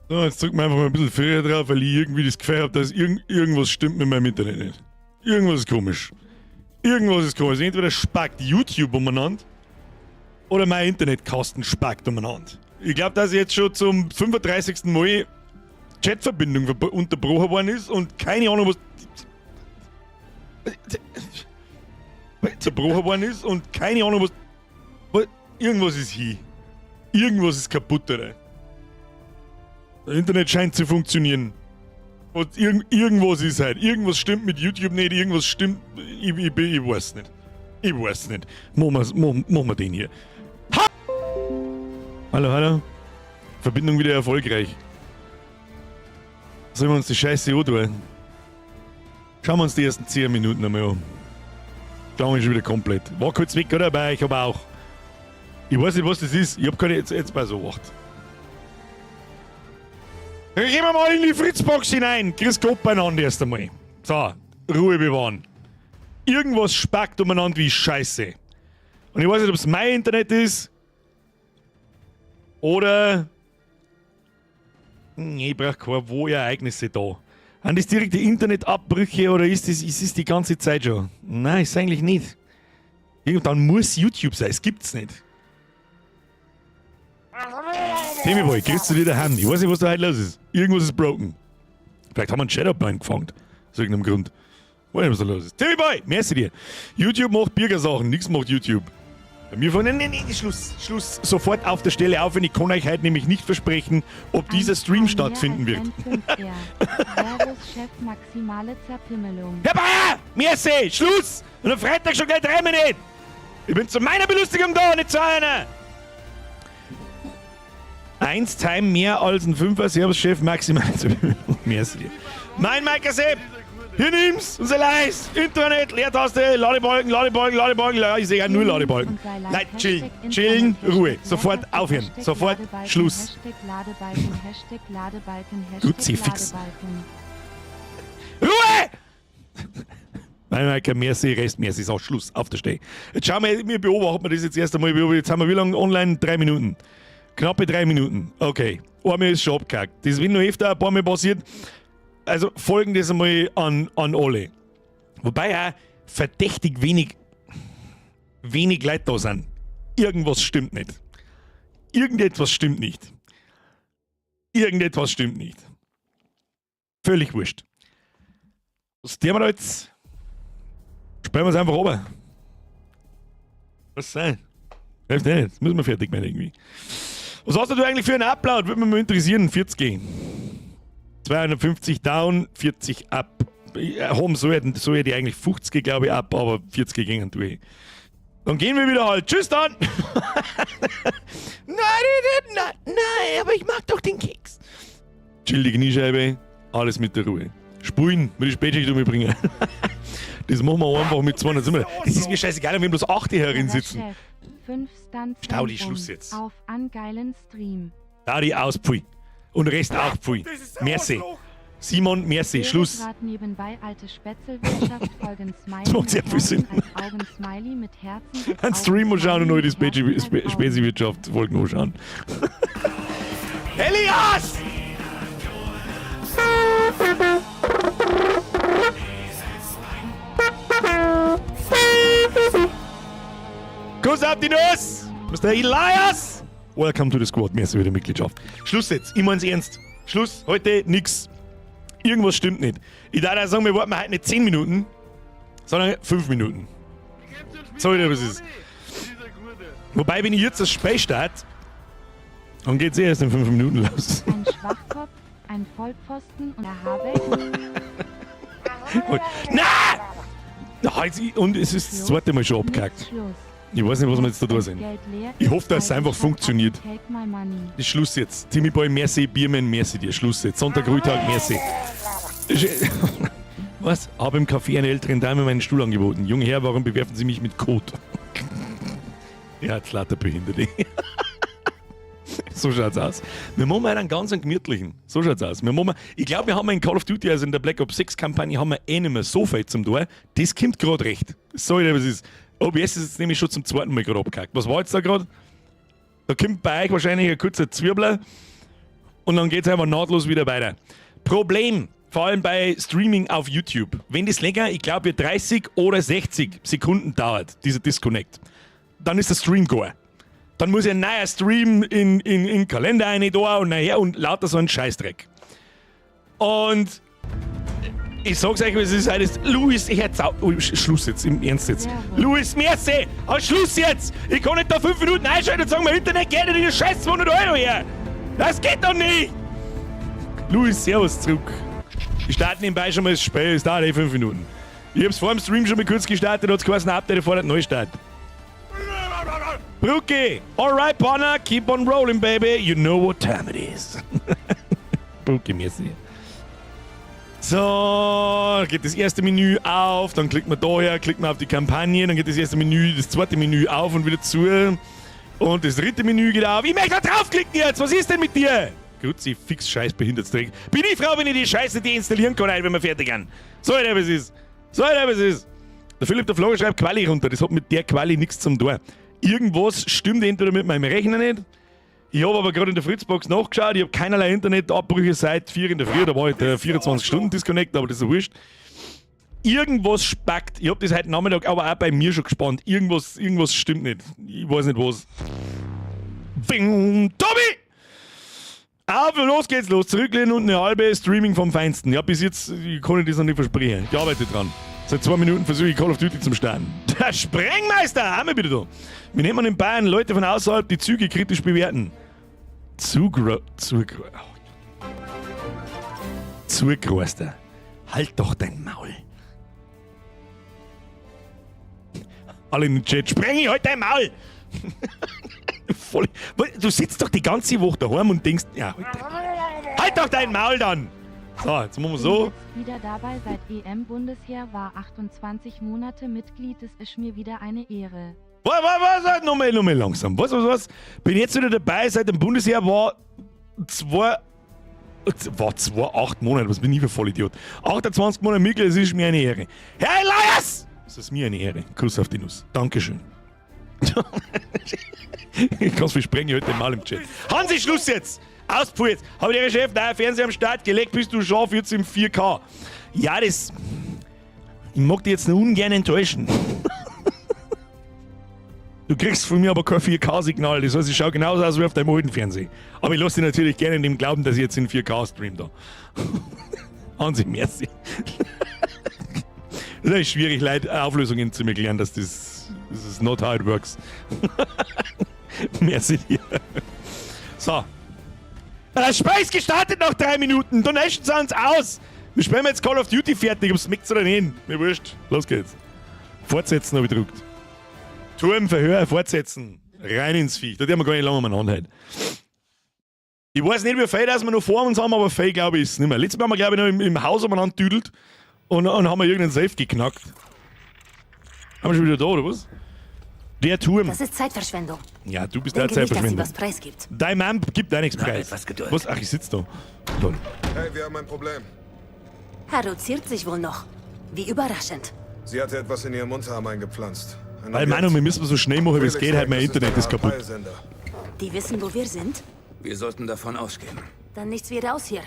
So, jetzt drücken wir einfach mal ein bisschen früher drauf, weil ich irgendwie das Gefühl habe, dass irgendwas stimmt mit meinem Internet nicht. Irgendwas ist komisch. Irgendwas ist komisch. Entweder spackt YouTube umeinander oder mein Internetkasten spackt umeinander. Ich glaube, dass ich jetzt schon zum 35. Mal Chatverbindung unterbrochen worden ist und keine Ahnung, was zerbrochen worden ist und keine Ahnung, was. Irgendwas ist hier. Irgendwas ist kaputt, oder? Das Internet scheint zu funktionieren. Und irgendwas ist halt. Irgendwas stimmt mit YouTube nicht, irgendwas stimmt. Ich weiß nicht. Ich weiß nicht. Machen wir den hier. Ha! Hallo, hallo. Verbindung wieder erfolgreich. Sollen wir uns die Scheiße antun? Schauen wir uns die ersten 10 Minuten einmal an. Klang ist schon wieder komplett. War kurz weg, oder? Aber ich habe auch. Ich weiß nicht, was das ist. Ich hab keine. Jetzt bei so acht. Gehen wir mal in die Fritzbox hinein. Grüß Gott beieinander erst einmal. So, Ruhe bewahren. Irgendwas spackt umeinander wie Scheiße. Und ich weiß nicht, ob es mein Internet ist oder. Nee, ich brauche keine wo Ereignisse da. Sind das direkte Internetabbrüche oder ist es die ganze Zeit schon? Nein, ist eigentlich nicht. Dann muss YouTube sein, es gibt's nicht. Timmy Boy, grüßt du dir daheim? Ich weiß nicht, was da heute los ist. Irgendwas ist broken. Vielleicht haben wir einen Shadowban gefangen. Aus irgendeinem Grund. Weiß nicht, was da los ist. Timmy Boy, merci dir. YouTube macht Bürgersachen, nichts macht YouTube. Bei mir von, nein, nein, nein, Schluss, Schluss. Sofort auf der Stelle aufhören. Ich kann euch heute nämlich nicht versprechen, ob dieser Stream stattfinden wird. Servus, Chef, maximale Zerpimmelung. Herr Bayer, merci, Schluss! Und am Freitag schon gleich 3 Minuten. Ich bin zu meiner Belustigung da, nicht zu einer. Eins Time mehr als ein Fünfer, Servus Chef, maximal Zerpimmelung. Merci. Mein Mike Sepp, hier nimm's, unser Leis, Internet, Leertaste, Ladebalken, Ladebalken, Ladebalken, ja, ich sehe ja nur Ladebalken. Nein, chillen, chillen, Ruhe, sofort aufhören, sofort Schluss. Ladebalken, #Ladebalken, Kruzifix. #Ladebalken. Ruhe! Nein, nein, kein Merci, Rest Merci, ist auch Schluss, auf der Stelle. Jetzt schauen wir, wir beobachten wir das jetzt erst einmal. Jetzt haben wir wie lange online? 3 Minuten. Knappe 3 Minuten. Okay. Einmal ist schon abgehackt. Das wird noch öfter ein paar Mal passiert. Also folgendes einmal an alle. Wobei auch verdächtig wenig Leute da sind. Irgendwas stimmt nicht. Irgendetwas stimmt nicht. Irgendetwas stimmt nicht. Völlig wurscht. Was tun wir da jetzt? Spielen wir es einfach runter. Was sein? Hilft nicht. Jetzt müssen wir fertig werden irgendwie. Was hast du eigentlich für einen Upload? Würde mich mal interessieren. 40. 250 down, 40 up. Haben soll die eigentlich 50, glaube ich, up, aber 40 gingen durch. Dann gehen wir wieder halt. Tschüss dann. Nein, nein, nein, nein, aber ich mag doch den Keks. Chill die Kniescheibe, alles mit der Ruhe. Spulen, würde ich Spätschicht umbringen. Das machen wir einfach mit 200. Das ist mir scheißegal, wenn bloß 8 hier herin sitzen. Chef, 5 Stunts Staudi, Schluss jetzt. Auf an geilen Stream. Daudi aus, pfui. Und Rest auch, pfui. Merci. Simon, merci. Schluss. Grad nebenbei alte Spätzlewirtschaft folgen Smiley Das macht sehr mit viel Sinn. Herzen als Augen Smiley mit Herzen als Ein Stream Augen anschauen und Smiley neu die mit Herzen als Augen. Spezi-Wirtschaft Folgen anschauen. Elias! Kuss auf die Nuss! Mr. Elias! Welcome to the squad. Merci für die Mitgliedschaft. Schluss jetzt. Ich mein's ernst. Schluss. Heute nix. Irgendwas stimmt nicht. Ich darf auch sagen, wir warten heute nicht 10 Minuten, sondern 5 Minuten. Sorry, was ist. Wobei, wenn ich jetzt das Spiel starte, dann geht's eh erst in 5 Minuten los. Ein Schwachkopf, ein Vollpfosten und der Habeck. Na! Und es ist das zweite Mal schon abgehackt. Schluss. Ich weiß nicht, was wir jetzt da da sind. Geld leer Ich hoffe, dass es ist, einfach also funktioniert. Take my money. Das ist Schluss jetzt. Timmy Boy, merci. Bierman, merci dir. Schluss jetzt. Sonntag, Ruhetag, merci. Was? Habe im Café einer älteren Dame meinen Stuhl angeboten. Junger Herr, warum bewerfen Sie mich mit Kot? Ja, jetzt lauter Behinderte. So schaut's aus. Wir machen einen ganz einen gemütlichen. So schaut's aus. Wir machen, ich glaube, wir haben in Call of Duty, also in der Black Ops 6 Kampagne, haben wir eh nicht mehr so viel zum Tor. Das kommt gerade recht. Sorry, was ist. OBS ist jetzt nämlich schon zum zweiten Mal gerade abgehackt. Was war jetzt da gerade? Da kommt bei euch wahrscheinlich ein kurzer Zwirbler. Und dann geht's einfach nahtlos wieder weiter. Problem, vor allem bei Streaming auf YouTube. Wenn das länger, ich glaube, 30 oder 60 Sekunden dauert, dieser Disconnect, dann ist der Stream gar. Dann muss ich ein neuer Stream in den Kalender rein da und nachher und lauter so ein Scheißdreck. Und ich sag's euch, es ist alles. Luis, ich hätte oh, Schluss jetzt, im Ernst jetzt. Servus. Luis, merci! Ah, Schluss jetzt! Ich kann nicht da 5 Minuten einschalten und sagen, mein Internet geht nicht, die scheiß 200 Euro her! Das geht doch nicht! Luis, servus zurück. Wir starten nebenbei schon mal das Spiel, es dauert eh 5 Minuten. Ich hab's vor dem Stream schon mal kurz gestartet, hat's geheißen, Update erfordert Neustart. Brookie! Alright, partner, keep on rolling, baby. You know what time it is. Brookie, merci. So, geht das erste Menü auf, dann klickt man daher, klickt man auf die Kampagne, dann geht das erste Menü, das zweite Menü auf und wieder zu. Und das dritte Menü geht auf. Ich möchte da draufklicken jetzt! Was ist denn mit dir? Kruzifix, scheiß Behindertsdreck. Bin ich froh, wenn ich die Scheiße deinstallieren kann, wenn wir fertig sind. So, was ist. So, was ist. Der Philipp der Florian schreibt Quali runter. Das hat mit der Quali nichts zum tun. Irgendwas stimmt entweder mit meinem Rechner nicht. Ich habe aber gerade in der Fritzbox nachgeschaut. Ich habe keinerlei Internetabbrüche seit 4 in der Früh. Da war ich der 24-Stunden-Disconnect, aber das ist ja wurscht. Irgendwas spackt. Ich habe das heute Nachmittag aber auch bei mir schon gespannt. Irgendwas stimmt nicht. Ich weiß nicht was. Bing, Tobi! Auf, los geht's los. Zurücklehnen und eine halbe Streaming vom Feinsten. Ja, bis jetzt kann ich das noch nicht versprechen. Ich arbeite dran. Seit 2 Minuten versuche ich, Call of Duty zum Starten. Der Sprengmeister, haben wir wieder da. Wie nennt man in Bayern Leute von außerhalb, die Züge kritisch bewerten? Zugro... Zugro... Oh. Zugroster. Halt doch dein Maul. Alle in den Chat. Sprengi, halt dein Maul! Voll. Du sitzt doch die ganze Woche daheim und denkst, ja, halt dein Maul. Halt doch dein Maul dann! So, jetzt machen wir so. Bin jetzt wieder dabei, seit EM-Bundesheer war 28 Monate Mitglied, es ist mir wieder eine Ehre. Was, was, was? Nochmal langsam. Was, was, was? Bin jetzt wieder dabei, seit dem Bundesheer war zwei, 8 Monate, was bin ich für Vollidiot? 28 Monate Mitglied, es ist mir eine Ehre. Herr Elias! Es ist mir eine Ehre. Kuss auf die Nuss. Dankeschön. Ich kann's versprechen, heute mal im Chat. Hansi, Schluss jetzt! Auspuh jetzt! Hab ich dir Chef, neuer Fernseher am Start gelegt, bist du scharf jetzt im 4K. Ja, das. Ich mag dich jetzt nur ungern enttäuschen. Du kriegst von mir aber kein 4K-Signal, das heißt, ich schau genauso aus wie auf deinem alten Fernseher. Aber ich lass dich natürlich gerne in dem Glauben, dass ich jetzt in 4K stream da. Hansi, merci. Das ist schwierig, Leute Auflösungen zu erklären, dass das ist not how it works. Merci dir. So. Das Spiel ist gestartet nach 3 Minuten. Dann eschen sie uns aus. Wir spielen jetzt Call of Duty fertig, ob's schmeckt oder nicht. Mir wurscht. Los geht's. Fortsetzen habe ich gedruckt. Turm, Verhör, fortsetzen. Rein ins Viech. Da dürfen wir gar nicht lange umeinander halten. Ich weiß nicht, wie viel das wir noch vor uns haben, aber viel, glaube ich, ist es nicht mehr. Letztes Mal haben wir, glaube ich, noch im Haus umeinander düdelt und haben wir irgendeinen Safe geknackt. Haben wir schon wieder da, oder was? Der Turm. Das ist Zeitverschwendung. Ja, du bist der Denke nicht, dass sie Zeitverschwendung. was preisgibt. Dein Mann gibt auch nichts Na, preis. etwas Geduld. Was? Ach, ich sitz da. Toll. Hey, wir haben ein Problem. Harrow ziert sich wohl noch. Wie überraschend. Sie hatte etwas in ihrem Unterarm eingepflanzt. Ein Weil, Objekt. Manu, wir müssen so schnell machen, wie es Felix geht. Halt, denkt, mein das Internet eine ist Art kaputt. Peilsender. Die wissen, wo wir sind? Wir sollten davon ausgehen. Dann nichts wie raus hier.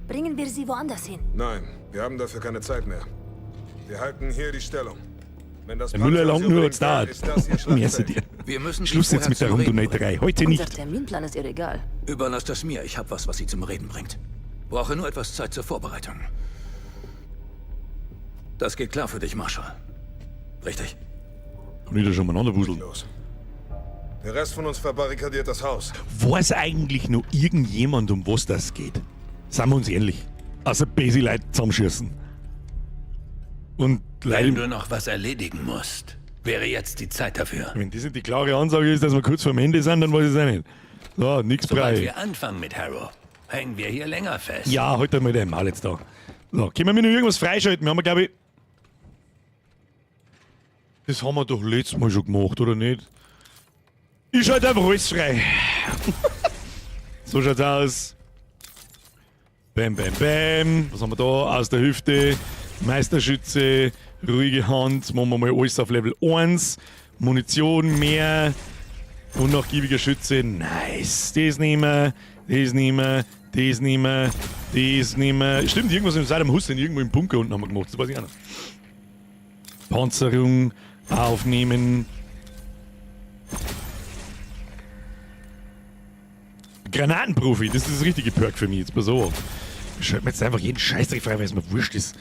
Bringen wir sie woanders hin. Nein, wir haben dafür keine Zeit mehr. Wir halten hier die Stellung. Wenn das Der Müller Panzer langt sie nur, umbringt, hat's dauert. ist das ihr Merci Schlachtfeld. dir. Wir müssen sie Schluss jetzt vorher mit der zum Reden Rumdonaterei. Heute Unser nicht. Terminplan ist ihr egal. Überlass das mir. Ich hab was, was sie zum Reden bringt. Brauche nur etwas Zeit zur Vorbereitung. Das geht klar für dich, Marshall. Richtig? Kann ich da schon umeinander wuseln? Los. Der Rest von uns verbarrikadiert das Haus. Weiß eigentlich noch irgendjemand, um was das geht? Seien wir uns ehrlich. Also busy Leute zusammenschießen. Und Wenn Leute, du noch was erledigen musst, wäre jetzt die Zeit dafür. wenn das nicht die klare Ansage ist, dass wir kurz vorm Ende sind, dann weiß ich es auch nicht. So, nix Sobald Brei. wir anfangen mit Harrow, hängen wir hier länger fest. Ja, halt einmal dein Maul jetzt da. So, können wir noch irgendwas freischalten? Wir haben, glaube ich. Das haben wir doch letztes Mal schon gemacht, oder nicht? Ich schalte einfach alles frei. So schaut's aus. Bam, bam, bam. Was haben wir da? Aus der Hüfte. Meisterschütze. Ruhige Hand. Machen wir mal alles auf Level 1. Munition mehr. Unnachgiebiger Schütze. Nice. Das nehmen wir. Das nehmen wir, das nehmen wir, das nehmen wir. Stimmt, irgendwas mit Saddam Hussein irgendwo im Bunker unten haben wir gemacht. Das weiß ich auch noch. Panzerung aufnehmen. Granatenprofi, das ist das richtige Perk für mich. Jetzt pass auf. Ich schalte mir jetzt einfach jeden Scheißdreck frei, weil es mir wurscht ist.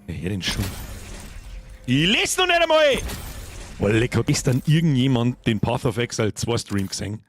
Ja, her den schon. Ich lese noch nicht einmal! Oh, leck, hat gestern irgendjemand den Path of Exile 2 Stream gesehen?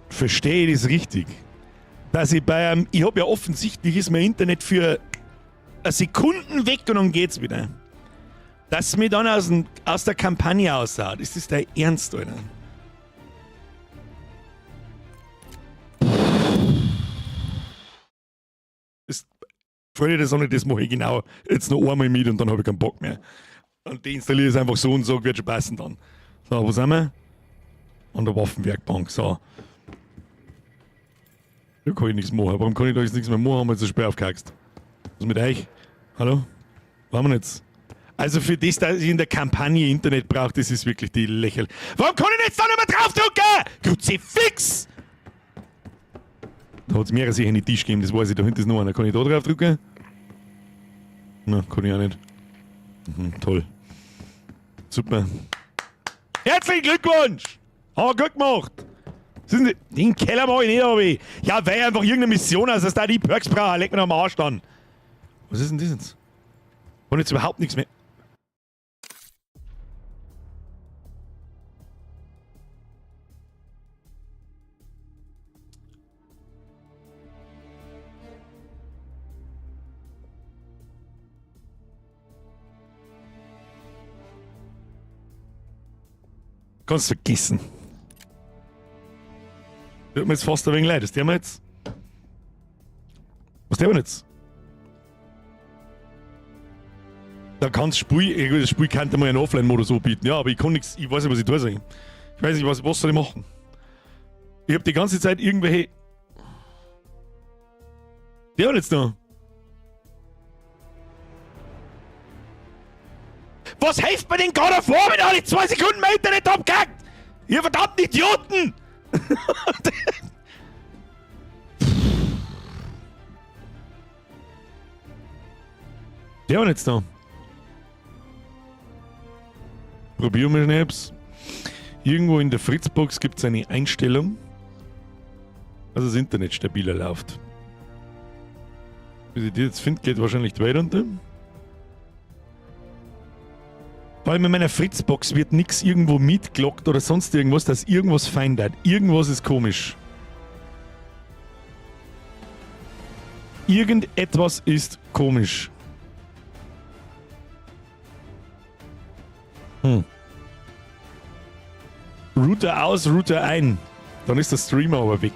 Verstehe ich das richtig? Dass ich bei einem, ich habe ja offensichtlich ist mein Internet für eine Sekunden weg und dann geht's wieder. Dass mir dann aus der Kampagne ausschaut. Ist das dein Ernst, Alter? Das, Freunde der Sonne, das mache ich genau jetzt noch einmal mit und dann habe ich keinen Bock mehr. Und deinstalliere es einfach so und sage, wird schon passen dann. So, wo sind wir? An der Waffenwerkbank, so. Da kann ich nichts machen. Warum kann ich da jetzt nichts mehr machen? Haben wir jetzt das Spiel aufgehackt. Was mit euch? Hallo? Was haben wir jetzt? Also für das, dass ich in der Kampagne Internet brauche, das ist wirklich die lächerlich. Warum kann ich jetzt da nicht mehr draufdrücken? Kruzifix! Da hat's mehrere sicher in den Tisch gegeben, das weiß ich. Da hinten ist noch einer. Kann ich da drauf drücken? Na, kann ich auch nicht. Mhm, toll. Super. Herzlichen Glückwunsch! Haben wir gut gemacht! Sind den Keller mach ich nicht, aber ich. Ja, weil einfach irgendeine Mission ist, dass da die Perks brauche. Leg mir noch am Arsch dann. Was ist denn das jetzt? Und jetzt überhaupt nichts mehr. Kannst vergessen. Tut mir jetzt fast ein wenig leid. Das tun wir jetzt. Was tun wir jetzt? Da kannst Spiel, ja gut, das Spiel könnte man ja einen Offline-Modus anbieten. Ja, aber ich kann nichts, ich weiß nicht, was ich tun soll. Ich weiß nicht, was soll ich machen? Ich hab die ganze Zeit irgendwelche. Der hat jetzt noch. Was hilft mir denn God of War, wenn alle 2 Sekunden mein Internet abkackt? Ihr verdammten Idioten! Der war jetzt da. Probieren wir Schnaps. Irgendwo in der Fritzbox gibt es eine Einstellung, dass das Internet stabiler läuft. Bis ich die jetzt finde, geht wahrscheinlich die Welt unter. Vor allem in meiner Fritzbox wird nix irgendwo mitgelockt oder sonst irgendwas, dass irgendwas fein hat. Irgendwas ist komisch. Irgendetwas ist komisch. Router aus, Router ein. Dann ist der Streamer aber weg.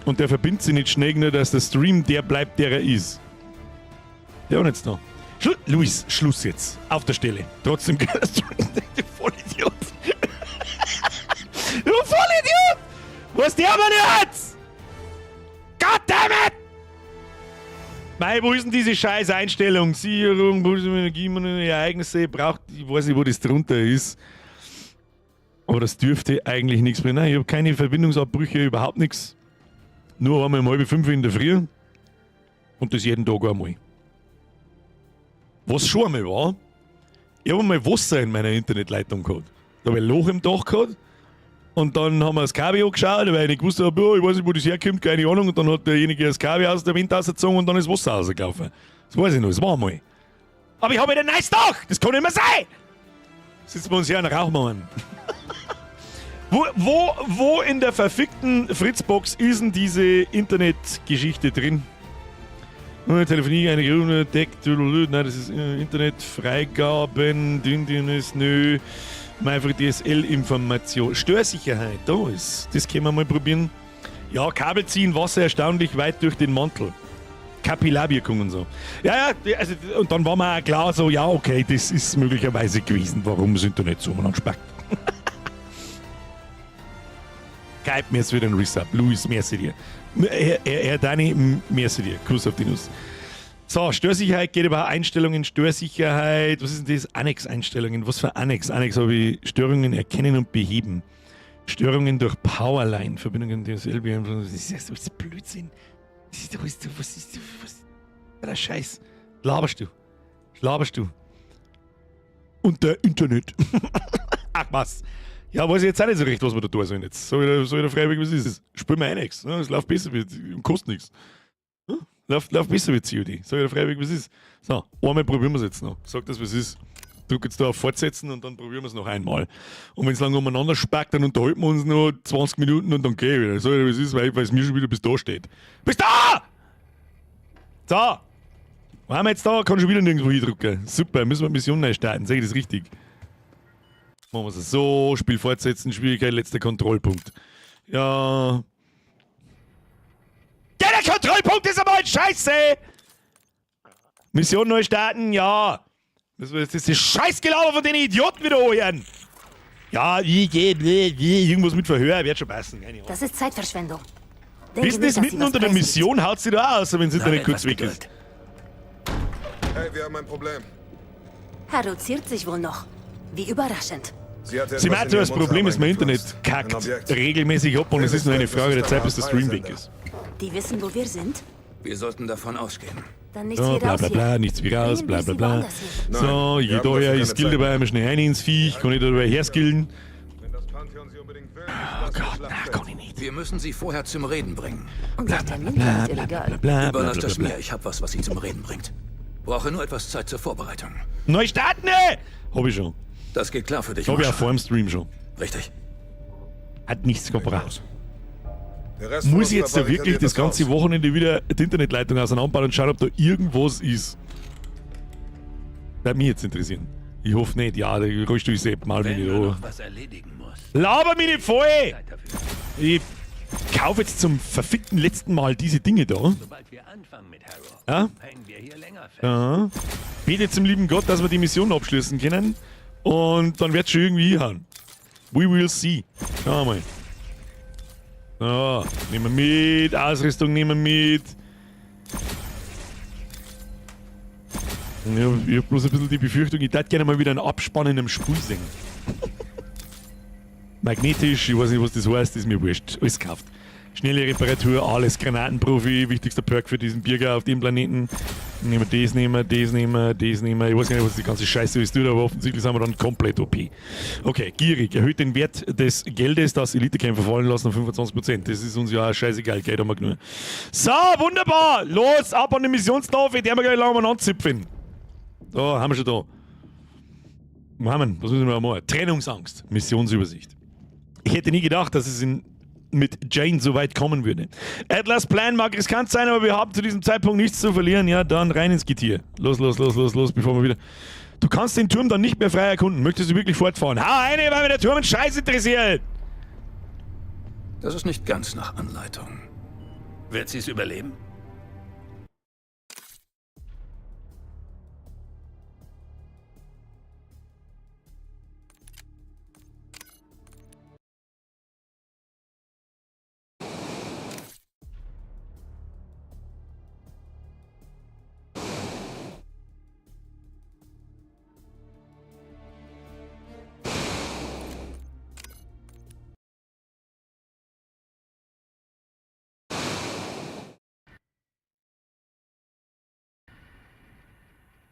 Und der verbindet sich nicht schnell genug, dass der Stream der bleibt, der er ist. Der auch nicht noch. Luis, Schluss jetzt. Auf der Stelle. Trotzdem geiler Stream. Du Vollidiot. Du Vollidiot! Wo ist der aber jetzt? Goddammit! Mei, wo ist denn diese scheiß Einstellung? Sicherung, Energie, Ereignisse, braucht, ich weiß nicht, wo das drunter ist. Aber das dürfte eigentlich nichts mehr. Nein, ich hab keine Verbindungsabbrüche, überhaupt nichts. Nur einmal um 4:30 in der Früh. Und das jeden Tag einmal. Was schon einmal war, ich hab einmal Wasser in meiner Internetleitung gehabt. Da hab ich ein Loch im Dach gehabt. Und dann haben wir das Kabel angeschaut, weil ich nicht gewusst hab, ja, ich weiß nicht, wo das herkommt, keine Ahnung. Und dann hat derjenige das Kabel aus der Wind rausgezogen und dann ist Wasser rausgelaufen. Das weiß ich noch, das war einmal. Aber ich hab wieder ein neues Dach! Das kann nicht mehr sein! Sitzen wir uns hier und rauchen wir einen. Wo in der verfickten Fritzbox ist denn diese Internetgeschichte drin? Telefonie, eine grüne, deckt, nein, das ist Internet, Freigaben, dünn, ist, nö. MyFreeDSL-Information. Störsicherheit, da ist. Das können wir mal probieren. Ja, Kabel ziehen Wasser erstaunlich weit durch den Mantel. Kapillarwirkung und so. Ja, ja, also, und dann war mir auch klar so, ja, okay, das ist möglicherweise gewesen, warum das Internet so umeinander spackt. Geib mir jetzt wieder ein Resub. Luis, merci dir. Herr Dani, merci dir. Kuss auf die Nuss. So, Störsicherheit geht über Einstellungen, Störsicherheit, was ist denn das? Annex-Einstellungen. Was für Annex? Annex habe ich Störungen erkennen und beheben. Störungen durch Powerline, Verbindungen DSL, das ist ja so Blödsinn. Was ist, was ist, was ist der Scheiß? Laberst du? Laberst du? Und der Internet. Ach was. Ja, weiß ich jetzt auch nicht so recht, was wir da tun sollen jetzt. Soll ich da freiwillig, was ist es? Spiel mir Annex. Ne? Es läuft besser und kostet nichts. Läuft besser wie COD. Sag ich dir freiwillig, was ist. So, einmal probieren wir es jetzt noch. Sag das, was ist. Drück jetzt da auf Fortsetzen und dann probieren wir es noch einmal. Und wenn es lange umeinander spackt, dann unterhalten wir uns noch 20 Minuten und dann geh ich wieder. Sag ich dir, was ist, weil es mir schon wieder bis da steht. Bis da! So! Wo haben wir jetzt da? Kann schon wieder nirgendwo hindrücken. Super, müssen wir Mission neu starten. Sag ich das richtig? Machen wir es so. Spiel fortsetzen, Schwierigkeit, letzter Kontrollpunkt. Ja. Ja, der Kontrollpunkt ist aber halt scheiße! Mission neu starten, ja. Müssen wir jetzt das Scheißgelaber von den Idioten wieder anhören. Ja, wie, irgendwas mit Verhör, wird schon passen. Keine Ahnung. Das ist Zeitverschwendung. Denke Business nicht, dass sie mitten was unter der preisgibt. Mission haut sie da aus, wenn das Internet kurz etwas weg ist. Geduld. Hey, wir haben ein Problem. Harrow ziert sich wohl noch. Wie überraschend. Sie hatte Sie etwas meint, in das ihrem Problem ist, mein Unterarm Internet eingepflanzt. kackt Ein Objekt. regelmäßig ab und es ist nur eine Frage der Zeit, bis der Stream weg ist. Die wissen, wo wir sind? Wir sollten davon ausgehen. Dann nichts So, wie bla raus bla hier. bla, nichts wie raus, Bringen bla wir bla sie bla. woanders hin. So, Nein, wir ich haben da dafür her, keine ich skill Zeit. dabei einmal schnell rein ins Viech, kann ich da dabei herskillen? Wenn das Pantheon sie unbedingt will, Oh Gott, na, kann ich nicht. Wir müssen sie vorher zum Reden bringen. Unser Termin war nicht illegal. Bla bla bla Überlass bla das bla. mir. Ich habe was, was sie zum Reden bringt. Brauche nur etwas Zeit zur Vorbereitung. Neu starten! Ne! Hab ich schon. Das geht klar für dich, Hab ich auch Marshall. vor dem Stream schon. Richtig. Hat nichts gebracht. Der Rest von Muss uns ich jetzt da wirklich verbarrikadiert das ganze Haus. Wochenende wieder die Internetleitung auseinanderbauen und schauen, ob da irgendwas ist? Würde mich jetzt interessieren. Ich hoffe nicht. Ja, der Rollstuhl ist eh mal mich Wenn nicht du an. noch was erledigen musst, Laber mich nicht voll! Zeit dafür. Ich kaufe jetzt zum verfickten letzten Mal diese Dinge da. Sobald wir anfangen mit Harrow, Ja? hängen wir hier länger fest. Ja. Bete zum lieben Gott, dass wir die Mission abschließen können. Und dann wird's schon irgendwie hinhauen. We will see. Schauen wir mal. So, nehmen wir mit. Ausrüstung nehmen wir mit. Ja, ich hab bloß ein bisschen die Befürchtung, ich würde gerne mal wieder einen Abspann in einem Spiel sehen. Magnetisch, ich weiß nicht, was das heißt, ist mir wurscht. Alles gekauft. Schnelle Reparatur, alles Granatenprofi, wichtigster Perk für diesen Bürger auf dem Planeten. Nehmen wir das, nehmen wir das, nehmen wir das, nehmen wir. Ich weiß gar nicht, was die ganze Scheiße ist, tut, aber offensichtlich sind wir dann komplett OP. Okay, gierig. Erhöht den Wert des Geldes, das Elitekämpfer fallen lassen, um 25%. Das ist uns ja auch scheißegal, Geld haben wir genug. So, wunderbar! Los, ab an die Missionstafel, die haben wir gleich lange mal anzipfen. Da, haben wir schon da. Was haben wir? Was müssen wir machen? Trennungsangst, Missionsübersicht. Ich hätte nie gedacht, dass es mit Jane so weit kommen würde. Atlas Plan mag riskant sein, aber wir haben zu diesem Zeitpunkt nichts zu verlieren. Ja, dann rein ins Getier. Los, los, los, los, los, bevor wir wieder... Du kannst den Turm dann nicht mehr frei erkunden. Möchtest du wirklich fortfahren? Hau eine, weil mir der Turm einen Scheiß interessiert! Das ist nicht ganz nach Anleitung. Wird sie es überleben?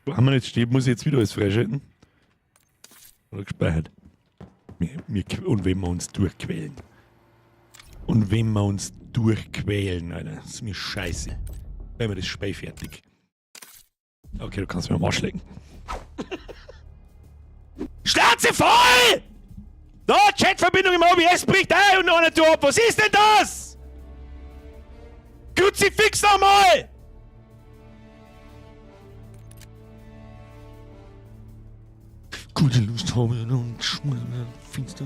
Wo haben wir jetzt stehen? Muss ich jetzt wieder alles freischalten? Oder gespeichert? Und wenn wir uns durchquälen. Und wenn wir uns durchquälen, Alter. Das ist mir scheiße. Wenn wir das Spiel fertig. Okay, du kannst mir am Arsch lecken. Schnauze voll! Da, Chatverbindung im OBS bricht ein und noch nicht ab. Was ist denn das? Kruzifix nochmal! Gute Lust haben und finster.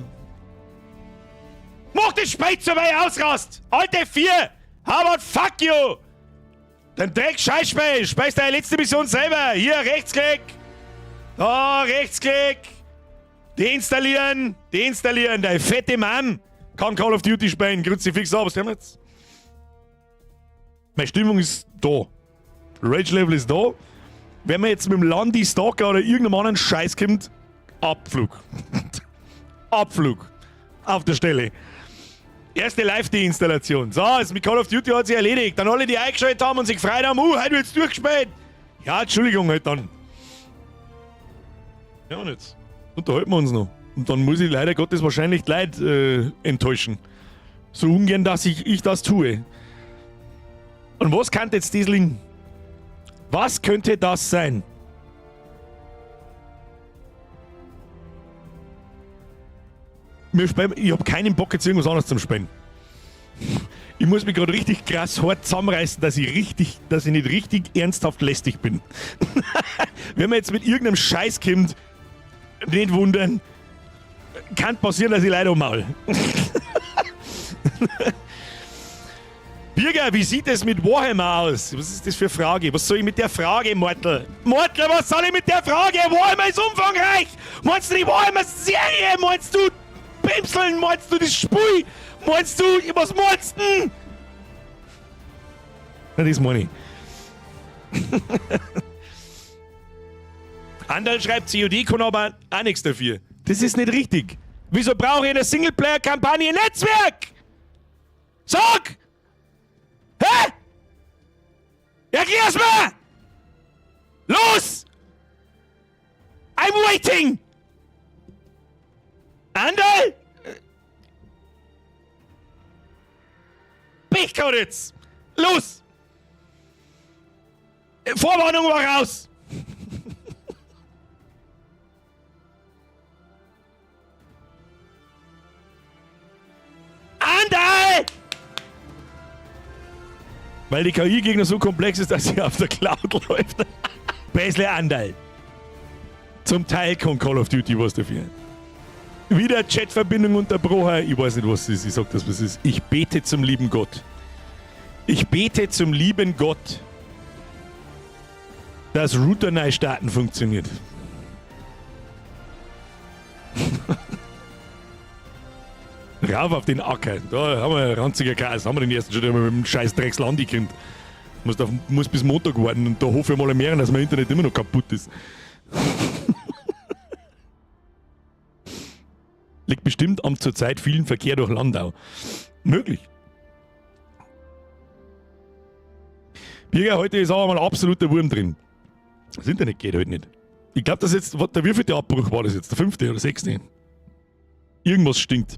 Mach das Spiel zu weit ausrast! Alte 4! How about fuck you? Dein Dreck Scheißspiel! Speist deine letzte Mission selber! Hier, Rechtsklick! Da, Rechtsklick! Deinstallieren! Deinstallieren! Dein fette Mann kann Call of Duty spielen. Kruzifix ab, was haben wir jetzt? Meine Stimmung ist da. Rage Level ist da. Wenn man jetzt mit dem Landi Stalker oder irgendeinem anderen Scheiß kommt, Abflug. Abflug. Auf der Stelle. Erste Live-Deinstallation. So, jetzt mit Call of Duty hat sich erledigt. Dann alle, die eingeschaltet haben und sich gefreut haben, heute wird's durchgespielt. Ja, Entschuldigung, halt dann. Ja, und jetzt unterhalten wir uns noch. Und dann muss ich leider Gottes wahrscheinlich die Leute enttäuschen. So ungern, dass ich das tue. Und was kann jetzt das liegen? Was könnte das sein? Ich hab keinen Bock, jetzt irgendwas anderes zum Spielen. Ich muss mich grad richtig krass hart zusammenreißen, dass ich nicht richtig ernsthaft lästig bin. Wenn man jetzt mit irgendeinem Scheiß kommt, nicht wundern, kann passieren, dass ich leider ummaul. Birger, wie sieht es mit Warhammer aus? Was ist das für eine Frage? Was soll ich mit der Frage, Mortel? Mortel, was soll ich mit der Frage? Warhammer ist umfangreich! Meinst du die Warhammer-Serie? Meinst du Pimseln? Meinst du das Spiel? Meinst du, was meinst du denn? Na, das meine ich. Anderl schreibt, COD kann aber auch nichts dafür. Das ist nicht richtig. Wieso brauche ich eine Singleplayer-Kampagne Netzwerk? Sag! Hä? Erklär's mir! Los! I'm waiting! Anderl? Pechkauditz! Los! Vorwarnung war raus! Anderl! Weil die KI-Gegner so komplex ist, dass sie auf der Cloud läuft. Bäsle Anderl. Zum Teil kann Call of Duty was dafür. Wieder Chatverbindung unterbrochen. Ich weiß nicht, was es ist. Ich sag das, was es ist. Ich bete zum lieben Gott. Ich bete zum lieben Gott, dass Router neu starten funktioniert. Rauf auf den Acker. Da haben wir ranziger Chaos. Haben wir den ersten schon, der mit dem scheiß Dreckslandi kommt. Muss bis Montag warten und da hoffe ich mal mehr, dass mein Internet immer noch kaputt ist. Liegt bestimmt am zurzeit vielen Verkehr durch Landau. Möglich. Birger, heute ist aber mal absoluter Wurm drin. Das Internet geht halt nicht. Ich glaub, das jetzt, der wievielte Abbruch war das jetzt? Der 5. oder 6.? Irgendwas stinkt.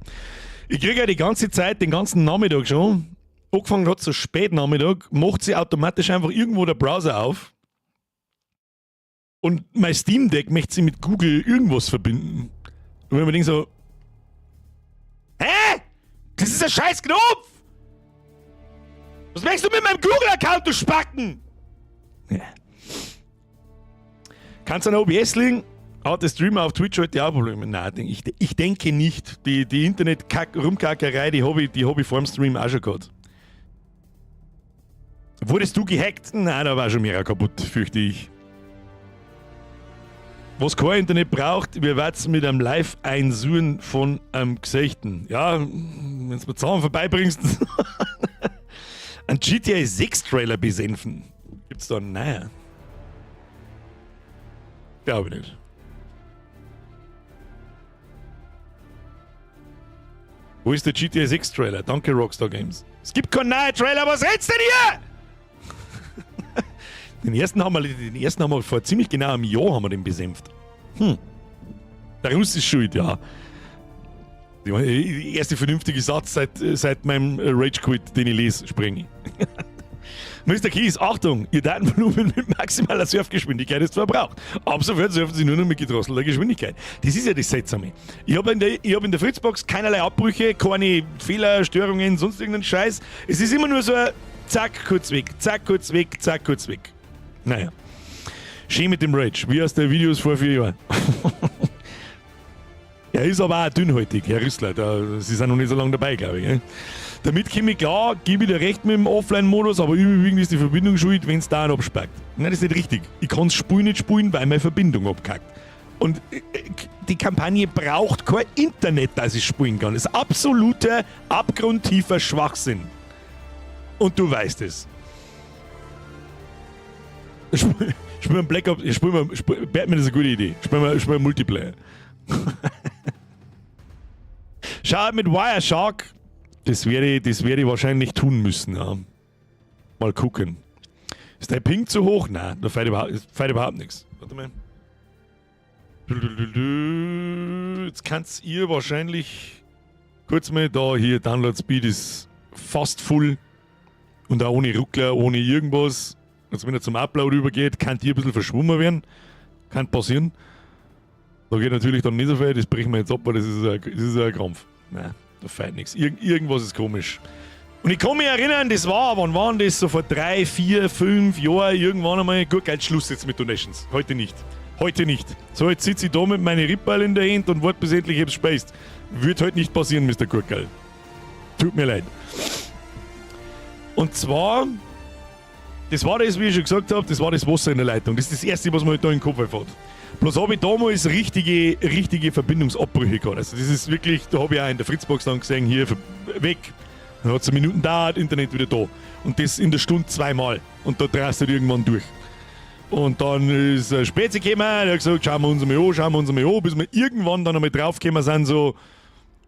Ich krieg ja die ganze Zeit, den ganzen Nachmittag schon, angefangen hat so spät Nachmittag, macht sie automatisch einfach irgendwo der Browser auf. Und mein Steam Deck möchte sie mit Google irgendwas verbinden. Und wenn man denkt so, hä? Das ist ein scheiß Knopf! Was machst du mit meinem Google-Account, du Spacken? Ja. Kannst du an OBS liegen? Hat der Streamer auf Twitch heute auch Probleme? Nein, ich denke nicht. Die Internet-Rumkackerei, die hab ich vor dem Stream auch schon gehabt. Wurdest du gehackt? Nein, da war schon mehr kaputt, fürchte ich. Was kein Internet braucht, wir werden's mit einem Live-Einsuchen von einem Gesichten. Ja, wenn's mir zusammen vorbeibringst. Ein GTA 6 Trailer besänfen. Gibt's da einen neuen? Glaube ich nicht. Wo ist der GTA 6 Trailer? Danke, Rockstar Games. Es gibt keinen neuen Trailer, was redst denn hier? Den ersten haben wir, den ersten haben wir vor ziemlich genau einem Jahr haben wir den besänft. Der Russ ist schuld, ja. Der erste vernünftige Satz seit meinem Rage Quit, den ich lese, springe ich. Mr. Keys, Achtung, Ihr Datenvolumen mit maximaler Surfgeschwindigkeit ist verbraucht. Ab sofort surfen Sie nur noch mit gedrosselter Geschwindigkeit. Das ist ja das Seltsame. Ich hab in der Fritzbox keinerlei Abbrüche, keine Fehler, Störungen, sonst irgendeinen Scheiß. Es ist immer nur so ein Zack, kurz weg, zack, kurz weg, zack, kurz weg. Naja. Schön mit dem Rage, wie aus den Videos vor 4 Jahren. Er ist aber auch dünnhäutig, Herr Rüssler. Da, Sie sind noch nicht so lange dabei, glaube ich. Gell? Damit komme ich klar, gebe ich dir recht mit dem Offline-Modus, aber überwiegend ist die Verbindung schuld, wenn es da abspackt. Nein, das ist nicht richtig. Ich kann das Spiel nicht spielen, weil meine Verbindung abkackt. Und die Kampagne braucht kein Internet, dass ich spielen kann. Das ist absoluter, abgrundtiefer Schwachsinn. Und du weißt es. Spielen Black Ops, spielen wir, Batman ist eine gute Idee. Spielen wir Multiplayer. Schau mit Wireshark. Das werde ich wahrscheinlich tun müssen. Ja. Mal gucken. Ist der Ping zu hoch? Nein, da fehlt überhaupt nichts. Warte mal. Jetzt könnt ihr wahrscheinlich kurz mal da hier, Download Speed ist fast full und auch ohne Ruckler, ohne irgendwas. Also wenn er zum Upload übergeht, kann die ein bisschen verschwommen werden. Kann passieren. Da geht natürlich dann nicht so viel, das brechen wir jetzt ab, weil das ist ein Krampf. Nein, da fehlt nichts. Irgendwas ist komisch. Und ich kann mich erinnern, das war, wann waren das? So vor 3, 4, 5 Jahren, irgendwann einmal. Gut, geil, Schluss jetzt mit Donations. Heute nicht. Heute nicht. So, jetzt sitze ich da mit meinen Ripperl in der Hand und warte, bis endlich etwas speist. Wird heute nicht passieren, Mr. Gurkel. Tut mir leid. Und zwar, das war das, wie ich schon gesagt habe, das war das Wasser in der Leitung. Das ist das Erste, was mir halt da in den Kopf einfällt. Bloß habe ich damals richtige, richtige Verbindungsabbrüche gehabt. Also das ist wirklich, da habe ich auch in der Fritzbox dann gesehen, hier weg. Dann hat es Minuten dauert, Internet wieder da. Und das in der Stunde zweimal. Und da drehst du halt irgendwann durch. Und dann ist ein Spezi gekommen, der hat gesagt, schauen wir uns mal an, schauen wir uns mal an, bis wir irgendwann dann einmal draufgekommen sind, so,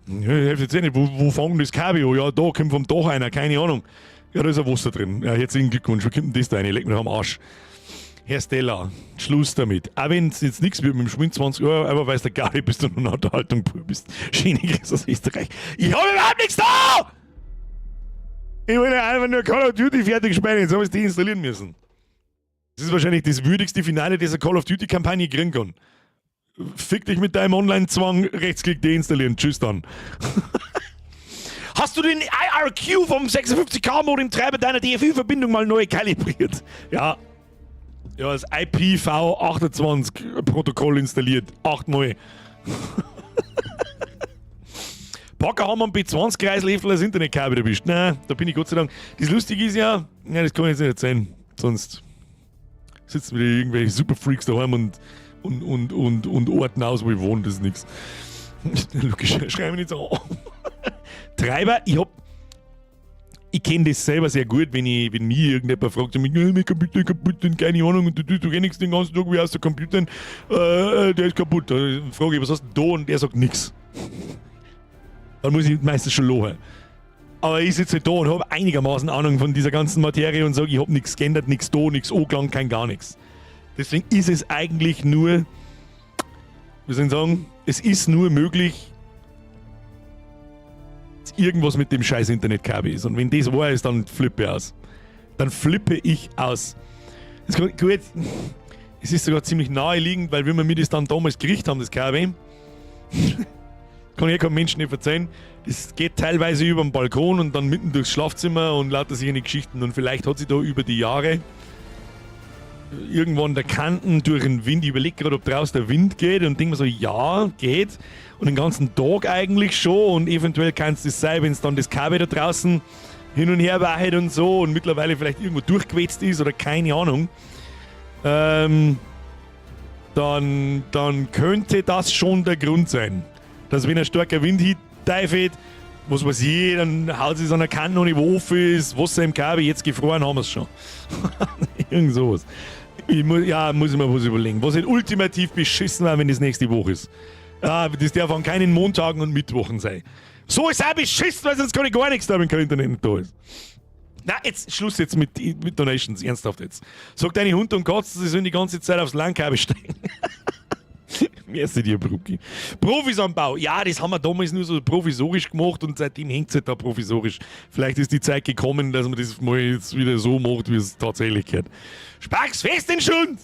ja, ich helfe jetzt eh nicht, wo fangen das Kabel an? Ja, da kommt vom Dach einer, keine Ahnung. Ja, da ist ein Wasser drin. Ja, herzlichen Glückwunsch, wo kommt denn das da rein? Leck mich doch am Arsch. Herr Stella, Schluss damit. Auch wenn es jetzt nichts wird mit dem Schwind 20 Euro, aber weiß der Gaudi, bis du noch nach der Haltung bist. Schöne Grüße aus Österreich. Ich habe überhaupt nichts da! Ich wollte einfach nur Call of Duty fertig spielen, jetzt habe ich es deinstallieren müssen. Das ist wahrscheinlich das würdigste Finale, das eine Call of Duty Kampagne kriegen kann. Fick dich mit deinem Online-Zwang, Rechtsklick deinstallieren. Tschüss dann. Hast du den IRQ vom 56K-Modem Treiber deiner DFU-Verbindung mal neu kalibriert? Ja. Ja, das IPv28-Protokoll installiert. Achtmal. Packer haben am B20-Kreislöffel das Internetkabel erwischt. Nein, da bin ich Gott sei Dank. Das Lustige ist ja, ja, das kann ich jetzt nicht erzählen. Sonst sitzen wieder irgendwelche Superfreaks daheim und orten aus, wo ich wohne, das ist nichts. Logisch, schrei mich nicht so an. Treiber, ich kenne das selber sehr gut, wenn mich irgendjemand fragt, mein Computer ist kaputt und keine Ahnung und du tust doch eh nichts den ganzen Tag, wie aus der Computer, der ist kaputt. Dann frage ich, was hast du da? Und der sagt nichts. Dann muss ich meistens schon lachen. Aber ich sitze halt da und habe einigermaßen Ahnung von dieser ganzen Materie und sage, ich habe nichts geändert, nichts da, nichts angelangt, kein gar nichts. Deswegen ist es eigentlich nur, wie soll ich sagen, es ist nur möglich, dass irgendwas mit dem scheiß Internetkabel ist. Und wenn das wahr ist, dann flippe ich aus. Dann flippe ich aus. Das, gut, es ist sogar ziemlich naheliegend, weil wenn wir mir das dann damals gekriegt haben, das Kabel, kann ich keinem Menschen nicht verzeihen. Das geht teilweise über den Balkon und dann mitten durchs Schlafzimmer und lauter solche Geschichten. Und vielleicht hat sich da über die Jahre irgendwann der Kanten durch den Wind, ich überlege gerade, ob draußen der Wind geht und denke mir so, ja, geht. Und den ganzen Tag eigentlich schon und eventuell kann es das sein, wenn es dann das Kabel da draußen hin und her wacht und so und mittlerweile vielleicht irgendwo durchgewetzt ist oder keine Ahnung. Dann könnte das schon der Grund sein, dass, wenn ein starker Wind teifelt, was weiß ich, dann haut es an der Kante noch nicht, wo offen ist, Wasser im Kabel, jetzt gefroren haben wir es schon. Irgend sowas. Ja, muss ich mir was überlegen. Was halt ultimativ beschissen war, wenn das nächste Woche ist. Ah, das darf an keinen Montagen und Mittwochen sein. So ist auch beschissen, weil sonst kann ich gar nichts da, wenn kein Internet nicht da ist. Na, jetzt Schluss jetzt mit Donations, ernsthaft jetzt. Sag deine Hund und Katze, sie sollen die ganze Zeit aufs LAN-Kabel steigen. Merci dir, Brucki. Profis am Bau. Ja, das haben wir damals nur so provisorisch gemacht und seitdem hängt es halt da provisorisch. Vielleicht ist die Zeit gekommen, dass man das mal jetzt wieder so macht, wie es tatsächlich gehört. Sparks fest den Schund!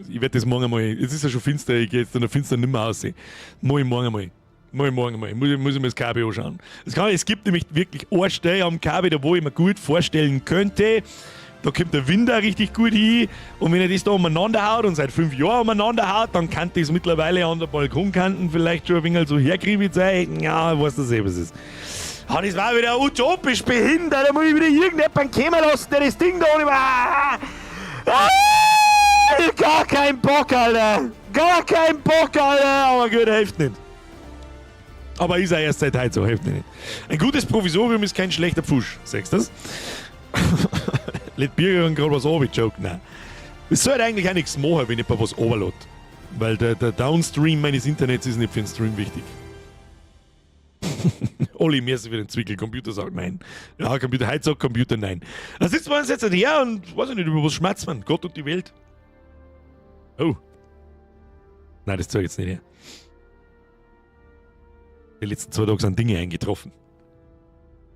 Ich werde das morgen mal. Es ist ja schon finster, ich gehe jetzt in der Finster nicht mehr aussehen. Mach ich morgen mal. Mach ich morgen mal. Muss ich mir das Kabel anschauen. Es gibt nämlich wirklich eine Stelle am Kabel, da wo ich mir gut vorstellen könnte, da kommt der Wind auch richtig gut hin. Und wenn er das da umeinander haut und seit 5 Jahren umeinander haut, dann kann das mittlerweile an der Balkonkanten vielleicht schon ein wenig so hergriebig sein. Ja, weiß das eh, was ist. Ah, das war wieder utopisch behindert. Da muss ich wieder irgendjemanden kommen lassen, der das Ding da nicht mehr. Ah, ah, gar kein Bock, Alter. Gar kein Bock, Alter. Aber gut, hilft nicht. Aber ist er erst seit heute so, hilft nicht. Ein gutes Provisorium ist kein schlechter Pfusch. Sagst du das? Let Birger gerade was runtergejoked? Nein. Es sollte eigentlich auch nichts machen, wenn jemand was runterlädt. Weil der Downstream meines Internets ist nicht für den Stream wichtig. Olli, merci für den Zwickel. Computer sagt nein. Ja, Computer, heute sagt Computer nein. Da sitzen wir uns jetzt her und weiß ich nicht, über was schmatzt man? Gott und die Welt. Oh. Nein, das zeig ich jetzt nicht her. Die letzten 2 Tage sind Dinge eingetroffen.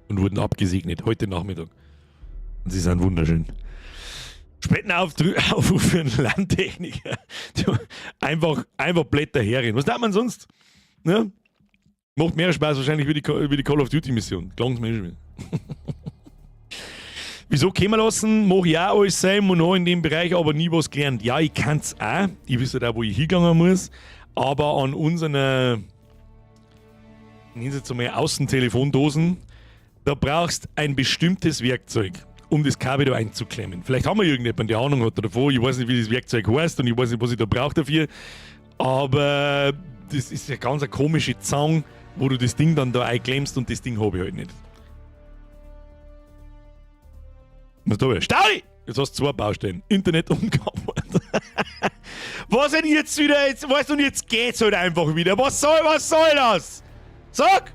Und wurden abgesegnet, heute Nachmittag. Und sie sind wunderschön. Spendenaufruf für einen Landtechniker. Einfach Blätter herin. Was darf man sonst? Ja? Macht mehr Spaß wahrscheinlich wie die Call of Duty Mission. Klang's mir schon. Wieso kommen lassen? Mach ich auch alles sein und noch in dem Bereich, aber nie was gelernt. Ja, ich kann's auch. Ich wüsste da, wo ich hingegangen muss. Aber an unseren, nennen Sie jetzt einmal Außentelefondosen, da brauchst ein bestimmtes Werkzeug, um das Kabel da einzuklemmen. Vielleicht haben wir irgendjemanden, der Ahnung hat davon. Ich weiß nicht, wie das Werkzeug heißt, und ich weiß nicht, was ich da brauche dafür. Aber das ist ja ganz eine komische Zange, wo du das Ding dann da einklemmst, und das Ding habe ich halt nicht. Was da wieder? Staudi! Jetzt hast du zwei Baustellen. Internet und Kabel. Was denn jetzt wieder? Jetzt, weißt du, und jetzt geht's halt einfach wieder. Was soll das? Sag!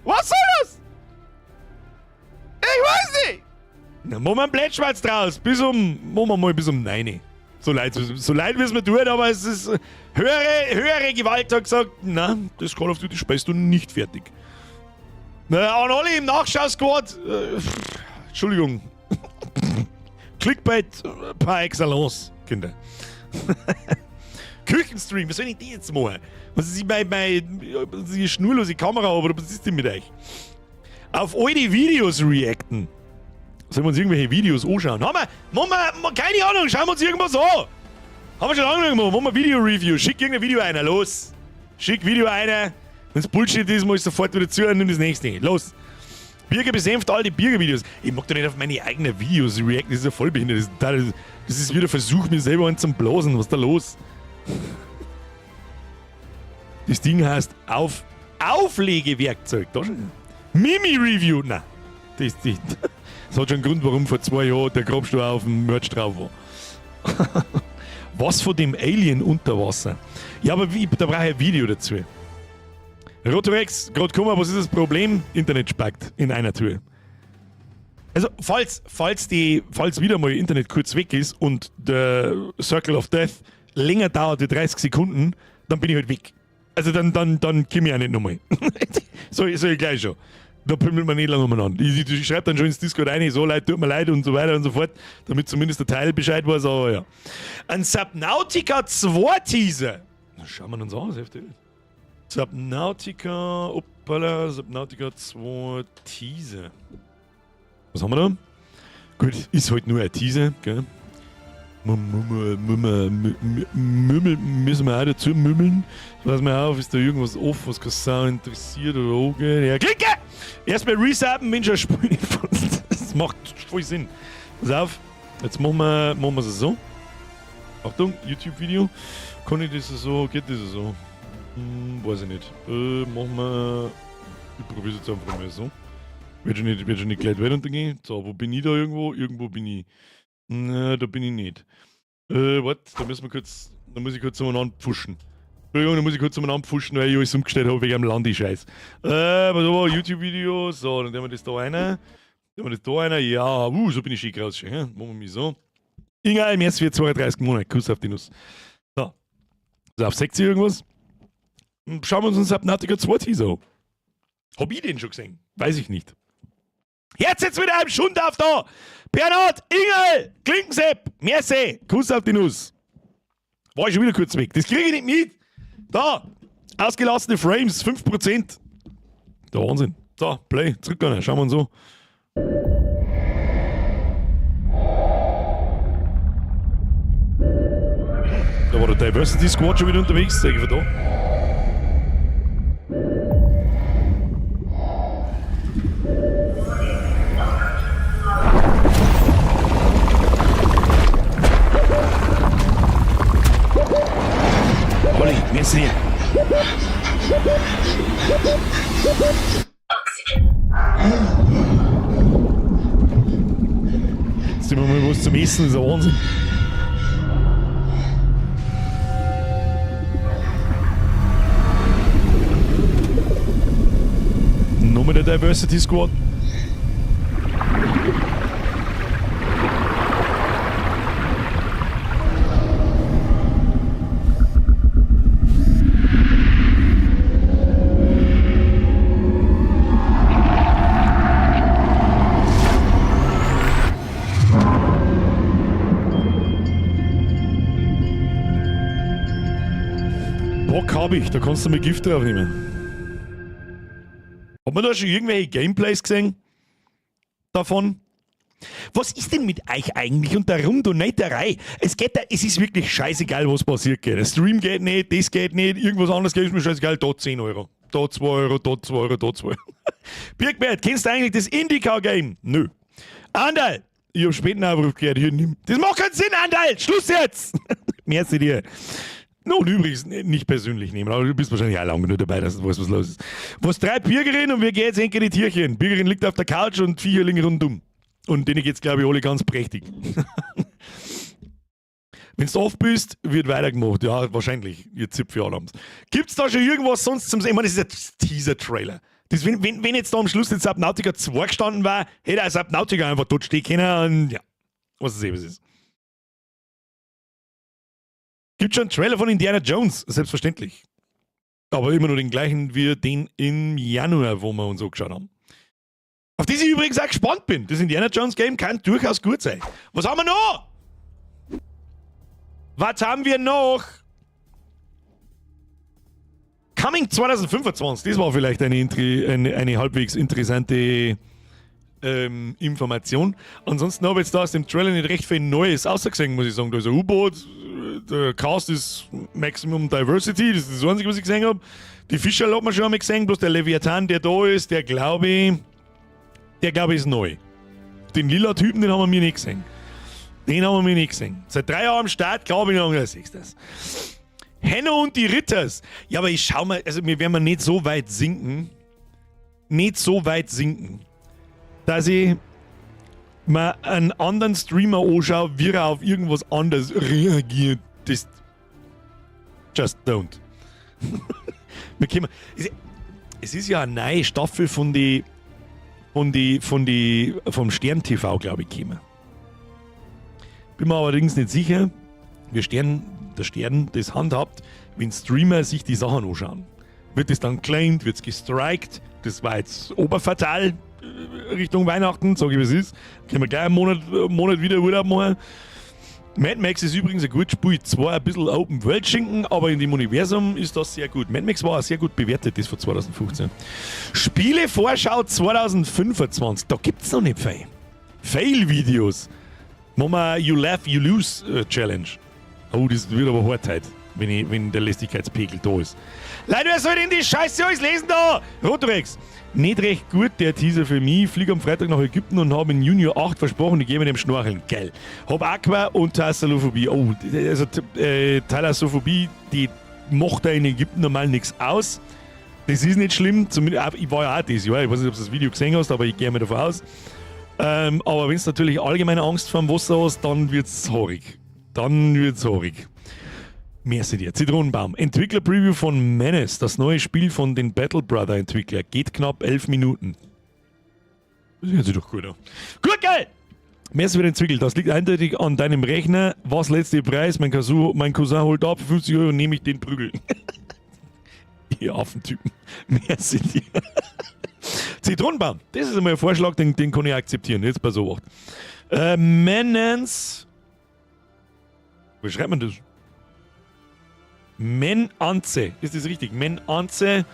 Was soll das? Ich weiß nicht! Na, machen wir einen Blättschwarz draus. Machen wir mal bis um 9. So leid, wie es mir tut, aber es ist höhere Gewalt hat gesagt, na, das Call of Duty spielst du nicht fertig. Na, an alle im Nachschau-Squad, Entschuldigung. Clickbait par excellence, Kinder. Küchenstream, was soll ich denn jetzt machen? Was ist meine die schnurlose Kamera, aber was ist denn mit euch? Auf alte Videos reacten. Sollen wir uns irgendwelche Videos anschauen? Haben wir, machen wir, keine Ahnung, schauen wir uns irgendwas an. Haben wir schon lange nicht gemacht. Machen wir Video-Review. Schick irgendein Video einer, los. Schick Video einer. Wenn's Bullshit ist, muss ich sofort wieder zu und nimm das nächste. Los. Birger besenft all die Birger-Videos. Ich mag doch nicht auf meine eigenen Videos reacten, das ist ja voll behindert. Das ist wieder Versuch, mir selber einen zum Blasen. Was ist da los? Das Ding heißt Auflegewerkzeug. Da schon. Mimi-Review. Nein, das, das, das hat schon einen Grund, warum vor 2 Jahren der Grabstuhl auf dem Merch drauf war. Was von dem Alien unter Wasser? Ja, aber wie, da brauche ich ein Video dazu. Rotorex, gerade gekommen, was ist das Problem? Internet spackt in einer Tour. Also, falls wieder mal Internet kurz weg ist und der Circle of Death länger dauert wie 30 Sekunden, dann bin ich halt weg. Also dann komme ich auch nicht nochmal. So ich gleich schon. Da pümmelt man nicht lange umeinander. Ich schreibe dann schon ins Discord rein, so leid, tut mir leid und so weiter und so fort, damit zumindest der Teil Bescheid weiß, aber ja. Ein Subnautica 2 Teaser. Na, schauen wir uns an, das heftig. Subnautica, hoppala, Subnautica 2 Teaser. Was haben wir da? Gut, ist halt nur ein Teaser, gell? Müssen wir auch dazu mümmeln. Pass mal auf, ist da irgendwas off, was keine Sau interessiert oder angeht? Ja, klicke! Erstmal resubben, wenn schon ein Spiel nicht. Das macht voll Sinn. Pass auf, jetzt machen wir es so. Achtung, YouTube-Video. Kann ich das so? Geht das so? Weiß ich nicht. Machen wir. Ich probiere es jetzt einfach mal so. Wird schon nicht gleich weiter untergehen. So, wo bin ich da irgendwo? Irgendwo bin ich. Na, da bin ich nicht. Warte, da muss ich kurz umeinander pfuschen. Entschuldigung, da muss ich kurz umeinander pfuschen, weil ich alles umgestellt habe wegen dem Landi-Scheiß. Was war YouTube-Video? So, dann nehmen wir das da rein. Nehmen wir das da rein. Ja, so bin ich schick raus. Ja? Machen wir mich so. Inga, merci für 32 Monate. Kuss auf die Nuss. So. Also auf 60 irgendwas. Schauen wir uns den Subnautica 2 Teaser an. Hab ich den schon gesehen? Weiß ich nicht. Jetzt jetzt wieder einem Schund auf da! Bernhard, Ingel, Klinkensepp, merci, Kuss auf die Nuss. War ich schon wieder kurz weg. Das kriege ich nicht mit. Da, ausgelassene Frames, 5%. Der Wahnsinn. So, Play, zurückgegangen. Schauen wir uns so. Da war der Diversity Squad schon wieder unterwegs, sag ich von da. Olli, merci dir. Jetzt sind wir mal was zum Essen, das ist ein Wahnsinn. Nochmal der Diversity Squad. Bock hab ich, da kannst du mir Gift draufnehmen. Hat man da schon irgendwelche Gameplays gesehen? Davon? Was ist denn mit euch eigentlich und der Rumdonaterei? Es geht da, es ist wirklich scheißegal, was passiert geht. Der Stream geht nicht, das geht nicht, irgendwas anderes geht, ist mir scheißegal. Da 10 Euro, da 2 Euro, da 2 Euro, da 2 Euro. Birkbert, kennst du eigentlich das Indica-Game? Nö. Anderl, ich hab Spendenaufruf gehört, hier nimm. Das macht keinen Sinn, Anderl! Schluss jetzt! Merci dir. No, und übrigens, nicht persönlich nehmen, aber du bist wahrscheinlich auch lange genug dabei, dass du weißt, was los ist. Was treibt Birgerin und wie geht's enke die Tierchen? Birgerin liegt auf der Couch und Viecher liegen rundum. Und denen geht's, glaube ich, alle ganz prächtig. Wenn du off bist, wird weitergemacht. Ja, wahrscheinlich. Ihr Zipfelalarms. Gibt's da schon irgendwas sonst zum Sehen? Ich meine, das ist ein Teaser-Trailer. Das, wenn jetzt da am Schluss jetzt Subnautica 2 gestanden war, hätte er Subnautica einfach dort stehen können und ja, was es eben ist. Gibt schon einen Trailer von Indiana Jones, selbstverständlich. Aber immer nur den gleichen wie den im Januar, wo wir uns angeschaut haben. Auf das ich übrigens auch gespannt bin. Das Indiana Jones Game kann durchaus gut sein. Was haben wir noch? Was haben wir noch? Coming 2025. Das war vielleicht eine halbwegs interessante Information. Ansonsten habe ich jetzt da aus dem Trailer nicht recht viel Neues ausgesehen, muss ich sagen. Da ist ein U-Boot, der Cast ist Maximum Diversity, das ist das Einzige, was ich gesehen habe. Die Fischer hat man schon einmal gesehen, bloß der Leviathan, der da ist, der glaube ich, ist neu. Den lila Typen, den haben wir mir nicht gesehen. Den haben wir mir nicht gesehen. Seit 3 Jahren am Start, glaube ich noch, da siehst du das. Henno und die Ritters. Ja, aber ich schau mal, also wir werden mal nicht so weit sinken. Nicht so weit sinken, dass ich mir einen anderen Streamer anschaue, wie er auf irgendwas anderes reagiert. Das. Just don't. Wir kommen, es ist ja eine neue Staffel von die, von die, von die, vom Stern TV, glaube ich, gekommen. Bin mir allerdings nicht sicher, wie der Stern das handhabt, wenn Streamer sich die Sachen anschauen. Wird das dann claimed, wird's gestrikt? Das war jetzt oberfatal Richtung Weihnachten, sag ich, wie es ist. Können wir gleich einen Monat wieder Urlaub machen. Mad Max ist übrigens ein gutes Spiel. Zwar ein bisschen Open World Schinken, aber in dem Universum ist das sehr gut. Mad Max war auch sehr gut bewertet, das von 2015. Spielevorschau 2025, da gibt's noch nicht viel. Fail-Videos. Machen wir You Laugh, You Lose Challenge. Oh, das wird aber hart heute, wenn der Lästigkeitspegel da ist. Leute, wer soll denn die Scheiße alles lesen da? Rotorex. Nicht recht gut, der Teaser für mich. Flieg am Freitag nach Ägypten und habe in Junior 8 versprochen, ich gehe mit dem Schnorcheln. Geil. Hab Aqua und Thalassophobie. Oh, also Thalassophobie, die macht da in Ägypten normal nichts aus. Das ist nicht schlimm. Zumindest, ich war ja auch das Jahr. Ich weiß nicht, ob du das Video gesehen hast, aber ich gehe mal davon aus. Aber wenn du natürlich allgemeine Angst vor dem Wasser hast, dann wird's haarig. Dann wird's haarig. Merci dir. Zitronenbaum. Entwickler-Preview von Menace, das neue Spiel von den Battle Brother-Entwickler. Geht knapp 11 Minuten. Das hört sich doch gut an. Gut, geil! Merci für den Zwickel. Das liegt eindeutig an deinem Rechner. Was letzte Preis? Mein Cousin holt ab für 50 Euro, nehme ich den Prügel. Ihr Affentypen. Merci dir. Zitronenbaum. Das ist einmal ein Vorschlag, den kann ich akzeptieren. Jetzt bei so Menance. Wie schreibt man das? Menanze. Ist das richtig? Menanze.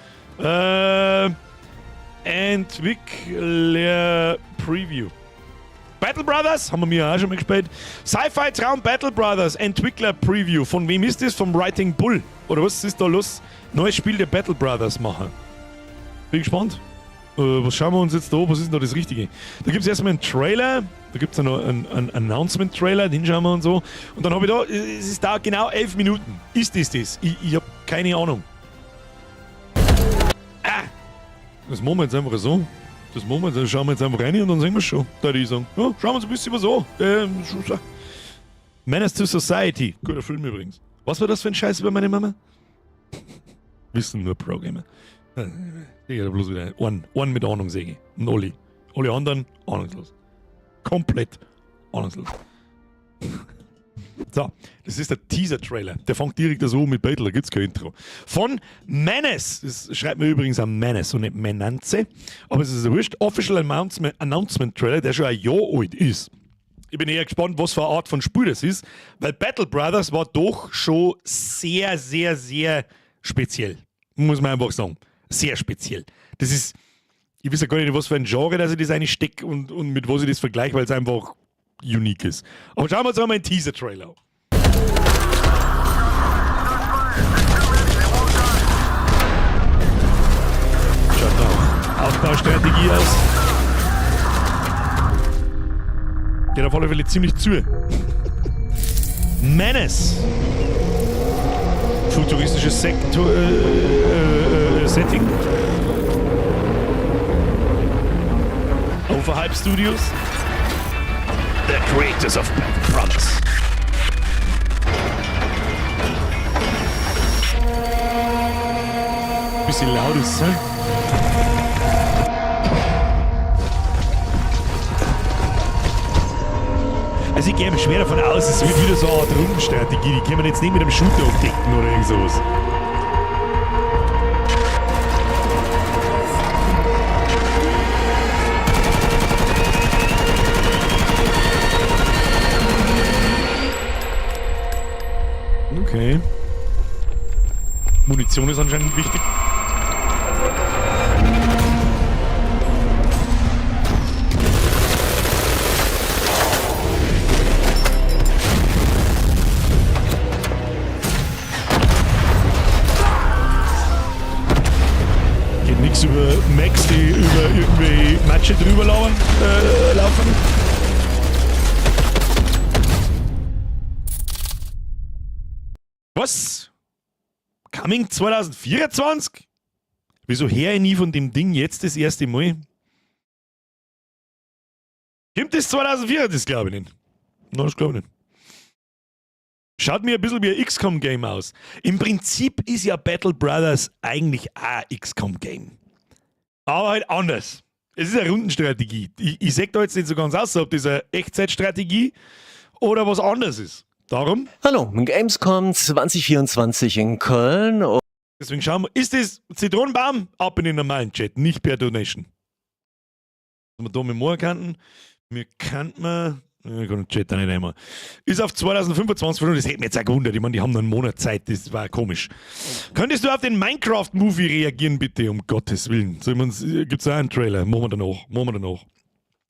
Entwickler Preview. Battle Brothers, haben wir mir auch schon mal gespielt. Sci-Fi Traum Battle Brothers, Entwickler Preview. Von wem ist das? Vom Writing Bull. Oder was ist da los? Neues Spiel der Battle Brothers machen. Bin gespannt. Was schauen wir uns jetzt da an? Was ist denn da das Richtige? Da gibt es erstmal einen Trailer. Da gibt es ja noch einen Announcement-Trailer, den schauen wir uns so. Und dann habe ich da, es ist da genau 11 Minuten. Ist das das? Ich habe keine Ahnung. Ah! Das machen wir jetzt einfach so. Das machen wir jetzt, dann schauen wir jetzt einfach rein und dann sehen wir schon. Da würde ich sagen. Ja, schauen wir uns ein bisschen was an. Menace to Society. Guter Film übrigens. Was war das für ein Scheiß über meine Mama? Wissen nur Pro-Gamer. Ich habe bloß wieder einen mit Ahnung sehe. Und alle. Alle anderen ahnungslos. Komplett ahnungslos. So, das ist der Teaser-Trailer. Der fängt direkt so mit Battle, da gibt es kein Intro. Von Menace. Das schreibt man übrigens am Menace und nicht Menance. Aber es ist wurscht. Official Announcement Trailer, der schon ein Jahr alt ist. Ich bin eher gespannt, was für eine Art von Spiel das ist, weil Battle Brothers war doch schon sehr, sehr, sehr speziell. Muss man einfach sagen. Sehr speziell. Das ist, ich weiß ja gar nicht, was für ein Genre, dass ich das eigentlich stecke und mit was ich das vergleiche, weil es einfach unique ist. Aber schauen wir uns einmal einen Teaser-Trailer an. Schaut nach Aufbaustrategie aus. Geht auf alle Fälle ziemlich zu. Menace. Futuristisches Sektor, Setting. Overhype Studios. The creators of Battle Brothers. Bisschen laut ist, ne? Also ich gehe schwer davon aus, es wird wieder so eine Art Rundenstrategie. Die können wir jetzt nicht mit einem Shooter abdecken oder irgend sowas. Okay. Munition ist anscheinend wichtig. Geht nichts über Mechs, die über irgendwie Matsche drüber laufen. Was? Coming 2024? Wieso höre ich nie von dem Ding jetzt das erste Mal? Kommt das 2004? Das glaube ich nicht. Nein, das glaube ich nicht. Schaut mir ein bisschen wie ein XCOM-Game aus. Im Prinzip ist ja Battle Brothers eigentlich auch ein XCOM-Game. Aber halt anders. Es ist eine Rundenstrategie. Ich sehe da jetzt nicht so ganz aus, ob das eine Echtzeitstrategie oder was anderes ist. Darum. Hallo, Gamescom 2024 in Köln. Deswegen schauen wir, ist das Zitronenbaum? Ab in den normalen Chat, nicht per Donation. Was wir da mit morgen kannten, wir könnten wir, ich kann den Chat da nicht einmal. Ist auf 2025 verloren, das hätte mich jetzt auch gewundert. Ich meine, die haben noch einen Monat Zeit, das war komisch. Könntest du auf den Minecraft-Movie reagieren, bitte? Um Gottes Willen. Gibt es auch einen Trailer? Machen wir danach. Machen wir danach.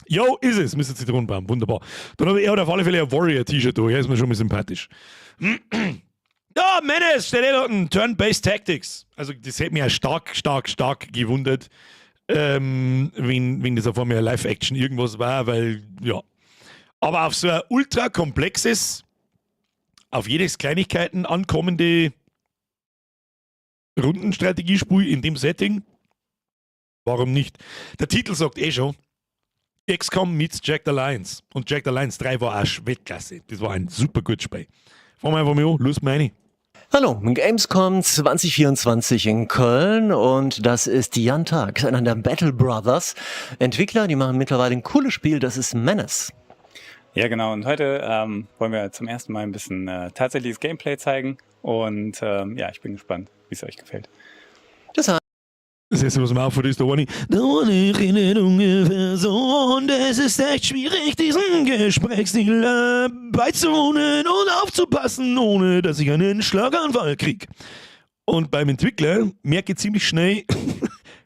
Jo, ist es, Mr. Zitronenbaum. Wunderbar. Dann habe ich, er hat auf alle Fälle ein Warrior-T-Shirt da. Er ist mir schon mal sympathisch. Ja, Menace, steht eh da unten. Turn-Based Tactics. Also, das hätte mich ja stark, stark, stark gewundert, wenn das auf einmal Live-Action irgendwas war, weil, ja. Aber auf so ein ultra komplexes, auf jedes Kleinigkeiten ankommende Rundenstrategiespiel in dem Setting, warum nicht? Der Titel sagt eh schon, XCOM meets Jagged Alliance. Und Jagged Alliance 3 war auch Weltklasse. Das war ein super gutes Spiel. Fangen wir einfach mal an, los meine. Hallo, Gamescom 2024 in Köln und das ist Jan Tag, einer der Battle Brothers Entwickler, die machen mittlerweile ein cooles Spiel, das ist Menace. Ja, genau. Und heute wollen wir zum ersten Mal ein bisschen tatsächliches Gameplay zeigen. Und ja, ich bin gespannt, wie es euch gefällt. Das heißt, Das erste, was mir auffällt, ist der eine redet ungefähr so und es ist echt schwierig, diesen Gesprächsstil beizuwohnen und aufzupassen, ohne dass ich einen Schlaganfall krieg. Und beim Entwickler merke ich ziemlich schnell,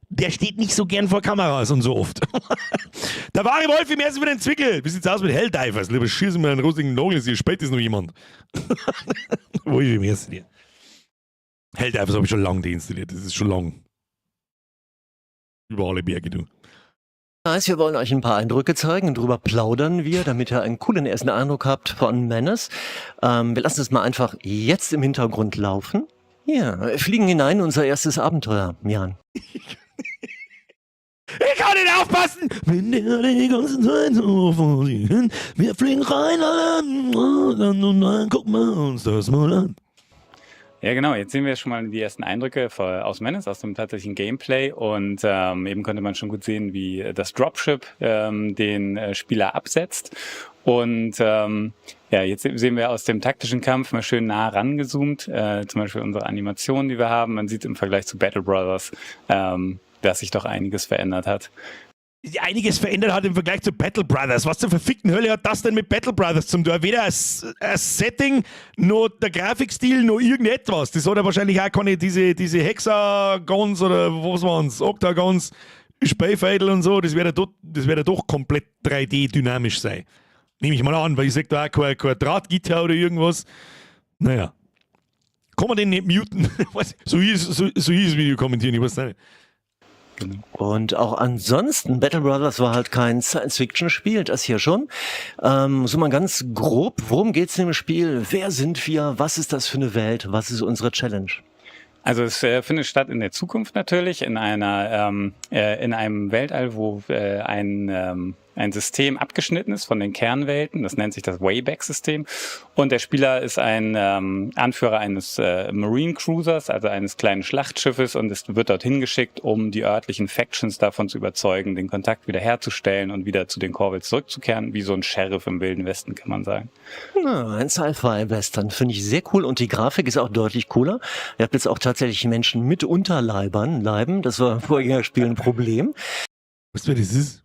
der steht nicht so gern vor Kameras und so oft. Der wahre Wolfi, merci für den Zwickel. Wie sieht's aus mit Helldivers? Lieber schießen mir einen rostigen Nagel, hier spät ist noch jemand. Wolfi, merci dir. Helldivers habe ich schon lange deinstalliert, das ist schon lang. Über alle Berge, du. Heißt, wir wollen euch ein paar Eindrücke zeigen und drüber plaudern wir, damit ihr einen coolen ersten Eindruck habt von Menace. Wir lassen es mal einfach jetzt im Hintergrund laufen. Ja, wir fliegen hinein in unser erstes Abenteuer, Jan. Ich kann nicht aufpassen! Wenn der die ganze Zeit so vor sich hin. Wir fliegen rein, alle, und dann gucken wir uns das mal an. Ja, genau. Jetzt sehen wir schon mal die ersten Eindrücke aus Menace, aus dem tatsächlichen Gameplay. Und eben konnte man schon gut sehen, wie das Dropship den Spieler absetzt. Und ja, jetzt sehen wir aus dem taktischen Kampf mal schön nah rangezoomt. Zum Beispiel unsere Animation, die wir haben. Man sieht im Vergleich zu Battle Brothers, dass sich doch einiges verändert hat. Einiges verändert hat im Vergleich zu Battle Brothers. Was zur verfickten Hölle hat das denn mit Battle Brothers zum tun? Weder ein Setting, noch der Grafikstil, noch irgendetwas. Das hat ja wahrscheinlich auch keine, diese Hexagons oder was waren's, Octagons, Spielfädel und so, das wird ja doch komplett 3D dynamisch sein. Nehme ich mal an, weil ich sehe da auch kein Drahtgitter oder irgendwas. Naja. Kann man den nicht muten? So ist Video kommentieren, ich weiß nicht. Genau. Und auch ansonsten, Battle Brothers war halt kein Science-Fiction-Spiel, das hier schon. So mal ganz grob, worum geht's in dem Spiel? Wer sind wir? Was ist das für eine Welt? Was ist unsere Challenge? Also es findet statt in der Zukunft natürlich, in einem Weltall, wo ein System abgeschnitten ist von den Kernwelten. Das nennt sich das Wayback-System. Und der Spieler ist ein Anführer eines Marine Cruisers, also eines kleinen Schlachtschiffes, und es wird dorthin geschickt, um die örtlichen Factions davon zu überzeugen, den Kontakt wiederherzustellen und wieder zu den Corvals zurückzukehren, wie so ein Sheriff im Wilden Westen, kann man sagen. Ja, ein Sci-Fi-Western finde ich sehr cool und die Grafik ist auch deutlich cooler. Ihr habt jetzt auch tatsächlich Menschen mit Unterleibern, Leiben. Das war im Vorgängerspiel ein Problem. Weißt du, wer das ist?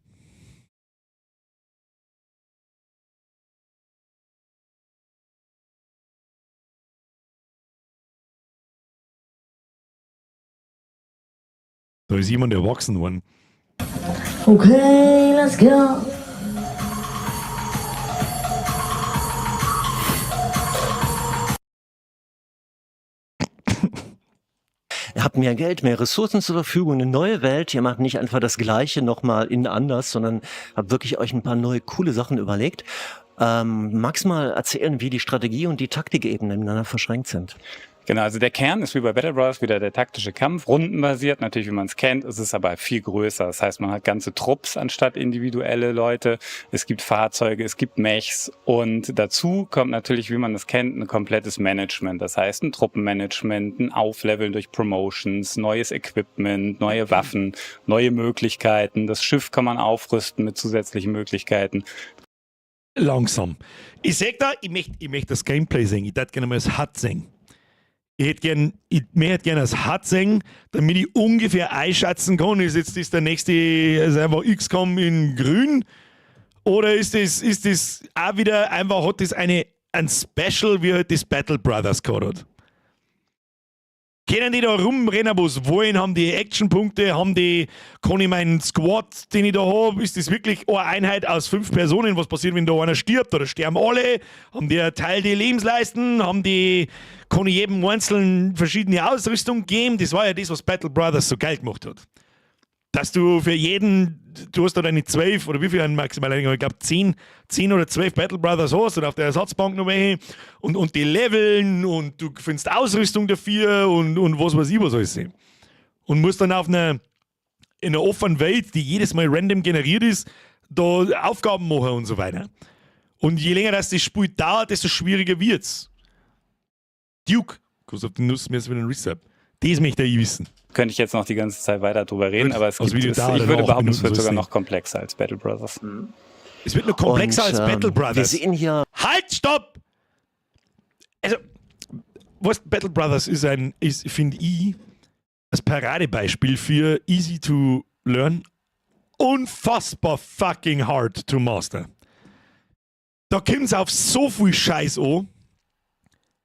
Da ist jemand erwachsen worden. Okay, let's go. Ihr habt mehr Geld, mehr Ressourcen zur Verfügung, eine neue Welt. Ihr macht nicht einfach das Gleiche nochmal in anders, sondern habt wirklich euch ein paar neue coole Sachen überlegt. Magst du mal erzählen, wie die Strategie und die Taktikebene miteinander verschränkt sind? Genau, also der Kern ist wie bei Battle Brothers wieder der taktische Kampf, rundenbasiert, natürlich, wie man es kennt, es ist aber viel größer. Das heißt, man hat ganze Trupps anstatt individuelle Leute. Es gibt Fahrzeuge, es gibt Mechs und dazu kommt natürlich, wie man es kennt, ein komplettes Management. Das heißt, ein Truppenmanagement, ein Aufleveln durch Promotions, neues Equipment, neue Waffen, neue Möglichkeiten. Das Schiff kann man aufrüsten mit zusätzlichen Möglichkeiten. Langsam. Ich sag da, ich möcht das Gameplay sehen. Ich würd gerne mal das HUD sehen. Ich möchte gerne das HUD sehen, damit ich ungefähr einschätzen kann, ist jetzt das der nächste, also einfach XCOM in grün, oder ist das auch wieder einfach, hat das ein Special, wie halt das Battle Brothers gehabt hat? Können die da rumrennen, wo sie wollen? Haben die Actionpunkte? Kann ich meinen Squad, den ich da hab, ist das wirklich eine Einheit aus 5 Personen? Was passiert, wenn da einer stirbt? Oder sterben alle? Haben die einen Teil die Lebensleisten? Kann ich jedem Einzelnen verschiedene Ausrüstung geben? Das war ja das, was Battle Brothers so geil gemacht hat. Dass du für jeden, du hast da deine 12 oder wie viel maximal, ich glaub 10 oder 12 Battle Brothers hast oder auf der Ersatzbank noch welche und die leveln und du findest Ausrüstung dafür und was weiß ich was alles. Und musst dann in einer offenen Welt, die jedes Mal random generiert ist, da Aufgaben machen und so weiter. Und je länger das Spiel dauert, desto schwieriger wird's. Duke, Kuss auf die Nuss, mir ist wieder ein Resub. Das möchte ich wissen. Könnte ich jetzt noch die ganze Zeit weiter drüber reden, Gut, aber aus Video dauert ich dann würde auch behaupten, es Minuten wird so sogar ist noch komplexer als Battle Brothers. Es wird noch komplexer Und, als Battle Brothers. Wir sehen hier Halt, stopp! Also, was Battle Brothers ist, finde ich, das Paradebeispiel für easy to learn, unfassbar fucking hard to master. Da kommt es auf so viel Scheiß an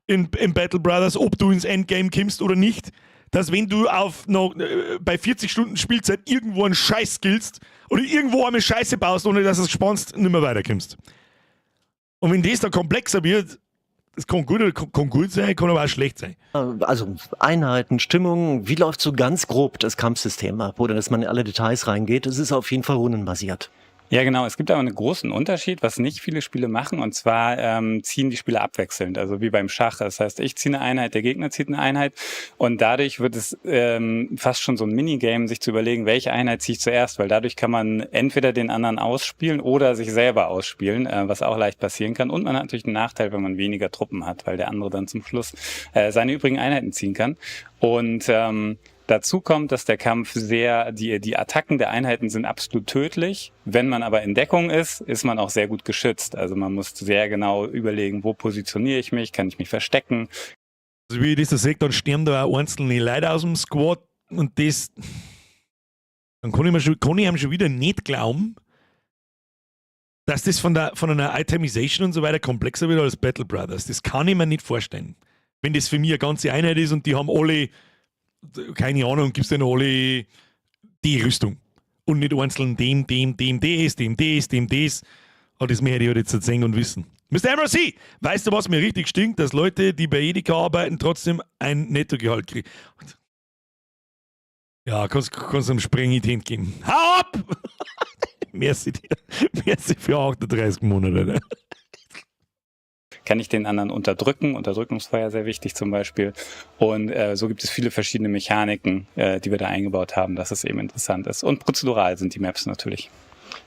in Battle Brothers, ob du ins Endgame kommst oder nicht, dass, wenn du auf noch bei 40 Stunden Spielzeit irgendwo einen Scheiß skillst oder irgendwo eine Scheiße baust, ohne dass es spawnst, nicht mehr weiterkommst. Und wenn das dann komplexer wird, das kann gut sein, kann aber auch schlecht sein. Also Einheiten, Stimmung, wie läuft so ganz grob das Kampfsystem ab, ohne dass man in alle Details reingeht? Es ist auf jeden Fall rundenbasiert. Ja, genau. Es gibt aber einen großen Unterschied, was nicht viele Spiele machen. Und zwar ziehen die Spieler abwechselnd, also wie beim Schach. Das heißt, ich ziehe eine Einheit, der Gegner zieht eine Einheit. Und dadurch wird es fast schon so ein Minigame, sich zu überlegen, welche Einheit ziehe ich zuerst, weil dadurch kann man entweder den anderen ausspielen oder sich selber ausspielen, was auch leicht passieren kann. Und man hat natürlich einen Nachteil, wenn man weniger Truppen hat, weil der andere dann zum Schluss seine übrigen Einheiten ziehen kann. Und dazu kommt, dass der Kampf sehr, die, die Attacken der Einheiten sind absolut tödlich. Wenn man aber in Deckung ist, ist man auch sehr gut geschützt. Also man muss sehr genau überlegen, wo positioniere ich mich, kann ich mich verstecken. Also wie ich das da sehe, dann sterben da auch einzelne Leute aus dem Squad und das, dann kann ich ihm schon wieder nicht glauben, dass das von einer Itemization und so weiter komplexer wird als Battle Brothers. Das kann ich mir nicht vorstellen. Wenn das für mich eine ganze Einheit ist und die haben alle, keine Ahnung, gibst denen alle die Rüstung. Und nicht einzeln dem, dem, dem, des, dem, des, dem, des. Aber das möchte ich halt jetzt sehen und wissen. Mr. MRC, weißt du, was mir richtig stinkt? Dass Leute, die bei Edeka arbeiten, trotzdem ein Nettogehalt kriegen. Ja, kannst einem Spring in die Hände geben. Hau ab! Merci dir. Merci für 38 Monate. Ne? Kann ich den anderen unterdrücken? Unterdrückungsfeuer sehr wichtig zum Beispiel. Und so gibt es viele verschiedene Mechaniken, die wir da eingebaut haben, dass es eben interessant ist. Und prozedural sind die Maps natürlich.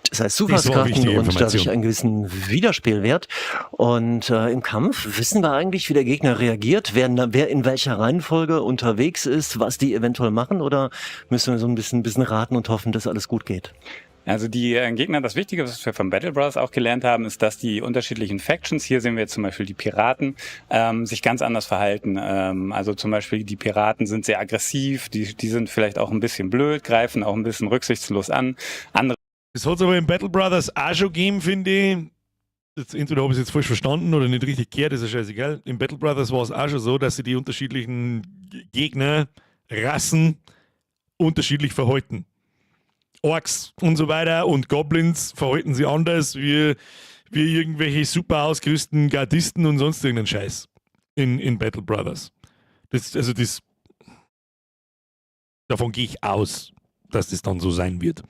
Das heißt Zufallskarten und dadurch einen gewissen Wiederspielwert. Und im Kampf wissen wir eigentlich, wie der Gegner reagiert, wer in welcher Reihenfolge unterwegs ist, was die eventuell machen, oder müssen wir so ein bisschen raten und hoffen, dass alles gut geht? Also die Gegner, das Wichtige, was wir von Battle Brothers auch gelernt haben, ist, dass die unterschiedlichen Factions, hier sehen wir jetzt zum Beispiel die Piraten, sich ganz anders verhalten. Also zum Beispiel die Piraten sind sehr aggressiv, die sind vielleicht auch ein bisschen blöd, greifen auch ein bisschen rücksichtslos an. Andere Das hat es aber in Battle Brothers auch schon gegeben, finde ich. Jetzt, entweder habe ich es jetzt falsch verstanden oder nicht richtig gehört, ist ja scheißegal. In Battle Brothers war es auch schon so, dass sie die unterschiedlichen Gegner, Rassen unterschiedlich verhalten. Orks und so weiter und Goblins verhalten sich anders wie irgendwelche super ausgerüsteten Gardisten und sonst irgendeinen Scheiß in Battle Brothers. Das, also das, davon gehe ich aus, dass das dann so sein wird.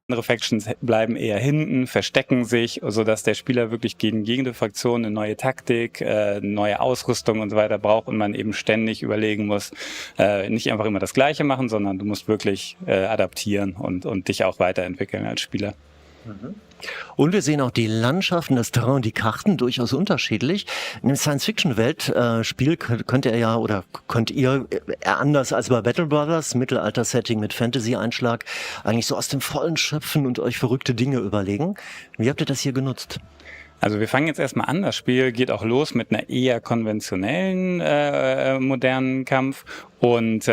Andere Factions bleiben eher hinten, verstecken sich, sodass der Spieler wirklich gegen jede Fraktion eine neue Taktik, neue Ausrüstung und so weiter braucht und man eben ständig überlegen muss, nicht einfach immer das Gleiche machen, sondern du musst wirklich adaptieren und dich auch weiterentwickeln als Spieler. Und wir sehen auch die Landschaften, das Terrain und die Karten durchaus unterschiedlich. In dem Science-Fiction-Welt-Spiel könnt ihr ja oder könnt ihr anders als bei Battle Brothers, Mittelalter-Setting mit Fantasy-Einschlag, eigentlich so aus dem Vollen schöpfen und euch verrückte Dinge überlegen. Wie habt ihr das hier genutzt? Also wir fangen jetzt erstmal an. Das Spiel geht auch los mit einer eher konventionellen, modernen Kampf und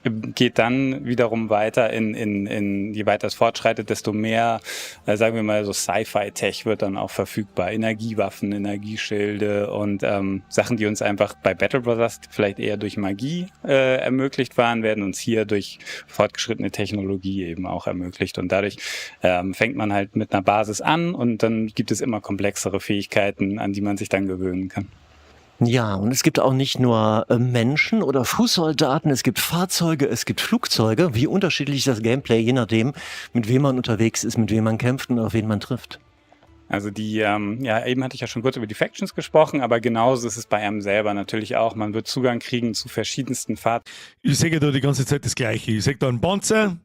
geht dann wiederum weiter in, je weiter es fortschreitet, desto mehr, sagen wir mal, so Sci-Fi-Tech wird dann auch verfügbar. Energiewaffen, Energieschilde und Sachen, die uns einfach bei Battle Brothers vielleicht eher durch Magie ermöglicht waren, werden uns hier durch fortgeschrittene Technologie eben auch ermöglicht. Und dadurch fängt man halt mit einer Basis an und dann gibt es immer komplexere Fähigkeiten, an die man sich dann gewöhnen kann. Ja, und es gibt auch nicht nur Menschen oder Fußsoldaten, es gibt Fahrzeuge, es gibt Flugzeuge. Wie unterschiedlich ist das Gameplay, je nachdem, mit wem man unterwegs ist, mit wem man kämpft und auf wen man trifft? Also die, ja, eben hatte ich ja schon kurz über die Factions gesprochen, aber genauso ist es bei einem selber natürlich auch. Man wird Zugang kriegen zu verschiedensten Fahrzeugen. Ich sehe da die ganze Zeit das Gleiche. Ich sehe da einen Panzer,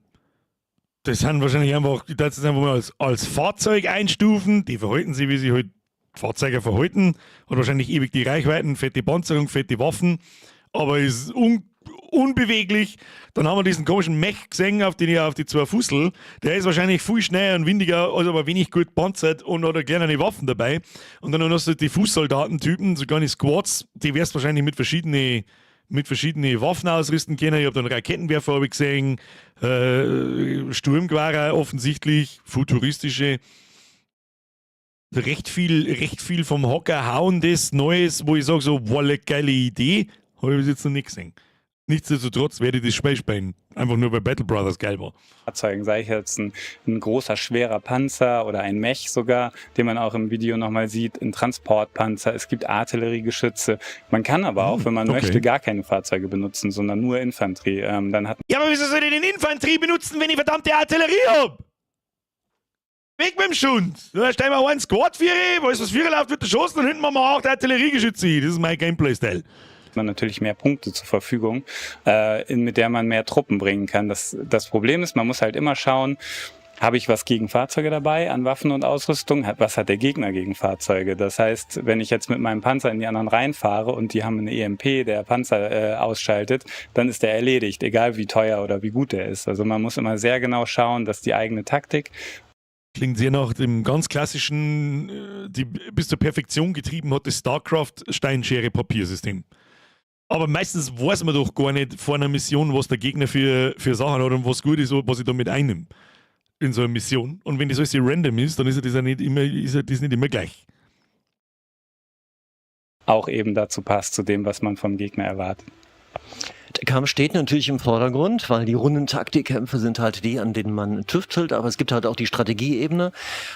das sind wahrscheinlich einfach, ich darf das einfach mal als Fahrzeug einstufen, die verhalten sich, wie sie halt Fahrzeuge verhalten, hat wahrscheinlich ewig die Reichweiten, fette Panzerung, fette Waffen, aber ist Unbeweglich. Dann haben wir diesen komischen Mech gesehen auf die zwei Fußel. Der ist wahrscheinlich viel schneller und windiger, also aber wenig gut panzert und hat kleine Waffen dabei. Und dann hast du die Fußsoldatentypen, so kleine Squads, die wirst wahrscheinlich mit verschiedenen Waffen ausrüsten können. Ich habe dann Raketenwerfer hab ich gesehen, Sturmgewehre offensichtlich, futuristische. Recht viel vom Hocker hauendes Neues, wo ich sage so, wolle geile Idee, habe ich bis jetzt noch nicht gesehen. Nichtsdestotrotz werde ich das Spiel spielen. Einfach nur, weil Battle Brothers geil war. Fahrzeugen, sei ich jetzt ein großer, schwerer Panzer oder ein Mech sogar, den man auch im Video nochmal sieht, ein Transportpanzer, es gibt Artilleriegeschütze. Man kann aber auch, wenn man möchte, gar keine Fahrzeuge benutzen, sondern nur Infanterie. Dann hat Ja, aber wieso soll ich denn Infanterie benutzen, wenn ich verdammte Artillerie hab? Weg mit dem Schund! Da stellen wir einen Squad viere, wo ist was viere läuft, wird erschossen und hinten machen wir auch die Artilleriegeschütze hin. Das ist mein Gameplay-Style. Man natürlich mehr Punkte zur Verfügung, mit der man mehr Truppen bringen kann. Das Problem ist, man muss halt immer schauen, habe ich was gegen Fahrzeuge dabei an Waffen und Ausrüstung? Was hat der Gegner gegen Fahrzeuge? Das heißt, wenn ich jetzt mit meinem Panzer in die anderen reinfahre und die haben eine EMP, der Panzer ausschaltet, dann ist der erledigt, egal wie teuer oder wie gut der ist. Also man muss immer sehr genau schauen, dass die eigene Taktik Klingt sehr nach dem ganz klassischen, die bis zur Perfektion getrieben hat, das StarCraft Stein-Schere-Papier-System. Aber meistens weiß man doch gar nicht vor einer Mission, was der Gegner für Sachen hat und was gut ist, was ich damit einnehme in so einer Mission. Und wenn das alles random ist, dann ist ja das ja nicht immer, ist ja das nicht immer gleich. Auch eben dazu passt, zu dem, was man vom Gegner erwartet. Der Kampf steht natürlich im Vordergrund, weil die Rundentaktikkämpfe sind halt die, an denen man tüftelt, aber es gibt halt auch die Strategieebene,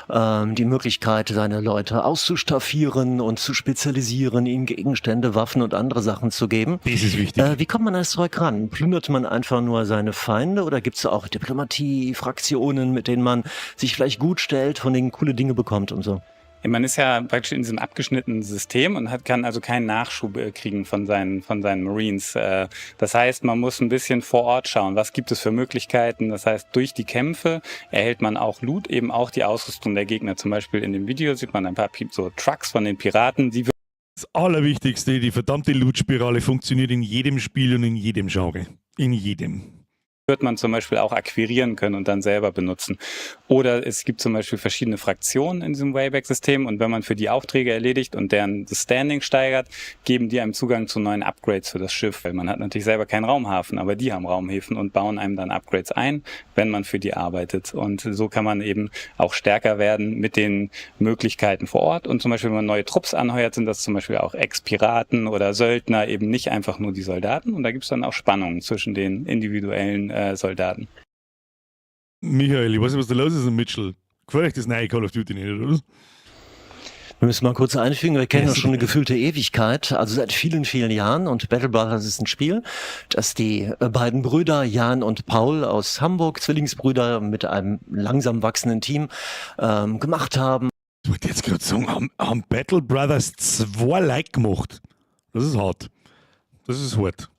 die Möglichkeit, seine Leute auszustaffieren und zu spezialisieren, ihnen Gegenstände, Waffen und andere Sachen zu geben. Das ist wichtig. Wie kommt man an das Zeug ran? Plündert man einfach nur seine Feinde oder gibt es auch Diplomatie, Fraktionen, mit denen man sich vielleicht gut stellt, von denen coole Dinge bekommt und so? Man ist ja praktisch in diesem abgeschnittenen System und kann also keinen Nachschub kriegen von seinen Marines. Das heißt, man muss ein bisschen vor Ort schauen, was gibt es für Möglichkeiten. Das heißt, durch die Kämpfe erhält man auch Loot, eben auch die Ausrüstung der Gegner. Zum Beispiel in dem Video sieht man ein paar so Trucks von den Piraten, die Das Allerwichtigste, die verdammte Loot-Spirale funktioniert in jedem Spiel und in jedem Genre. In jedem. Wird man zum Beispiel auch akquirieren können und dann selber benutzen. Oder es gibt zum Beispiel verschiedene Fraktionen in diesem Wayback-System und wenn man für die Aufträge erledigt und deren das Standing steigert, geben die einem Zugang zu neuen Upgrades für das Schiff. Weil man hat natürlich selber keinen Raumhafen, aber die haben Raumhäfen und bauen einem dann Upgrades ein, wenn man für die arbeitet. Und so kann man eben auch stärker werden mit den Möglichkeiten vor Ort. Und zum Beispiel, wenn man neue Trupps anheuert, sind das zum Beispiel auch Ex-Piraten oder Söldner, eben nicht einfach nur die Soldaten. Und da gibt es dann auch Spannungen zwischen den individuellen Soldaten. Michael, ich weiß nicht, was da los ist in Mitchell. Gefällt euch das neue Call of Duty nicht, oder was? Wir müssen mal kurz einfügen, wir kennen uns schon eine gefühlte Ewigkeit, also seit vielen, vielen Jahren, und Battle Brothers ist ein Spiel, das die beiden Brüder Jan und Paul aus Hamburg, Zwillingsbrüder mit einem langsam wachsenden Team, gemacht haben. Ich wollte jetzt gerade sagen, haben Battle Brothers zwei Like gemacht. Das ist hart. Das ist hart.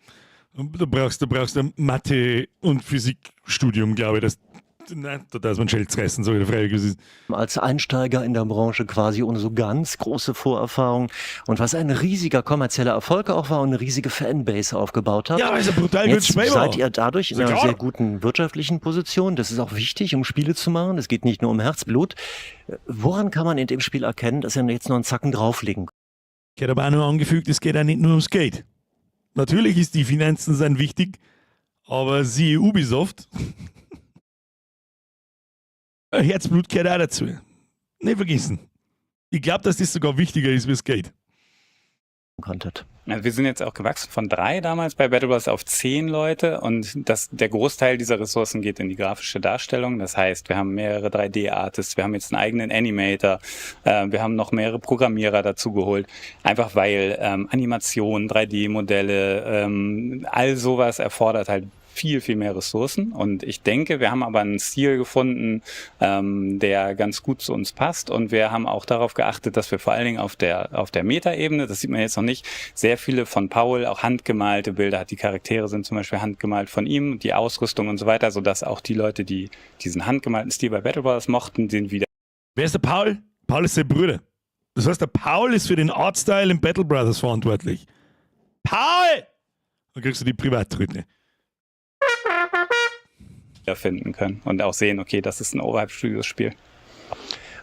Du brauchst ein Mathe- und Physikstudium, glaube ich. Nein, da darf man Schels reißen, so wie der Freiwillige ist. Als Einsteiger in der Branche quasi ohne so ganz große Vorerfahrung und was ein riesiger kommerzieller Erfolg auch war und eine riesige Fanbase aufgebaut hat. Ja, aber ist ja brutal Jetzt gut Spiel war. Seid ihr dadurch in Ist ja einer klar. sehr guten wirtschaftlichen Position. Das ist auch wichtig, um Spiele zu machen. Es geht nicht nur um Herzblut. Woran kann man in dem Spiel erkennen, dass ihr jetzt noch einen Zacken drauflegen Ich hätte aber auch noch angefügt, es geht auch nicht nur ums Geld. Natürlich ist die Finanzen sind wichtig, aber siehe Ubisoft. Herzblut gehört auch dazu. Nicht vergessen. Ich glaube, dass das sogar wichtiger ist wie das Geld. Konntet? Also wir sind jetzt auch gewachsen von drei damals bei Battle Brothers auf 10 Leute und der Großteil dieser Ressourcen geht in die grafische Darstellung. Das heißt, wir haben mehrere 3D-Artists, wir haben jetzt einen eigenen Animator, wir haben noch mehrere Programmierer dazu geholt, einfach weil Animation, 3D-Modelle, all sowas erfordert halt viel, viel mehr Ressourcen. Und ich denke, wir haben aber einen Stil gefunden, der ganz gut zu uns passt. Und wir haben auch darauf geachtet, dass wir vor allen Dingen auf der Metaebene, das sieht man jetzt noch nicht, sehr viele von Paul auch handgemalte Bilder hat. Die Charaktere sind zum Beispiel handgemalt von ihm, die Ausrüstung und so weiter, sodass auch die Leute, die diesen handgemalten Stil bei Battle Brothers mochten, den wieder Wer ist der Paul? Paul ist sein Bruder. Das heißt, der Paul ist für den Artstyle in Battle Brothers verantwortlich. Paul! Dann kriegst du die Privattröte. Finden können und auch sehen, okay, das ist ein Overhyped Studios Spiel.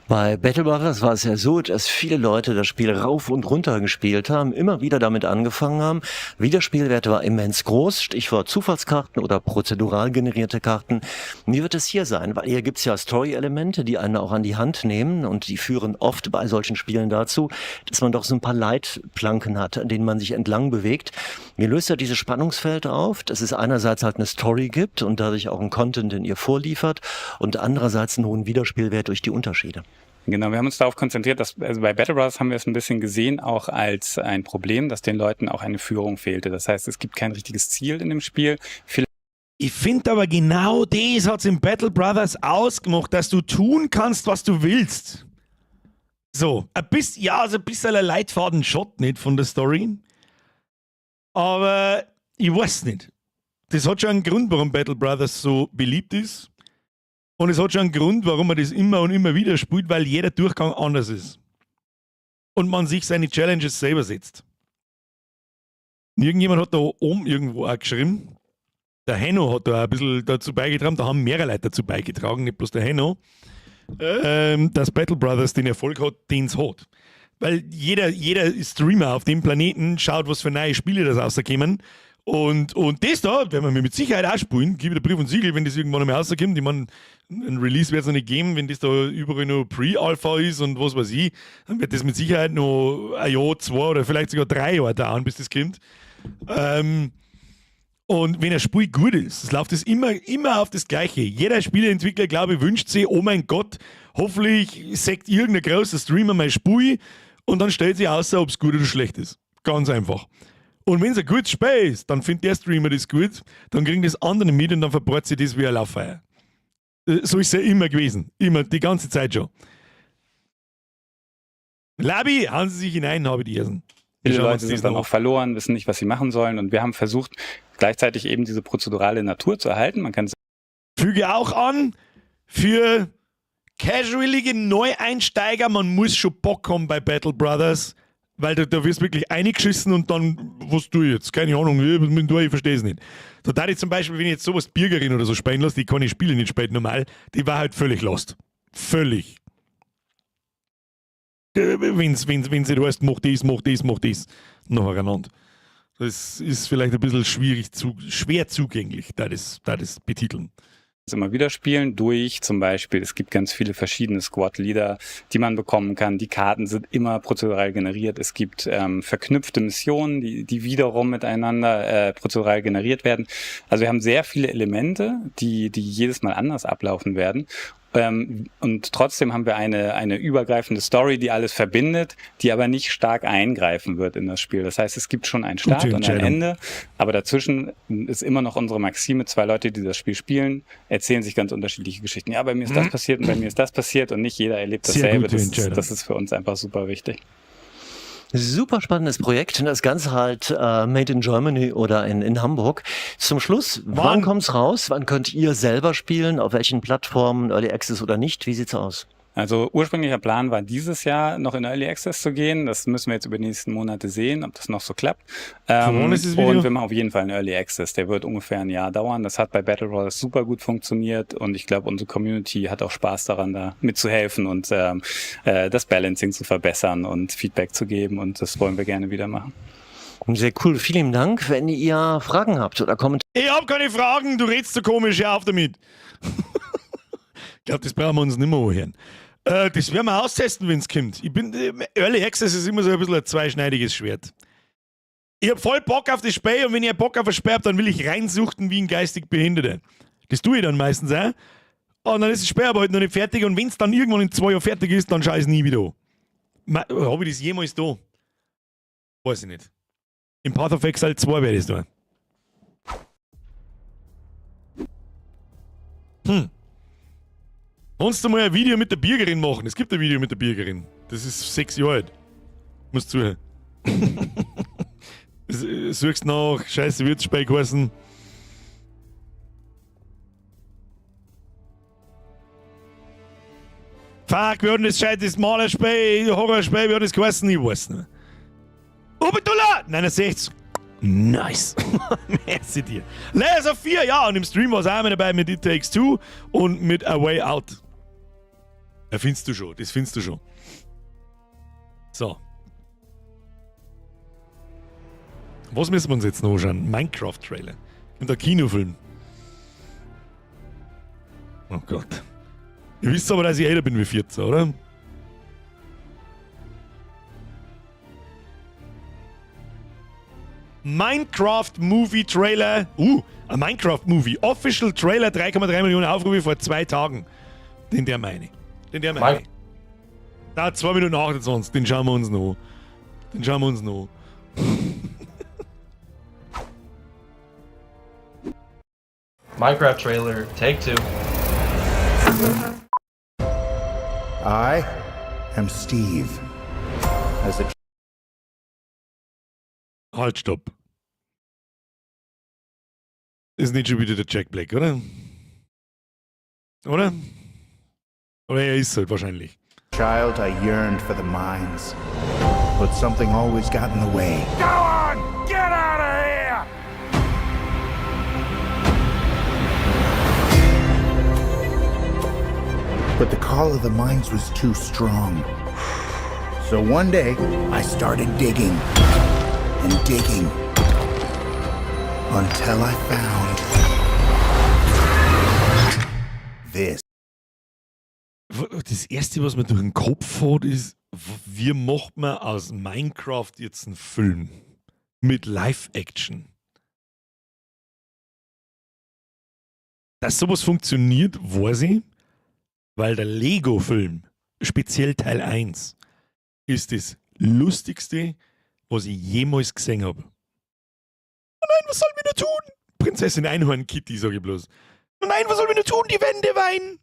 Bei Battle Brothers war es ja so, dass viele Leute das Spiel rauf und runter gespielt haben, immer wieder damit angefangen haben. Wiederspielwert war immens groß, Stichwort Zufallskarten oder prozedural generierte Karten. Wie wird es hier sein? Weil hier gibt's ja Story-Elemente, die einen auch an die Hand nehmen und die führen oft bei solchen Spielen dazu, dass man doch so ein paar Leitplanken hat, an denen man sich entlang bewegt. Wie löst ihr dieses Spannungsfeld auf, dass es einerseits halt eine Story gibt und dadurch auch einen Content, den ihr vorliefert, und andererseits einen hohen Wiederspielwert durch die Unterschiede? Genau, wir haben uns darauf konzentriert, dass, also bei Battle Brothers haben wir es ein bisschen gesehen, auch als ein Problem, dass den Leuten auch eine Führung fehlte. Das heißt, es gibt kein richtiges Ziel in dem Spiel. Viele Ich finde aber, genau das hat's in Battle Brothers ausgemacht, dass du tun kannst, was du willst. So, ein bisschen, ja, also ein bisschen ein Leitfaden schon, nicht von der Story. Aber ich weiß nicht. Das hat schon einen Grund, warum Battle Brothers so beliebt ist. Und es hat schon einen Grund, warum man das immer und immer wieder spielt, weil jeder Durchgang anders ist. Und man sich seine Challenges selber setzt. Irgendjemand hat da oben irgendwo auch geschrieben, der Henno hat da auch ein bisschen dazu beigetragen, da haben mehrere Leute dazu beigetragen, nicht bloß der Henno, dass Battle Brothers den Erfolg hat, den es hat. Weil jeder Streamer auf dem Planeten schaut, was für neue Spiele das rauskommen. Und das da werden wir mit Sicherheit auch spielen. Gib dir Brief und Siegel, wenn das irgendwann einmal rauskommt. Ich meine, ein Release wird es noch nicht geben, wenn das da überall nur Pre-Alpha ist und was weiß ich, dann wird das mit Sicherheit noch ein Jahr, 2 oder vielleicht sogar 3 Jahre dauern, bis das kommt. Und wenn ein Spiel gut ist, es läuft es immer, immer auf das Gleiche. Jeder Spieleentwickler, glaube ich, wünscht sich, oh mein Gott, hoffentlich sagt irgendein großer Streamer mein Spiel und dann stellt sich aus, ob es gut oder schlecht ist. Ganz einfach. Und wenn es ein gutes Spiel ist, dann findet der Streamer das gut, dann kriegen das andere mit und dann verbreitet sich das wie ein Lauffeuer. So ist es ja immer gewesen. Immer, die ganze Zeit schon. Labi, hauen Sie sich hinein, habe die Ersten. Viele Schauen wir Leute uns sind das dann noch auch verloren, wissen nicht, was sie machen sollen. Und wir haben versucht, gleichzeitig eben diese prozedurale Natur zu erhalten. Man kann Füge auch an, für casualige Neueinsteiger, man muss schon Bock haben bei Battle Brothers, weil da wirst du wirklich eingeschissen und dann, was tue ich jetzt? Keine Ahnung, ich verstehe es nicht. Da darf ich zum Beispiel, wenn ich jetzt sowas Birgerin oder so spielen lasse, die kann ich Spiele nicht spielen normal, die war halt völlig lost. Völlig. Wenn's nicht heißt, mach dies, mach dies, mach dies, nacheinander. Das ist vielleicht ein bisschen schwer zugänglich, da das betiteln. immer wieder spielen durch zum Beispiel, es gibt ganz viele verschiedene Squad-Leader, die man bekommen kann. Die Karten sind immer prozedural generiert. Es gibt verknüpfte Missionen, die wiederum miteinander prozedural generiert werden. Also wir haben sehr viele Elemente, die jedes Mal anders ablaufen werden. Und trotzdem haben wir eine übergreifende Story, die alles verbindet, die aber nicht stark eingreifen wird in das Spiel. Das heißt, es gibt schon einen Start Gute und ein Entscheidung. Ende, aber dazwischen ist immer noch unsere Maxime, 2 Leute, die das Spiel spielen, erzählen sich ganz unterschiedliche Geschichten. Ja, bei mir ist das passiert und bei mir ist das passiert und nicht jeder erlebt Sehr dasselbe. gute Das Entscheidung. ist für uns einfach super wichtig. Super spannendes Projekt und das Ganze halt made in Germany oder in Hamburg. Zum Schluss, wann Wann? kommt's raus? Wann könnt ihr selber spielen? Auf welchen Plattformen? Early Access oder nicht? Wie sieht's aus? Also ursprünglicher Plan war, dieses Jahr noch in Early Access zu gehen. Das müssen wir jetzt über die nächsten Monate sehen, ob das noch so klappt. Wann ist das Video? Und wir machen auf jeden Fall einen Early Access. Der wird ungefähr ein Jahr dauern. Das hat bei Battle Brothers super gut funktioniert und ich glaube, unsere Community hat auch Spaß daran, da mitzuhelfen und das Balancing zu verbessern und Feedback zu geben. Und das wollen wir gerne wieder machen. Sehr cool. Vielen Dank. Wenn ihr Fragen habt oder Kommentare. Ich hab keine Fragen. Du redest so komisch. Hör auf damit. Ich glaub, das brauchen wir uns nicht mehr anhören. Das werden wir austesten, wenn's kommt. Early Access ist immer so ein bisschen ein zweischneidiges Schwert. Ich hab voll Bock auf das Spiel und wenn ich Bock auf ein Spiel hab, dann will ich reinsuchten wie ein geistig Behinderter. Das tue ich dann meistens auch. Und dann ist das Spiel aber halt noch nicht fertig und wenn's dann irgendwann in 2 Jahren fertig ist, dann schau ich's nie wieder an. Hab ich das jemals da? Weiß ich nicht. Im Path of Exile 2 werde ich's tun. Kannst du mal ein Video mit der Birgerin machen? Es gibt ein Video mit der Birgerin. Das ist 6 Jahre alt. Musst zuhören. Suchst nach, scheiße, wird's Spiel geheißen. Fuck, wir hatten das scheiße, das Malerspiel, Horrorspiel, wie hat das geheißen? Ich weiß nicht. Ubetula! 69. Nice. Merci dir. Layers of 4, ja, und im Stream war es auch mit dabei mit It Takes Two und mit A Way Out. Ja, findest du schon, das findest du schon. So. Was müssen wir uns jetzt noch anschauen? Minecraft-Trailer. Und der Kinofilm. Oh Gott. Ihr wisst aber, dass ich älter bin wie 14, oder? Minecraft Movie Trailer. Ein Minecraft Movie. Official Trailer, 3,3 Millionen Aufrufe vor 2 Tagen. Den der meine. Den der meine. Da, 2 Minuten 28, den schauen wir uns noch. Den schauen wir uns noch. Minecraft trailer, take two. I am Steve. As a Halt, stopp. Ist nicht schon wieder der Jack Black, oder? Oder? Oder er ist halt wahrscheinlich. Child, I yearned for the mines. But something always got in the way. Go on! Get out of here! But the call of the mines was too strong. So one day, I started digging and digging until I found this. Das Erste, was mir durch den Kopf fährt, ist, wie macht man aus Minecraft jetzt einen Film? Mit Live-Action. Dass sowas funktioniert, weiß ich, weil der Lego-Film, speziell Teil 1, ist das Lustigste, was ich jemals gesehen habe. Oh nein, was sollen wir nur tun? Prinzessin Einhorn Kitty, sag ich bloß. Oh nein, was sollen wir nur tun? Die Wände weinen.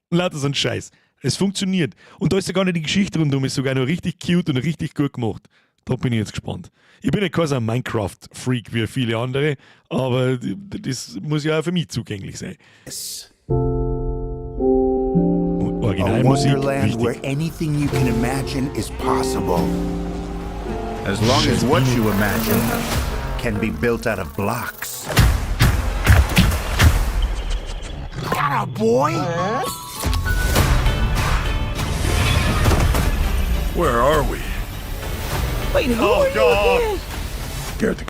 Lauter so ein Scheiß. Es funktioniert. Und da ist sogar noch die Geschichte rundum, ist sogar noch richtig cute und richtig gut gemacht. Da bin ich jetzt gespannt. Ich bin ja kein so ein Minecraft-Freak wie viele andere, aber das muss ja auch für mich zugänglich sein. A Originalmusik, wonderland wichtig. Where anything you can imagine is possible. As long as what you imagine can be built out of blocks. Atta boy! Where are we? Wait, who Oh are you God. again? Garrett the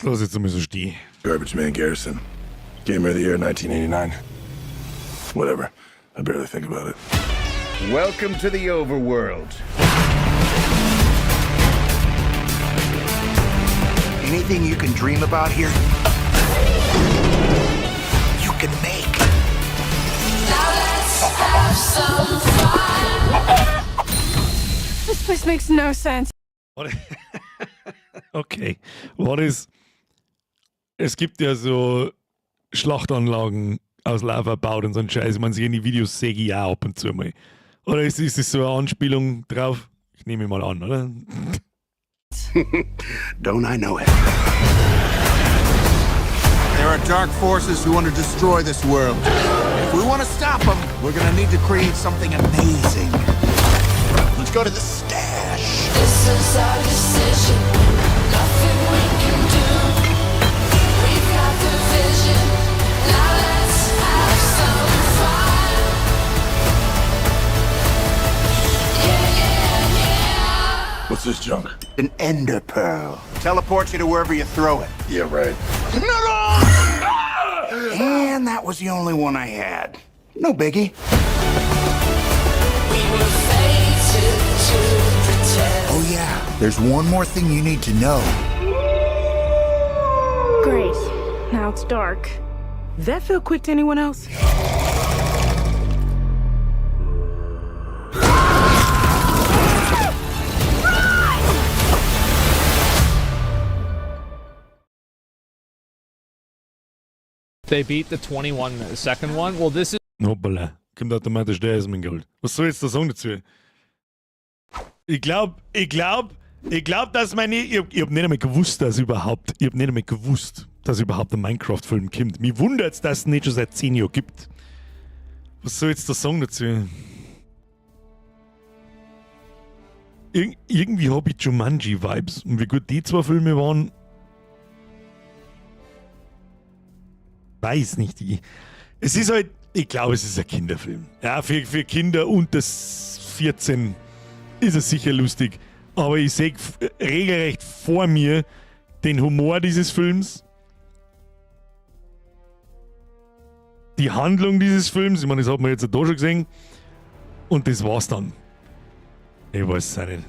Das lass ich jetzt einmal so stehen. Garbage Man Garrison. Gamer of the Year 1989. Whatever. I barely think about it. Welcome to the overworld. Anything you can dream about here, you can make. Now let's have some fun. This place makes no sense. Okay. What is. Es gibt ja so Schlachtanlagen aus Lava baut und so ein Scheiß. Ich meine, die Videos sehe ich auch ab und zu mal. Oder ist das so eine Anspielung drauf? Ich nehme mal an, oder? Don't I know it? There are dark forces who want to destroy this world. If we want to stop them, we're gonna need to create something amazing. Let's go to the stash. This is our decision. Nothing we can do. We've got the vision. Now let's have some fun. Yeah. What's this junk? An ender pearl. Teleports you to wherever you throw it. Yeah, right. And that was the only one I had. No biggie. We were fated to pretend. Oh, yeah. There's one more thing you need to know. Great. Now it's dark. That feel quick to anyone else? They beat the 21 second one. Well, this is Hoppala. Kommt automatisch der ist mein Gold. Was soll ich jetzt da sagen dazu? Ich glaub, dass meine. Ich hab nicht einmal gewusst, dass überhaupt. Ich hab nicht einmal gewusst, Dass überhaupt ein Minecraft-Film kommt. Mich wundert es, dass es nicht schon seit 10 Jahren gibt. Was soll jetzt der Song dazu? Irgendwie habe ich Jumanji-Vibes. Und wie gut die zwei Filme waren, weiß nicht. Es ist halt, ich glaube, es ist ein Kinderfilm. Ja, für Kinder unter 14 ist es sicher lustig. Aber ich sehe regelrecht vor mir den Humor dieses Films. Die Handlung dieses Films, ich meine, das hat man jetzt da schon gesehen. Und das war's dann. Ich weiß es auch nicht.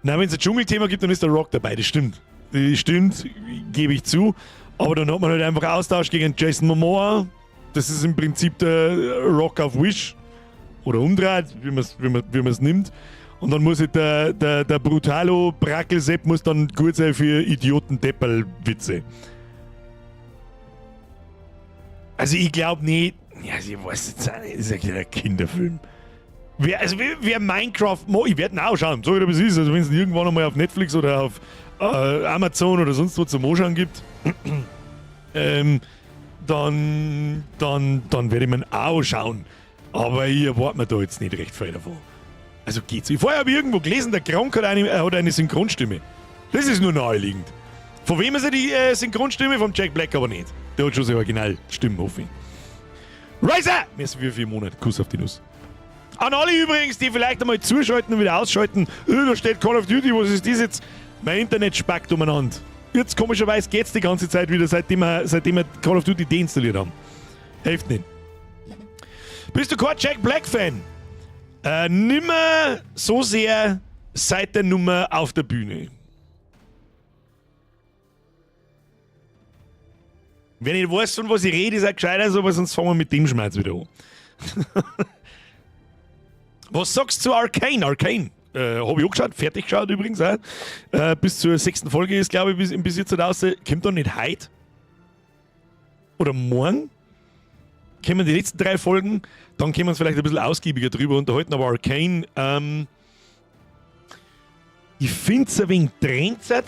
Na, wenn es ein Dschungelthema gibt, dann ist der Rock dabei, das stimmt. Das stimmt, gebe ich zu. Aber dann hat man halt einfach Austausch gegen Jason Momoa. Das ist im Prinzip der Rock auf Wish. Oder umdreht, wie man's nimmt. Und dann muss halt der Brutalo Brackelsepp muss dann gut sein für Idioten-Deppel-Witze. Also ich glaube nicht. Ja, ich weiß jetzt auch nicht, das ist ja kein Kinderfilm. Wer Minecraft mag, ich werde ihn auch schauen, so wie das ist. Also wenn es irgendwann einmal auf Netflix oder auf Amazon oder sonst wo zum Anschauen gibt, dann werde ich mir ihn auch schauen. Aber ich erwarte mir da jetzt nicht recht viel davon. Also geht's. Ich vorher habe ich irgendwo gelesen, der Gronkh hat eine Synchronstimme. Das ist nur naheliegend. Von wem ist er die Synchronstimme? Vom Jack Black aber nicht. Der hat schon seine Originalstimme, hoffe ich. Riser! Merci für 4 Monate. Kuss auf die Nuss. An alle übrigens, die vielleicht einmal zuschalten und wieder ausschalten. Da steht Call of Duty, was ist das jetzt? Mein Internet spackt umeinander. Jetzt komischerweise geht's die ganze Zeit wieder, seitdem wir Call of Duty deinstalliert haben. Hilft nicht. Bist du kein Jack Black-Fan? Nimmer so sehr seit der Nummer auf der Bühne. Wenn ich weiß, von was ich rede, ist auch gescheiter so, aber sonst fangen wir mit dem Schmerz wieder an. Was sagst du zu Arcane? Arcane. Hab ich auch geschaut, fertig geschaut übrigens auch. Bis zur 6. Folge ist, glaube ich, bis jetzt raus. Kommt da nicht heute? Oder morgen? Kommen die letzten 3 Folgen, dann können wir uns vielleicht ein bisschen ausgiebiger drüber unterhalten, aber Arcane, ich finde es ein wenig trenzert.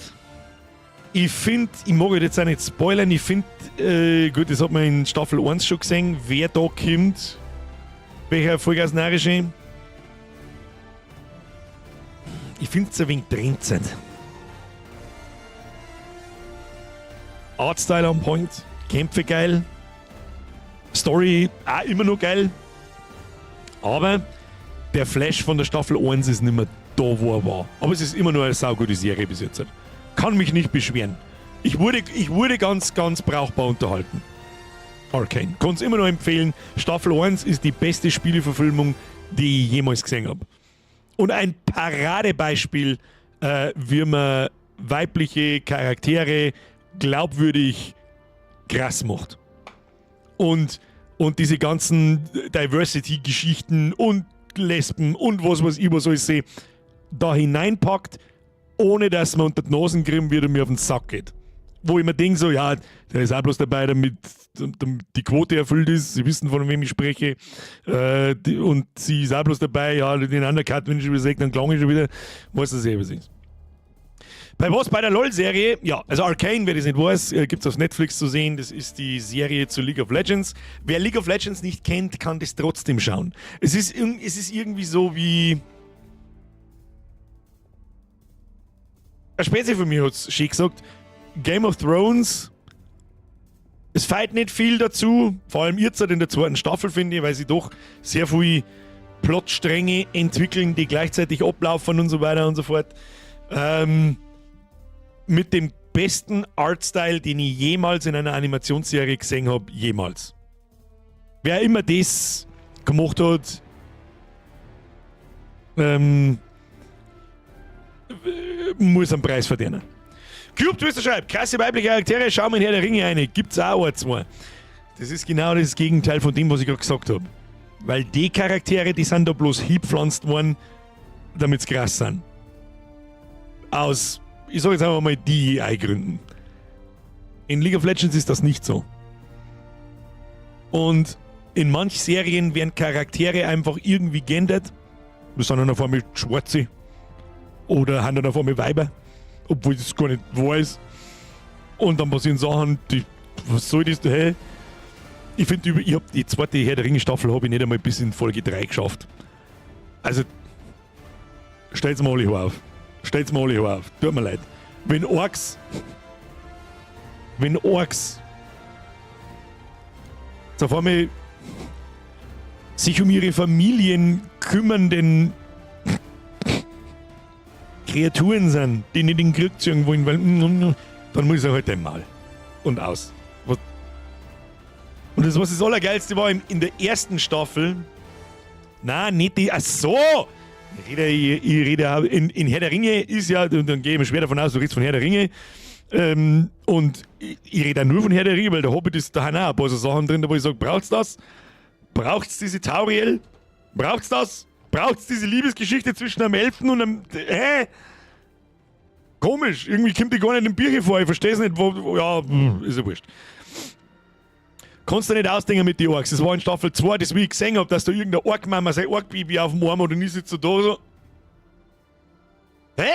Ich finde, ich mag jetzt auch nicht spoilern, ich finde, gut, das hat man in Staffel 1 schon gesehen, wer da kommt, welcher Vollgas-Narische. Ich finde es ein wenig trenzert. Artstyle on point, Kämpfe geil, Story auch immer noch geil, aber der Flash von der Staffel 1 ist nicht mehr da, wo er war. Aber es ist immer nur eine saugute Serie bis jetzt. Kann mich nicht beschweren. Ich wurde ganz, ganz brauchbar unterhalten. Arcane. Kann es immer noch empfehlen. Staffel 1 ist die beste Spieleverfilmung, die ich jemals gesehen habe. Und ein Paradebeispiel, wie man weibliche Charaktere glaubwürdig krass macht. Und diese ganzen Diversity-Geschichten und Lesben und was weiß ich, was alles sehe, da hineinpackt, ohne dass man unter die Nasen gerieben wird und mir auf den Sack geht. Wo ich mir denke, so, ja, der ist auch bloß dabei, damit die Quote erfüllt ist, sie wissen, von wem ich spreche, und sie ist auch bloß dabei, ja, den Undercut, wenn ich schon wieder sehe, dann klang ich schon wieder, weiß das eh, was ist. Bei was? Bei der LOL-Serie? Ja, also Arcane, wer das nicht weiß, gibt es auf Netflix zu sehen. Das ist die Serie zu League of Legends. Wer League of Legends nicht kennt, kann das trotzdem schauen. Es ist irgendwie so wie... Ein Spezi von mir hat es schön gesagt, Game of Thrones, es feiert nicht viel dazu, vor allem jetzt in der zweiten Staffel, finde ich, weil sie doch sehr viel Plotstränge entwickeln, die gleichzeitig ablaufen und so weiter und so fort. Mit dem besten Artstyle, den ich jemals in einer Animationsserie gesehen habe, jemals. Wer immer das gemacht hat, muss einen Preis verdienen. Cube Twister schreibt, krasse weibliche Charaktere, schau mal in Herr der Ringe eine, gibt's auch ein, zwei. Das ist genau das Gegenteil von dem, was ich gerade gesagt habe. Weil die Charaktere, die sind da bloß hingepflanzt worden, damit's krass sind. Aus, ich sag jetzt einfach mal, DEI-Gründen. In League of Legends ist das nicht so. Und in manchen Serien werden Charaktere einfach irgendwie geändert. Das sind dann auf einmal Schwarze. Oder haben dann auf einmal Weiber. Obwohl das gar nicht wahr ist. Und dann passieren Sachen, die. Was soll das? Hä? Ich finde, ich hab die zweite Herr der Ringe Staffel habe ich nicht einmal bis in Folge 3 geschafft. Also, stellt's mal alle auf. Stellt's mal alle auf. Tut mir leid. Wenn Orks so vor mir sich um ihre Familien kümmernden Kreaturen sind, die nicht in den Krieg ziehen wollen, weil dann muss er halt einmal. Und aus. Und das, was das Allergeilste war, in der ersten Staffel, na, nicht die, ach so! Ich rede in Herr der Ringe ist ja, und dann gehe ich mir schwer davon aus, du redest von Herr der Ringe. Und ich rede auch nur von Herr der Ringe, weil der Hobbit ist, da haben auch ein paar so Sachen drin, wo ich sage, braucht's das? Braucht's diese Tauriel? Braucht's das? Braucht's diese Liebesgeschichte zwischen einem Elfen und einem. Hä? Komisch, irgendwie kommt die gar nicht in Bücher vor, ich verstehe es nicht, wo, ja, ist ja wurscht. Kannst du nicht ausdenken mit den Orks. Das war in Staffel 2, das wie ich gesehen hab, dass da irgendein Ork-Mama sein Ork-Baby auf dem Arm hat und ich sitze so da so. Hä?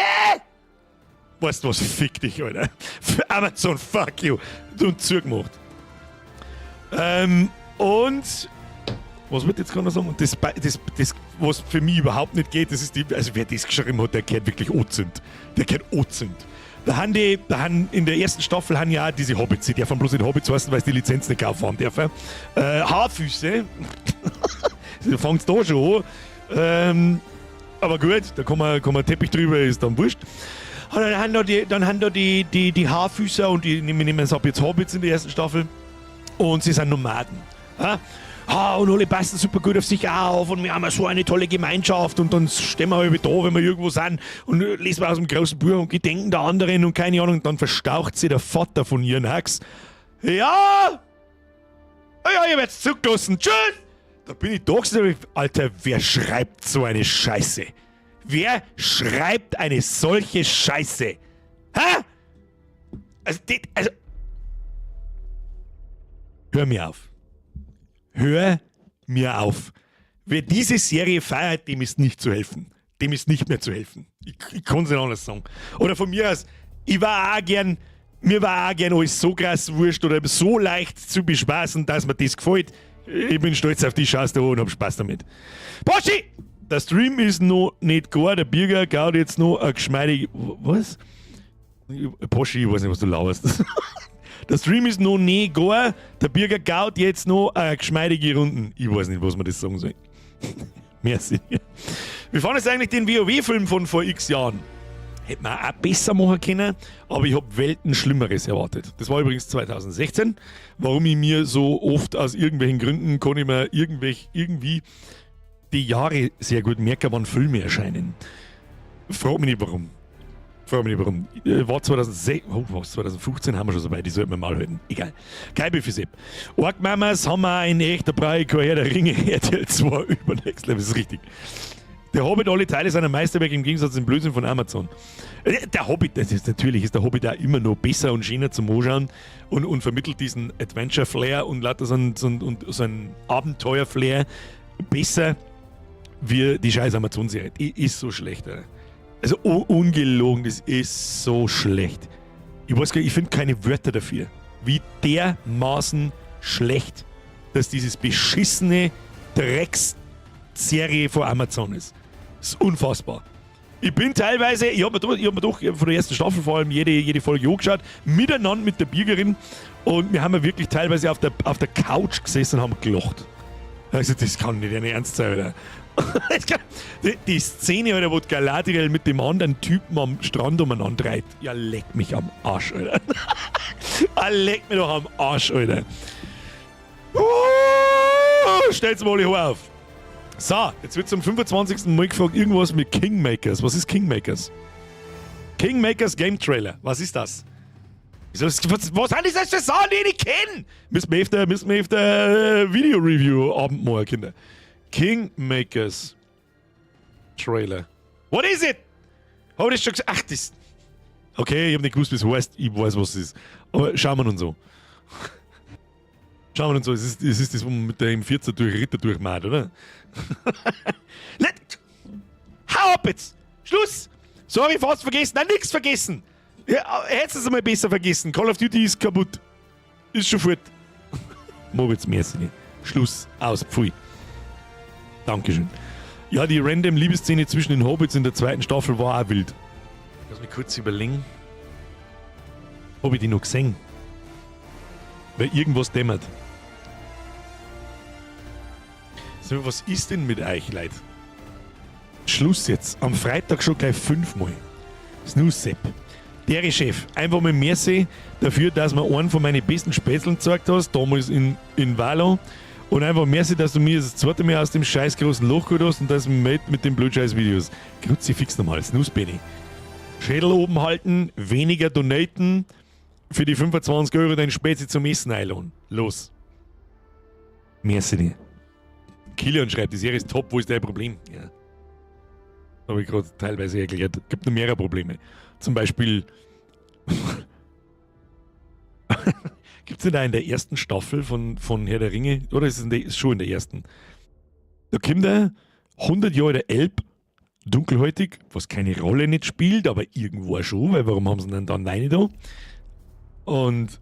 Weißt du was? Fick dich, Alter. Amazon, fuck you. Du und zugemacht. Und was wollte ich jetzt gerade noch sagen? Und das, was für mich überhaupt nicht geht, das ist die, also wer das geschrieben hat, der kennt wirklich Ozint. Der kennt Ozint. Da haben in der ersten Staffel haben ja auch diese Hobbits, die dürfen bloß nicht Hobbits heißen, weil sie die Lizenz nicht kaufen haben dürfen. Haarfüße. Da fängt's da schon an. Aber gut, da kann man Teppich drüber, ist dann wurscht. Und dann haben da die Haarfüßer und die nehmen es ab jetzt Hobbits in der ersten Staffel. Und sie sind Nomaden. Ja? Ah, und alle passen super gut auf sich auf und wir haben so eine tolle Gemeinschaft und dann stehen wir halt da, wenn wir irgendwo sind, und lesen wir aus dem großen Buch und gedenken der anderen und keine Ahnung. Und dann verstaucht sie der Vater von ihren Hacks. Ja! Ah ja, ihr werdet zurückgelassen. Tschüss! Da bin ich da gesessen, Alter, wer schreibt so eine Scheiße? Wer schreibt eine solche Scheiße? Hä? Also, also. Hör mir auf. Hör mir auf. Wer diese Serie feiert, dem ist nicht zu helfen. Dem ist nicht mehr zu helfen. Ich kann es nicht anders sagen. Oder von mir aus, ich war auch gern, mir war auch gern alles so krass wurscht oder so leicht zu bespaßen, dass mir das gefällt. Ich bin stolz auf die Scheiße da und hab Spaß damit. Boschi! Der Stream ist noch nicht gar, der Birger gaut jetzt noch ein geschmeidig. Was? Poschi, ich weiß nicht, was du laberst. Der Stream ist noch nicht gar, der Birger gaut jetzt noch eine geschmeidige Runden. Ich weiß nicht, was man das sagen soll. Merci. Wie fandest du eigentlich den WoW-Film von vor x Jahren? Hätte man auch besser machen können, aber ich habe Welten Schlimmeres erwartet. Das war übrigens 2016. Warum ich mir so oft aus irgendwelchen Gründen kann ich mir irgendwie die Jahre sehr gut merken, wann Filme erscheinen. Frag mich nicht, warum. Frag mich nicht, warum. War 2006, oh, was, 2015 haben wir schon so weit, die sollten wir mal halten. Egal. Kein Büffel. Ork Mamas haben wir in echt, da brauche ich kein Herr der Ringe, RTL 2 über Next Level, das ist richtig. Der Hobbit, alle Teile seiner Meisterwerk im Gegensatz zum Blödsinn von Amazon. Der Hobbit, das ist natürlich ist der Hobbit auch immer noch besser und schöner zum Anschauen und vermittelt diesen Adventure-Flair und lauter so ein Abenteuer-Flair besser wie die scheiß Amazon-Serie. Die ist so schlecht, Alter. Also ungelogen, das ist so schlecht. Ich weiß gar nicht, ich finde keine Wörter dafür, wie dermaßen schlecht, dass dieses beschissene Drecksserie von Amazon ist. Das ist unfassbar. Ich bin teilweise, ich hab mir doch von der ersten Staffel vor allem jede Folge angeschaut, miteinander mit der Birgerin, und wir haben ja wirklich teilweise auf der Couch gesessen und haben gelacht. Also das kann nicht dein Ernst sein, Alter. Die Szene, Alter, wo die Galadriel mit dem anderen Typen am Strand umeinander reit. Ja, leck mich am Arsch, Alter. Ah, leck mich doch am Arsch, Alter. Stellt's mal alle auf. So, jetzt wird zum 25. Mal gefragt, irgendwas mit Kingmakers. Was ist Kingmakers? Kingmakers Game Trailer. Was ist das? Was sind das für Sachen, die ich nicht kenne? Müssen wir öfter Video-Review-Abend machen, Kinder. Kingmakers Trailer. What is it? Hab ich das schon gesagt? Ach, das. Okay, ich hab nicht gewusst, wie es heißt. Ich weiß, was es ist. Aber schauen wir uns so. Schauen wir uns so. Es ist das, wo man mit der M14 durch Ritter durchmacht, oder? Hau ab jetzt! Schluss! Sorry, fast vergessen. Nein, nix vergessen! Ja, hättest du es einmal besser vergessen. Call of Duty ist kaputt. Ist schon fort. Moritz, merci nicht. Schluss. Aus. Pfui. Dankeschön. Ja, die random Liebesszene zwischen den Hobbits in der zweiten Staffel war auch wild. Lass mich kurz überlegen. Hab ich die noch gesehen? Weil irgendwas dämmert. So, was ist denn mit euch, Leute? Schluss jetzt. Am Freitag schon gleich fünfmal. Snooze Sepp. Der Chef, einfach mal merci dafür, dass mir einen von meinen besten Spätzeln gezeigt hast, damals in Valo. Und einfach merci, dass du mir das zweite Mal aus dem scheiß großen Loch geholt hast und dass du mich mit den Blödscheiß-Videos. Kruzifix nochmal, Snooze Benny. Schädel oben halten, weniger donaten, für die 25 Euro dein Spätzle zum Essen einladen. Los. Merci dir. Kilian schreibt, die Serie ist top, wo ist dein Problem? Ja. Habe ich gerade teilweise erklärt. Gibt noch mehrere Probleme. Zum Beispiel gibt es denn da in der ersten Staffel von Herr der Ringe, oder ist es ist schon in der ersten? Da kommt er 100 Jahre der Elb, dunkelhäutig, was keine Rolle nicht spielt, aber irgendwo auch schon, weil warum haben sie denn dann rein da? Und,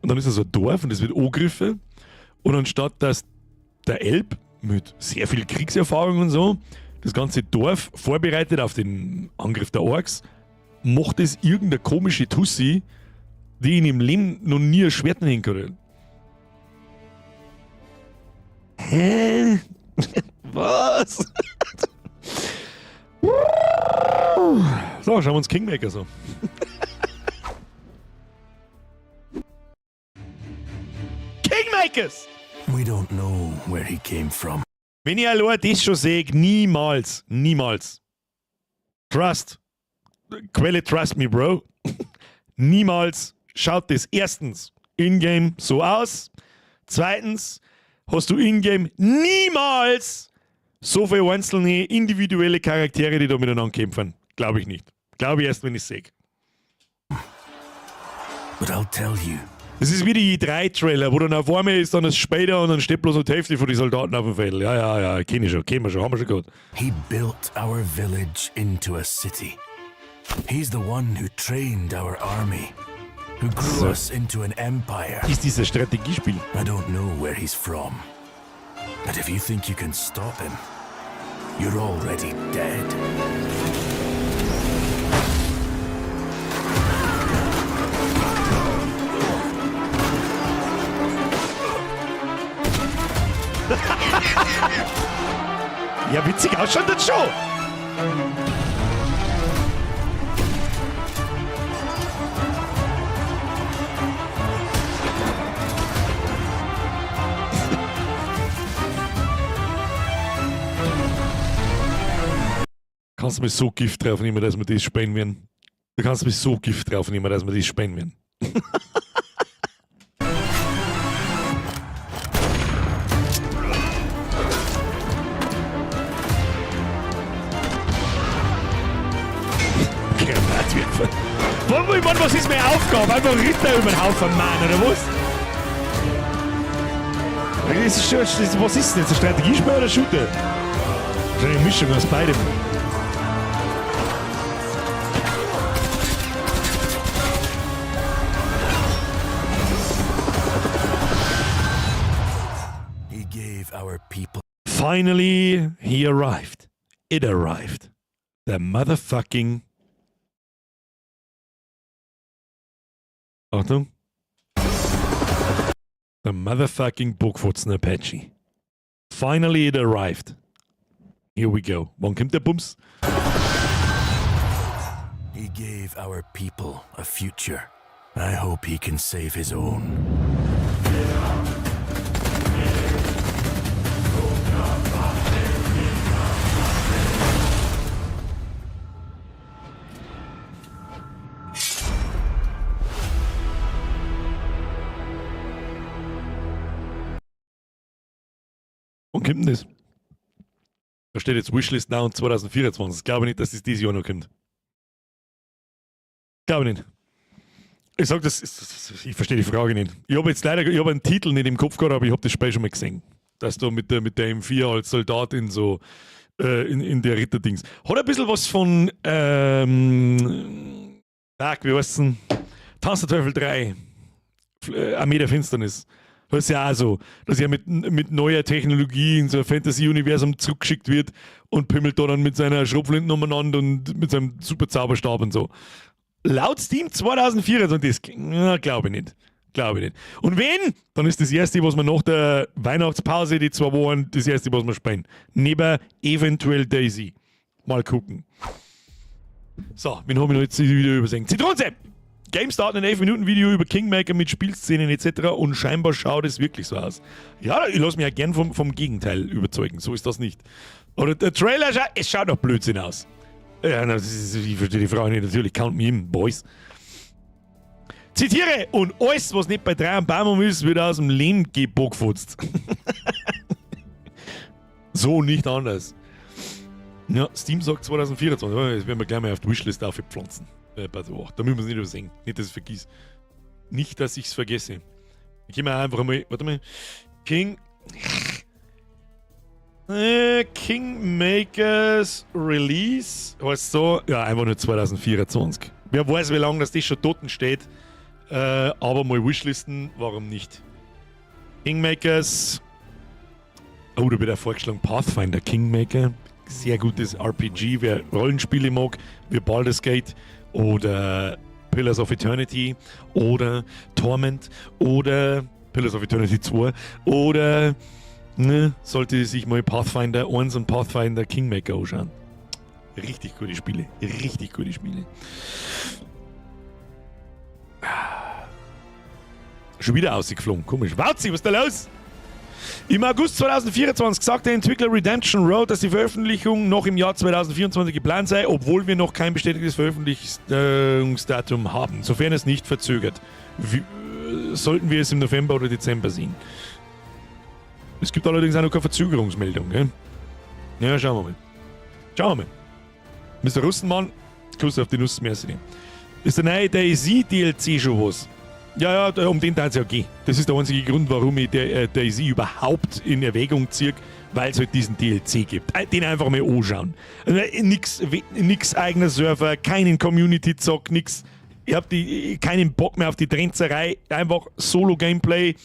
und dann ist da so ein Dorf und das wird angegriffen. Und anstatt dass der Elb mit sehr viel Kriegserfahrung und so das ganze Dorf vorbereitet auf den Angriff der Orks, macht es irgendeine komische Tussi, die in ihrem Leben noch nie ein Schwert nehmen kann. Hä? Was? So, schauen wir uns Kingmaker so. Kingmakers! We don't know where he came from. Wenn ich allein das schon sehe, niemals, niemals. Trust. Quelle trust me, bro. Niemals schaut das erstens in-game so aus. Zweitens hast du in-game niemals so viele einzelne individuelle Charaktere, die da miteinander kämpfen. Glaube ich nicht. Glaube ich erst, wenn ich sehe. But I'll tell you, Das ist wie die E3-Trailer, wo dann auf einmal ist dann es später und dann steht bloß noch die Hälfte von den Soldaten auf dem Feld. Ja, kenne ich schon, kennen wir schon, haben wir schon gehabt. He built our village into a city. He's the one who trained our army, who grew So. us into an empire. Ist dieses Strategiespiel? I don't know where he's from. But if you think you can stop him, you're already dead. Ja, witzig ausschaut das schon. Kannst du mir so Gift drauf nehmen, dass wir das spielen werden? Du kannst mir so Gift drauf nehmen, dass wir das spielen werden. Granatwerfer. Ich meine, was ist meine Aufgabe? Einfach Ritter über den Haufen machen, oder was? Das ist schon, das, was ist denn jetzt? Ein Strategiespiel oder ein Shooter? Wahrscheinlich eine Mischung aus beidem. He gave our people. Finally, he arrived. It arrived. The motherfucking. Achtung. The motherfucking Burgfotzen Apache. Finally, it arrived. Here we go. Wann kommt der Bums? He gave our people a future. I hope he can save his own. Wann kommt denn das? Da steht jetzt Wishlist Now 2024. Ich glaube nicht, dass das dieses Jahr noch kommt. Glaube nicht. Ich sag das, ich verstehe die Frage nicht. Ich habe jetzt leider, ich habe einen Titel nicht im Kopf gehabt, aber ich habe das Spiel schon mal gesehen. Dass du mit der M4 als Soldat in so, in der Ritterdings. Hat ein bisschen was von, Tag, wie heißt's denn? Tanz der Teufel 3. Armee der Finsternis. Das ist ja auch so, dass er mit neuer Technologie in so ein Fantasy-Universum zurückgeschickt wird und pimmelt da dann mit seiner Schrotflinte umeinander und mit seinem super Zauberstab und so. Laut Steam 2024, das glaube ich nicht. Glaube ich nicht. Und wenn, dann ist das erste, was wir nach der Weihnachtspause, die 2 Wochen, das erste, was wir spielen. Neben eventuell DayZ. Mal gucken. So, wen habe ich noch jetzt wieder übersehen? Zitronensepp! GameStar hat ein 11 Minuten Video über Kingmaker mit Spielszenen etc. und scheinbar schaut es wirklich so aus. Ja, ich lasse mich ja gern vom Gegenteil überzeugen. So ist das nicht. Oder der Trailer, es schaut doch Blödsinn aus. Ja, das ist, ich verstehe die Frage nicht, natürlich. Count me in, boys. Zitiere! Und alles, was nicht bei drei am Baum ist, wird aus dem Lehm gebogfutzt. So, nicht anders. Ja, Steam sagt 2024. Das werden wir gleich mal auf die Wishlist aufpflanzen. By the way. Da müssen wir es nicht übersehen. Nicht, dass ich es vergiss. Nicht, dass ich es vergesse. Ich gehe mal einfach mal. Warte mal. Kingmakers Release. Heißt so. Ja, einfach nur 2024. Wer weiß, wie lange das schon dort steht. Aber mal Wishlisten, warum nicht? Kingmakers. Oh, da wird auch vorgeschlagen: Pathfinder Kingmaker. Sehr gutes RPG, wer Rollenspiele mag, wie Baldur's Gate oder Pillars of Eternity oder Torment oder Pillars of Eternity 2 oder, ne, sollte sich mal Pathfinder 1 und Pathfinder Kingmaker anschauen. Richtig gute Spiele. Richtig gute Spiele. Schon wieder ausgeflogen. Komisch. Wauzi, was ist da los? Im August 2024 sagte der Entwickler Redemption Road, dass die Veröffentlichung noch im Jahr 2024 geplant sei, obwohl wir noch kein bestätigtes Veröffentlichungsdatum haben. Sofern es nicht verzögert. Wie sollten wir es im November oder Dezember sehen. Es gibt allerdings auch noch keine Verzögerungsmeldung. Gell? Ja, schauen wir mal. Schauen wir mal. Mr. Russenmann, Kuss auf die Nuss, merci. Ist der neue DayZ DLC schon was? Ja, um den darf es ja gehen. Das ist der einzige Grund, warum ich DayZ überhaupt in Erwägung ziehe, weil es halt diesen DLC gibt. Den einfach mal anschauen. Also, nix eigener Server, keinen Community-Zock, nix. Ich hab keinen Bock mehr auf die Trenzerei. Einfach Solo-Gameplay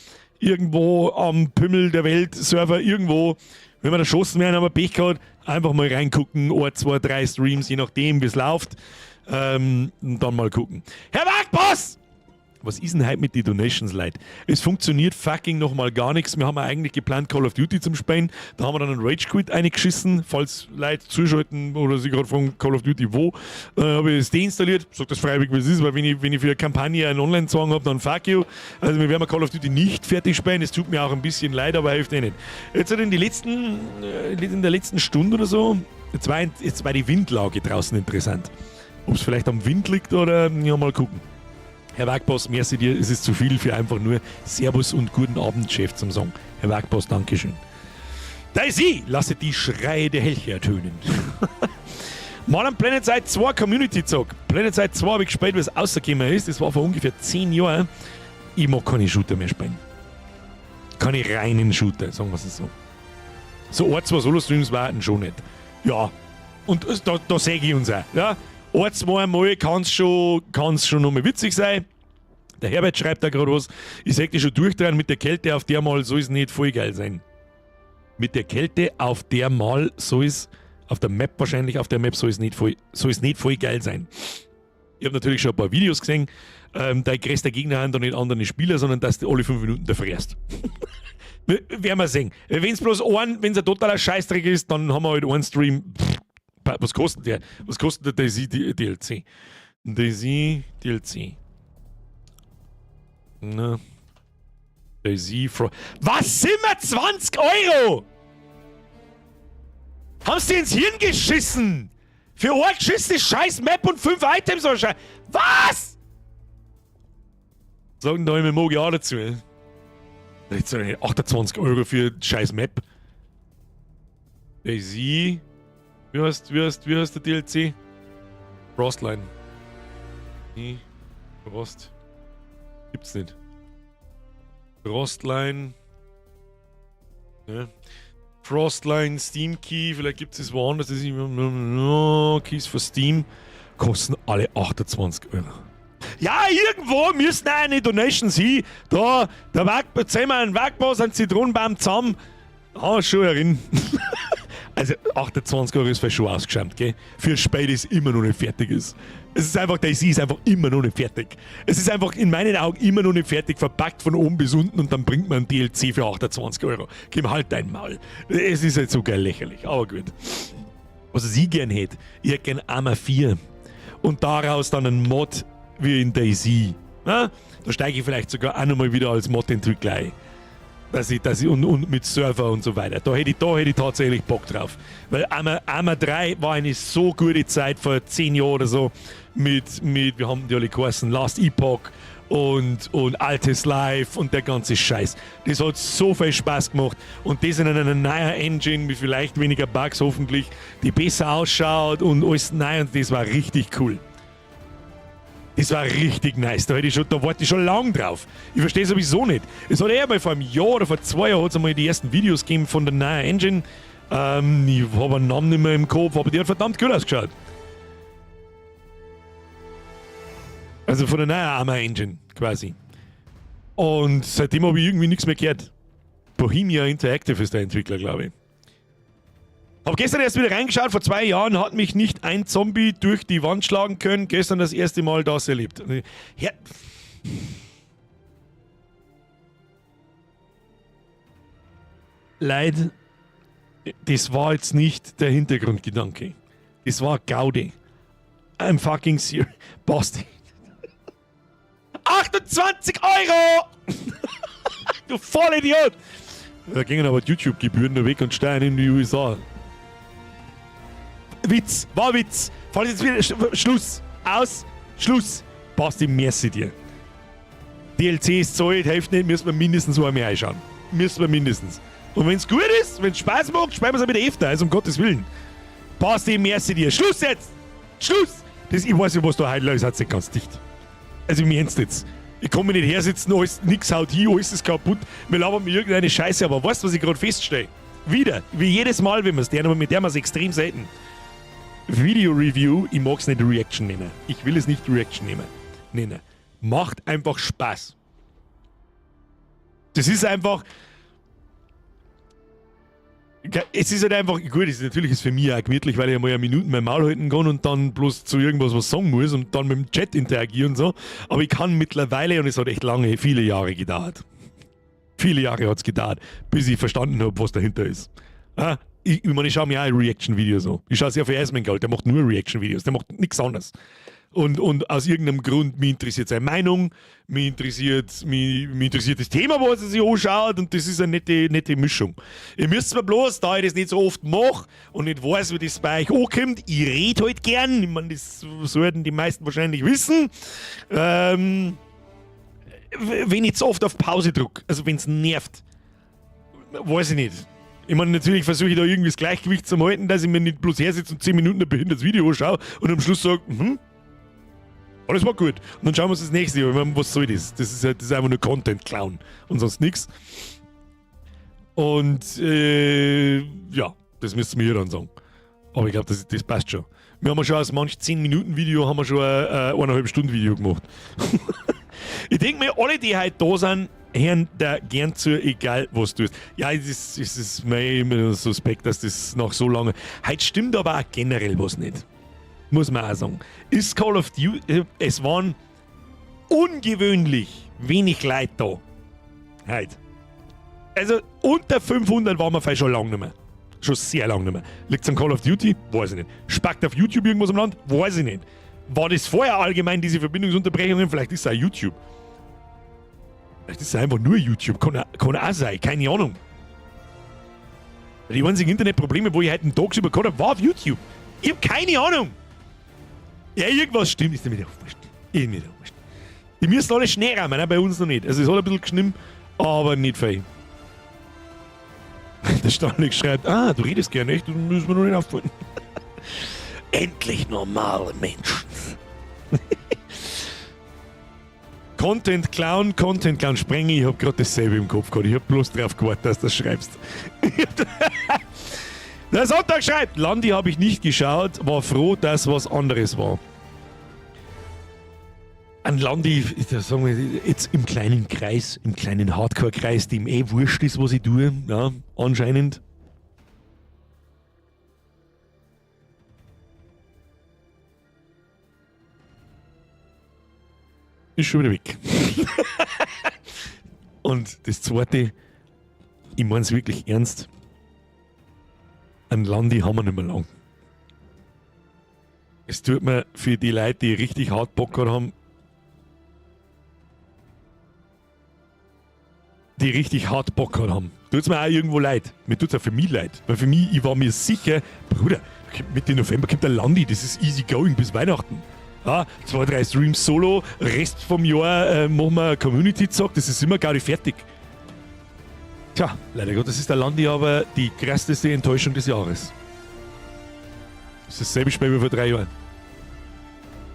irgendwo am Pimmel der Welt, Server irgendwo. Wenn wir erschossen werden, haben wir Pech gehabt. Einfach mal reingucken, ein, zwei, drei Streams, je nachdem, wie es läuft. Und dann mal gucken. Herr Wagboss! Was ist denn heute mit den Donations, Leute? Es funktioniert fucking nochmal gar nichts. Wir haben ja eigentlich geplant, Call of Duty zum Spielen. Da haben wir dann einen Rage Quit eingeschissen, falls Leute zuschalten oder sich gerade fragen, Call of Duty wo. Habe ich es deinstalliert. Sag das freiwillig, wie es ist, weil wenn ich für eine Kampagne einen Online-Zwang habe, dann fuck you. Also wir werden Call of Duty nicht fertig spielen. Es tut mir auch ein bisschen leid, aber hilft eh nicht. Jetzt hat in der letzten Stunde oder so, jetzt war die Windlage draußen interessant. Ob es vielleicht am Wind liegt oder, ja, mal gucken. Herr Wagboss, merci dir, es ist zu viel für einfach nur Servus und guten Abend, Chef, zum Sagen. Herr Wagboss, Dankeschön. DayZ, lasse die Schreie der Elche ertönen. Mal am PlanetSide 2 Community Zock. PlanetSide 2 habe ich gespielt, wie es rausgekommen ist. Das war vor ungefähr 10 Jahren. Ich mag keine Shooter mehr spielen. Keine reinen Shooter, sagen wir es so. So ein, zwei Solo-Streams warten schon nicht. Ja, und da sehe ich uns auch. Ja? Ein, zwei Mal kann es schon noch mal witzig sein. Der Herbert schreibt da gerade was. Ich sag dir schon durchdrehen mit der Kälte auf der Mal soll es nicht voll geil sein. Mit der Kälte auf der Mal soll es, auf der Map wahrscheinlich, auf der Map soll es nicht voll geil sein. Ich habe natürlich schon ein paar Videos gesehen. Dein größter Gegner sind da nicht andere Spieler, sondern dass du alle 5 Minuten da frierst. Werden wir sehen. Wenn es bloß ein, wenn es ein totaler Scheißdreck ist, dann haben wir halt einen Stream. Pff, was kostet der? Was kostet der DayZ DLC? DayZ DLC. Na. DayZ Fro. Was sind wir? 20 Euro? Haben sie ins Hirn geschissen? Für eine geschissene scheiß Map und fünf Items oder Scheiß. Was? Sagen da immer mag ich auch dazu. Jetzt 28 € für scheiß Map. DayZ. Wie heißt der DLC? Frostline. Nee. Frost. Gibt's nicht. Frostline. Ja. Frostline, Steam Key, vielleicht gibt es woanders. Das ist no, Keys for Steam. Kosten alle 28 Euro. Ja, irgendwo müssen eine Donations hin. Da, der Wag, zählen wir einen Wagboss, einen Zitronenbaum zusammen. Ah, schon herin. Also 28 Euro ist vielleicht schon ausgeschämt, gell? Für ein Spiel, das immer noch nicht fertig ist. Es ist einfach, DayZ ist einfach immer noch nicht fertig. Es ist einfach in meinen Augen immer noch nicht fertig, verpackt von oben bis unten und dann bringt man ein DLC für 28 Euro. Gib halt dein Maul. Es ist halt so geil lächerlich, aber gut. Was ich gern hätte, ich hätte gern Arma 4 und daraus dann einen Mod wie in DayZ. Na? Da steige ich vielleicht sogar auch nochmal wieder als Mod-Entwickler ein. Dass ich, und mit Server und so weiter. Da hätte ich tatsächlich Bock drauf. Weil Arma 3 war eine so gute Zeit vor 10 Jahren oder so mit, wir haben die alle geheißen, Last Epoch und Altis Life und der ganze Scheiß. Das hat so viel Spaß gemacht. Und das in einer neuen Engine mit vielleicht weniger Bugs hoffentlich, die besser ausschaut und alles neu und das war richtig cool. Das war richtig nice. Da warte ich schon lang drauf. Ich verstehe sowieso nicht. Es hat eher mal vor einem Jahr oder vor 2 Jahren hat's einmal die ersten Videos gegeben von der neuen Engine. Ich habe einen Namen nicht mehr im Kopf, aber die hat verdammt gut ausgeschaut. Also von der neuen Arma Engine quasi. Und seitdem habe ich irgendwie nichts mehr gehört. Bohemia Interactive ist der Entwickler, glaube ich. Hab gestern erst wieder reingeschaut, vor 2 Jahren hat mich nicht ein Zombie durch die Wand schlagen können. Gestern das erste Mal das erlebt. Ja. Leid, das war jetzt nicht der Hintergrundgedanke. Das war Gaudi. I'm fucking serious. Basti. 28 Euro! Du Vollidiot! Da gingen aber die YouTube-Gebühren noch weg und steuern in die USA. Witz, war Witz. Falls jetzt wieder Schluss. Aus. Schluss. Basti, merci dir. DLC ist zahlt, hilft nicht, müssen wir mindestens einmal einschauen. Müssen wir mindestens. Und wenn's gut ist, wenn's Spaß macht, spielen wir's auch wieder öfter, also um Gottes Willen. Basti, merci dir. Schluss jetzt! Schluss! Das, ich weiß nicht, was da heute los ist, hat's nicht ganz dicht. Also im Ernst jetzt. Ich kann mich nicht hersitzen, alles, nix haut hin, alles ist kaputt. Wir labern mir irgendeine Scheiße, aber weißt du, was ich gerade feststelle? Wieder, wie jedes Mal, wenn wir's der, aber mit der wir's extrem selten. Video Review, ich mag's nicht Reaction nennen. Ich will es nicht Reaction nennen. Macht einfach Spaß. Das ist einfach. Es ist halt einfach, gut, es ist natürlich ist für mich auch gemütlich, weil ich einmal eine Minute mein Maul halten kann und dann bloß zu irgendwas was sagen muss und dann mit dem Chat interagieren und so. Aber ich kann mittlerweile, und es hat echt lange, viele Jahre gedauert. Viele Jahre hat's gedauert, bis ich verstanden hab, was dahinter ist. Ah, ich meine, ich schau mir auch Reaction-Videos an. Ich schau sehr viel Asmongold, der macht nur Reaction-Videos, der macht nichts anderes. Und aus irgendeinem Grund, mich interessiert seine Meinung, mich interessiert das Thema, was er sich anschaut, und das ist eine nette, nette Mischung. Ihr müsst mir bloß, da ich das nicht so oft mache und nicht weiß, wie das bei euch ankommt, ich red halt gern, ich meine, das sollten die meisten wahrscheinlich wissen. Wenn ich zu oft auf Pause drück, also wenn's nervt, weiß ich nicht. Ich meine, natürlich versuche ich da irgendwie das Gleichgewicht zu halten, dass ich mir nicht bloß hersitze und 10 Minuten ein behindertes Video anschaue und am Schluss sage, alles war gut. Und dann schauen wir uns das nächste an. Ich meine, was soll das? Das ist halt, das ist einfach nur Content-Clown und sonst nix. Und ja, das müsst ihr mir dann sagen. Aber ich glaub, das passt schon. Wir haben ja schon aus manch 10-Minuten-Video haben wir schon ein eineinhalb Stunden Video gemacht. Ich denk mir, alle, die heute da sind, hören da gern zu, egal was du tust. Ja, es ist mir immer suspekt, dass das nach so lange. Heute stimmt aber auch generell was nicht. Muss man auch sagen. Ist Call of Duty, es waren ungewöhnlich wenig Leute da. Heute. Also unter 500 waren wir vielleicht schon lange nicht mehr. Schon sehr lange nicht mehr. Liegt's an Call of Duty? Weiß ich nicht. Spackt auf YouTube irgendwas im Land? Weiß ich nicht. War das vorher allgemein, diese Verbindungsunterbrechungen? Vielleicht ist es auch YouTube. Vielleicht ist es einfach nur YouTube. Kann auch sein. Keine Ahnung. Die einzigen Internetprobleme, wo ich heute einen Tag über gehabt hab, war auf YouTube. Ich hab keine Ahnung. Ja, irgendwas stimmt. Ist mir doch wurscht. Ist mir doch wurscht. Die müssen alle Schnee räumen, ne? Bei uns noch nicht. Also es hat ein bisschen geschnitten, aber nicht viel. Der Stanik schreibt, ah, du redest gerne, echt? Das müssen wir noch nicht auffallen. Endlich normale Menschen. Content Clown, Content Clown Sprenge, ich hab grad dasselbe im Kopf gehabt. Ich hab bloß drauf gewartet, dass du das schreibst. Der Sonntag schreibt, Landi hab ich nicht geschaut, war froh, dass was anderes war. Ah, An Landi, sagen wir jetzt im kleinen Kreis, im kleinen Hardcore-Kreis, dem eh wurscht ist, was ich tue, ja, anscheinend. Ist schon wieder weg. Und das Zweite, ich meine es wirklich ernst, an Landi haben wir nicht mehr lang. Es tut mir für die Leute, die richtig hart Bock gehabt haben, die richtig hart Bock gehabt haben, tut's mir auch irgendwo leid. Mir tut's auch für mich leid. Weil für mich, ich war mir sicher, Bruder, Mitte November kommt der Landi, das ist easy going bis Weihnachten. Ja, 2, 3 Streams solo, Rest vom Jahr machen wir Community-Zock, das ist immer gar nicht fertig. Tja, leider Gottes ist der Landi aber die krasseste Enttäuschung des Jahres. Das ist dasselbe Spiel wie vor 3 Jahren.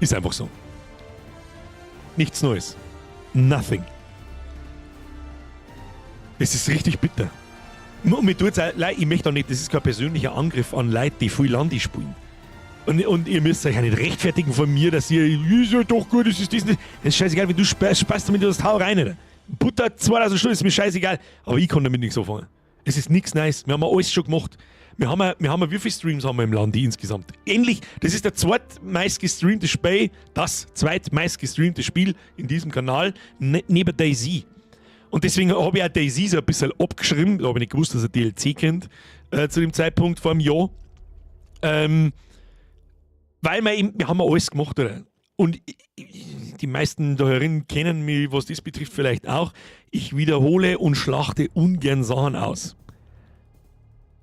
Ist einfach so. Nichts Neues. Nothing. Es ist richtig bitter. Und mir tut's auch leid, ich möchte auch nicht, das ist kein persönlicher Angriff an Leute, die viel Landi spielen. Und ihr müsst euch auch nicht rechtfertigen von mir, dass ihr, ist ja doch gut, das ist das nicht. Das ist scheißegal, wenn du Spaß damit hast, hau rein, Alter. Butter 2000 Stunden ist mir scheißegal. Aber ich kann damit nichts anfangen. Es ist nichts Neues. Wir haben ja alles schon gemacht. Wir haben ja, wie viele Streams haben wir im Landi insgesamt? Endlich, das ist der zweitmeistgestreamte Spiel, das zweitmeistgestreamte Spiel in diesem Kanal, neben DayZ. Und deswegen habe ich auch DayZ so ein bisschen abgeschrieben. Da habe ich nicht gewusst, dass er DLC kennt, zu dem Zeitpunkt vor einem Jahr. Weil wir eben, wir haben ja alles gemacht, oder? Und die meisten da herin kennen mich, was das betrifft, vielleicht auch. Ich wiederhole und schlachte ungern Sachen aus.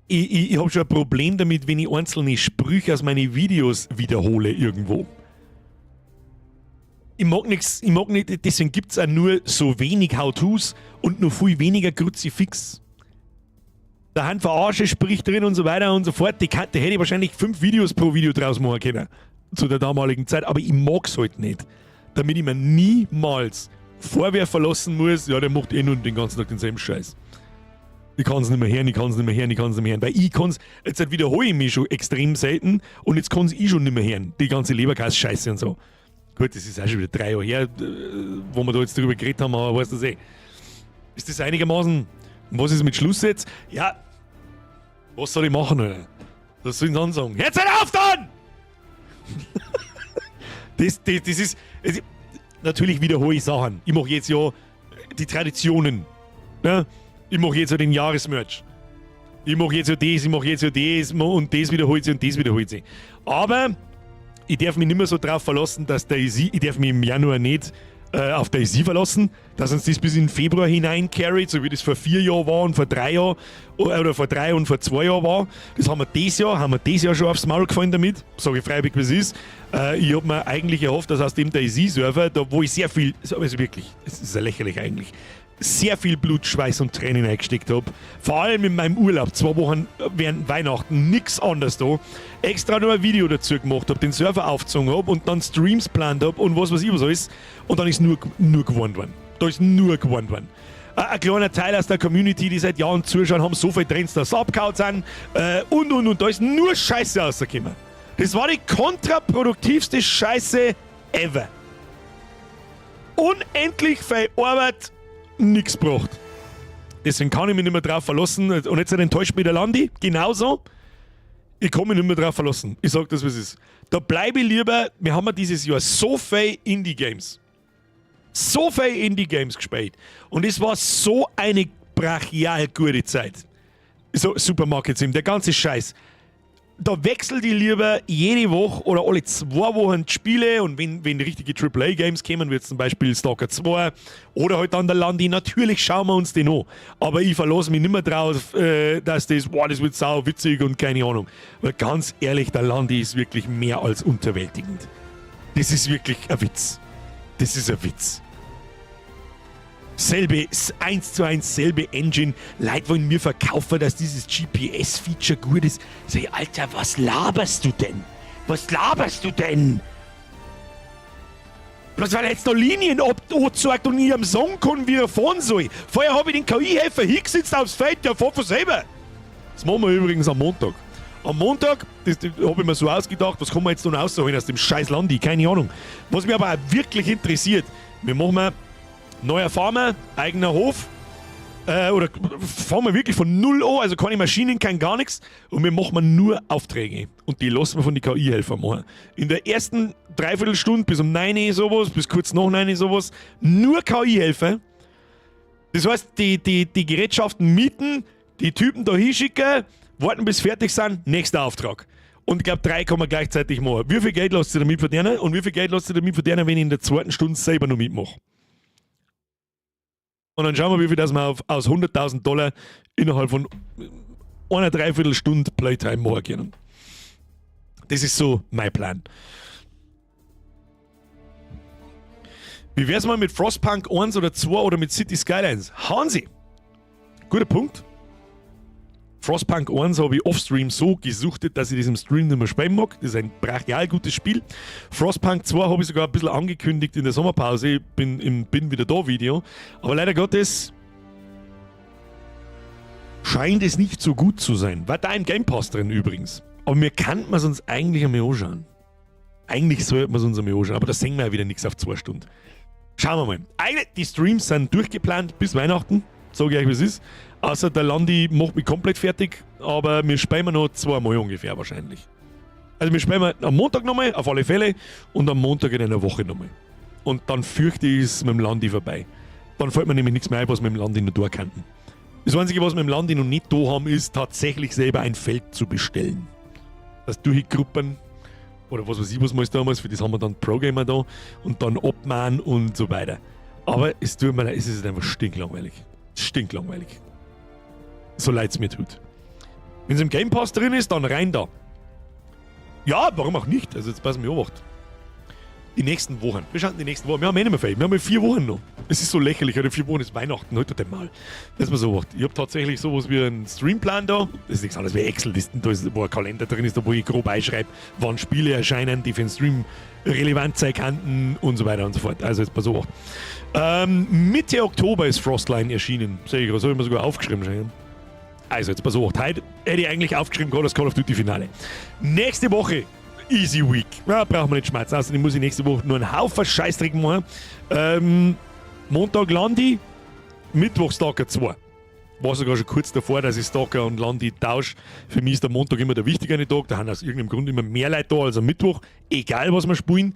Ich hab schon ein Problem damit, wenn ich einzelne Sprüche aus meinen Videos wiederhole irgendwo. Ich mag nix, ich mag nicht, deswegen gibt's auch nur so wenig How-Tos und nur viel weniger Kruzifix. Der Hand verarsche spricht drin und so weiter und so fort. Die hätte ich wahrscheinlich 5 Videos pro Video draus machen können. Zu der damaligen Zeit, aber ich mag's halt nicht. Damit ich mir niemals vorwerfen lassen muss, ja, der macht eh nur den ganzen Tag denselben Scheiß. Ich kann's nicht mehr hören, ich kann's nicht mehr hören, ich kann's nicht mehr hören. Weil ich kann's, jetzt halt wiederhole ich mich schon extrem selten und jetzt kann's ich schon nicht mehr hören. Die ganze Leberkäse-Scheiße und so. Gut, das ist auch schon wieder 3 Jahre her, wo wir da jetzt drüber geredet haben, aber weißt du das eh. Ist das einigermaßen. Und was ist mit Schluss jetzt? Ja, was soll ich machen, Alter? Was soll ich denn sagen? Jetzt halt auf dann! Das ist. Also, natürlich wiederhole ich Sachen. Ich mache jetzt ja die Traditionen. Ne? Ich mache jetzt ja den Jahresmerch. Ich mache jetzt ja das, ich mache jetzt ja das und das wiederholt sich und das wiederholt sich. Aber ich darf mich nicht mehr so drauf verlassen, dass DayZ, ich darf mich im Januar nicht auf DayZ verlassen, dass uns das bis in Februar hinein carried, so wie das vor 4 Jahren war und vor 3 Jahren oder vor 3 und vor 2 Jahren war. Das haben wir dieses Jahr, haben wir dieses Jahr schon aufs Maul gefallen damit, sage ich freiwillig, wie es ist. Ich hab mir eigentlich erhofft, dass aus dem DayZ-Server, da wo ich sehr viel, also wirklich, es ist ja lächerlich eigentlich, sehr viel Blut, Schweiß und Tränen eingesteckt hab. Vor allem in meinem Urlaub, 2 Wochen während Weihnachten, nix anderes da. Extra nur ein Video dazu gemacht hab, den Server aufgezogen hab und dann Streams geplant hab und was weiß ich was alles. Und dann ist nur gewonnen worden. Da ist nur gewonnen worden. Ein kleiner Teil aus der Community, die seit Jahren zuschauen, haben so viel Trends, dass sie abgehauen sind. Und. Da ist nur Scheiße rausgekommen. Das war die kontraproduktivste Scheiße ever. Unendlich viel Arbeit, nix gebracht. Deswegen kann ich mich nicht mehr drauf verlassen. Und jetzt enttäuscht mich der Landi, genauso. Ich kann mich nicht mehr drauf verlassen. Ich sag das, wie es ist. Da bleibe ich lieber, wir haben ja dieses Jahr so viel Indie-Games. So viel Indie-Games gespielt. Und es war so eine brachial gute Zeit. So, Supermarket Sim, der ganze Scheiß. Da wechselt ich lieber jede Woche oder alle 2 Wochen die Spiele und wenn richtige Triple A Games kommen, wie zum Beispiel Stalker 2 oder halt dann der Landi, natürlich schauen wir uns den an. Aber ich verlasse mich nicht mehr drauf, dass das, boah, das wird sau witzig und keine Ahnung. Weil ganz ehrlich, der Landi ist wirklich mehr als unterwältigend. Das ist wirklich ein Witz. Das ist ein Witz. Selbe, 1:1 selbe Engine. Leute wollen mir verkaufen, dass dieses GPS-Feature gut ist. Sag ich, Alter, was laberst du denn? Was laberst du denn? Bloß weil er jetzt noch Linien anzeigt und ich am sagen kann, wie er fahren soll. Vorher hab ich den KI-Helfer hingesetzt aufs Feld, der fährt von selber. Das machen wir übrigens am Montag. Am Montag, das habe ich mir so ausgedacht, was kann man jetzt noch rausholen aus dem scheiß Landi? Keine Ahnung. Was mich aber auch wirklich interessiert, wir machen mal neuer Farmer, eigener Hof, oder fahren wir wirklich von null an, also keine Maschinen, kein gar nichts. Und wir machen nur Aufträge. Und die lassen wir von den KI-Helfern machen. In der ersten Dreiviertelstunde bis um 9 Uhr sowas, bis kurz nach 9 Uhr sowas, nur KI-Helfer. Das heißt, die Gerätschaften mieten, die Typen da hinschicken, warten bis fertig sind, nächster Auftrag. Und ich glaube, drei kann man gleichzeitig machen. Wie viel Geld lässt sich damit verdienen? Und wie viel Geld lässt sich damit verdienen, wenn ich in der zweiten Stunde selber noch mitmache? Und dann schauen wir, wie viel das wir aus 100.000 Dollar innerhalb von einer Dreiviertelstunde Playtime machen können. Das ist so mein Plan. Wie wär's mal mit Frostpunk 1 oder 2 oder mit City Skylines? Hansi! Guter Punkt. Frostpunk 1 habe ich offstream so gesuchtet, dass ich das im Stream nicht mehr spielen mag. Das ist ein brachial gutes Spiel. Frostpunk 2 habe ich sogar ein bisschen angekündigt in der Sommerpause. Ich bin im Bin wieder da Video. Aber leider Gottes scheint es nicht so gut zu sein. War da im Game Pass drin übrigens. Aber mir kann man es uns eigentlich einmal anschauen. Eigentlich sollte man es uns einmal anschauen, aber da sehen wir ja wieder nichts auf 2 Stunden. Schauen wir mal. Eigentlich, die Streams sind durchgeplant bis Weihnachten. Sag ich euch, wie es ist. Außer der Landi macht mich komplett fertig, aber wir spielen noch zweimal ungefähr wahrscheinlich. Also wir spielen am Montag nochmal, auf alle Fälle, und am Montag in einer Woche nochmal. Und dann fürchte ich, ist es mit dem Landi vorbei. Dann fällt mir nämlich nichts mehr ein, was wir mit dem Landi noch tun könnten. Das Einzige, was wir im Landi noch nicht da haben, ist tatsächlich selber ein Feld zu bestellen. Das Durchgruppen oder was weiß ich, was wir damals, für das haben wir dann Pro-Gamer da und dann Obmann und so weiter. Aber es tut mir leid, es ist einfach stinklangweilig. Stinklangweilig. So leid's mir tut. Wenn's im Game Pass drin ist, dann rein da. Ja, warum auch nicht? Also jetzt passen wir auf. Die nächsten Wochen. Wir schauen die nächsten Wochen. Wir haben eh nicht mehr viel. Wir haben ja 4 Wochen noch. Es ist so lächerlich. Heute 4 Wochen ist Weihnachten. Heute denn mal. Dass man so macht. Ich hab tatsächlich sowas wie einen Streamplan da. Das ist nichts anderes wie Excel-Listen. Da ist, wo ein Kalender drin ist, da wo ich grob einschreibe, wann Spiele erscheinen, die für den Stream relevant sein könnten und so weiter und so fort. Also jetzt pass auf. Mitte Oktober ist Frostline erschienen. Sehe ich, das habe ich mir sogar aufgeschrieben schon. Also jetzt pass auf. Heute hätte ich eigentlich aufgeschrieben, gerade das Call of Duty Finale. Nächste Woche Easy Week. Ja, brauchen wir nicht schmerzen. Außerdem muss ich nächste Woche nur einen Haufen Scheißdreck machen. Montag Landi, Mittwoch Stalker 2. War sogar schon kurz davor, dass ich Stalker und Landi tausche. Für mich ist der Montag immer der wichtigere Tag. Da haben aus irgendeinem Grund immer mehr Leute da als am Mittwoch. Egal, was wir spielen.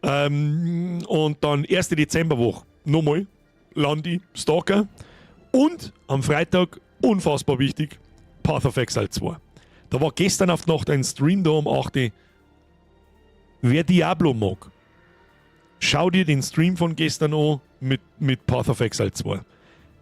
Und dann 1. Dezemberwoche nochmal Landi, Stalker. Und am Freitag, unfassbar wichtig, Path of Exile 2. Da war gestern auf die Nacht ein Stream da um 8 Uhr. Wer Diablo mag, schau dir den Stream von gestern an mit Path of Exile 2.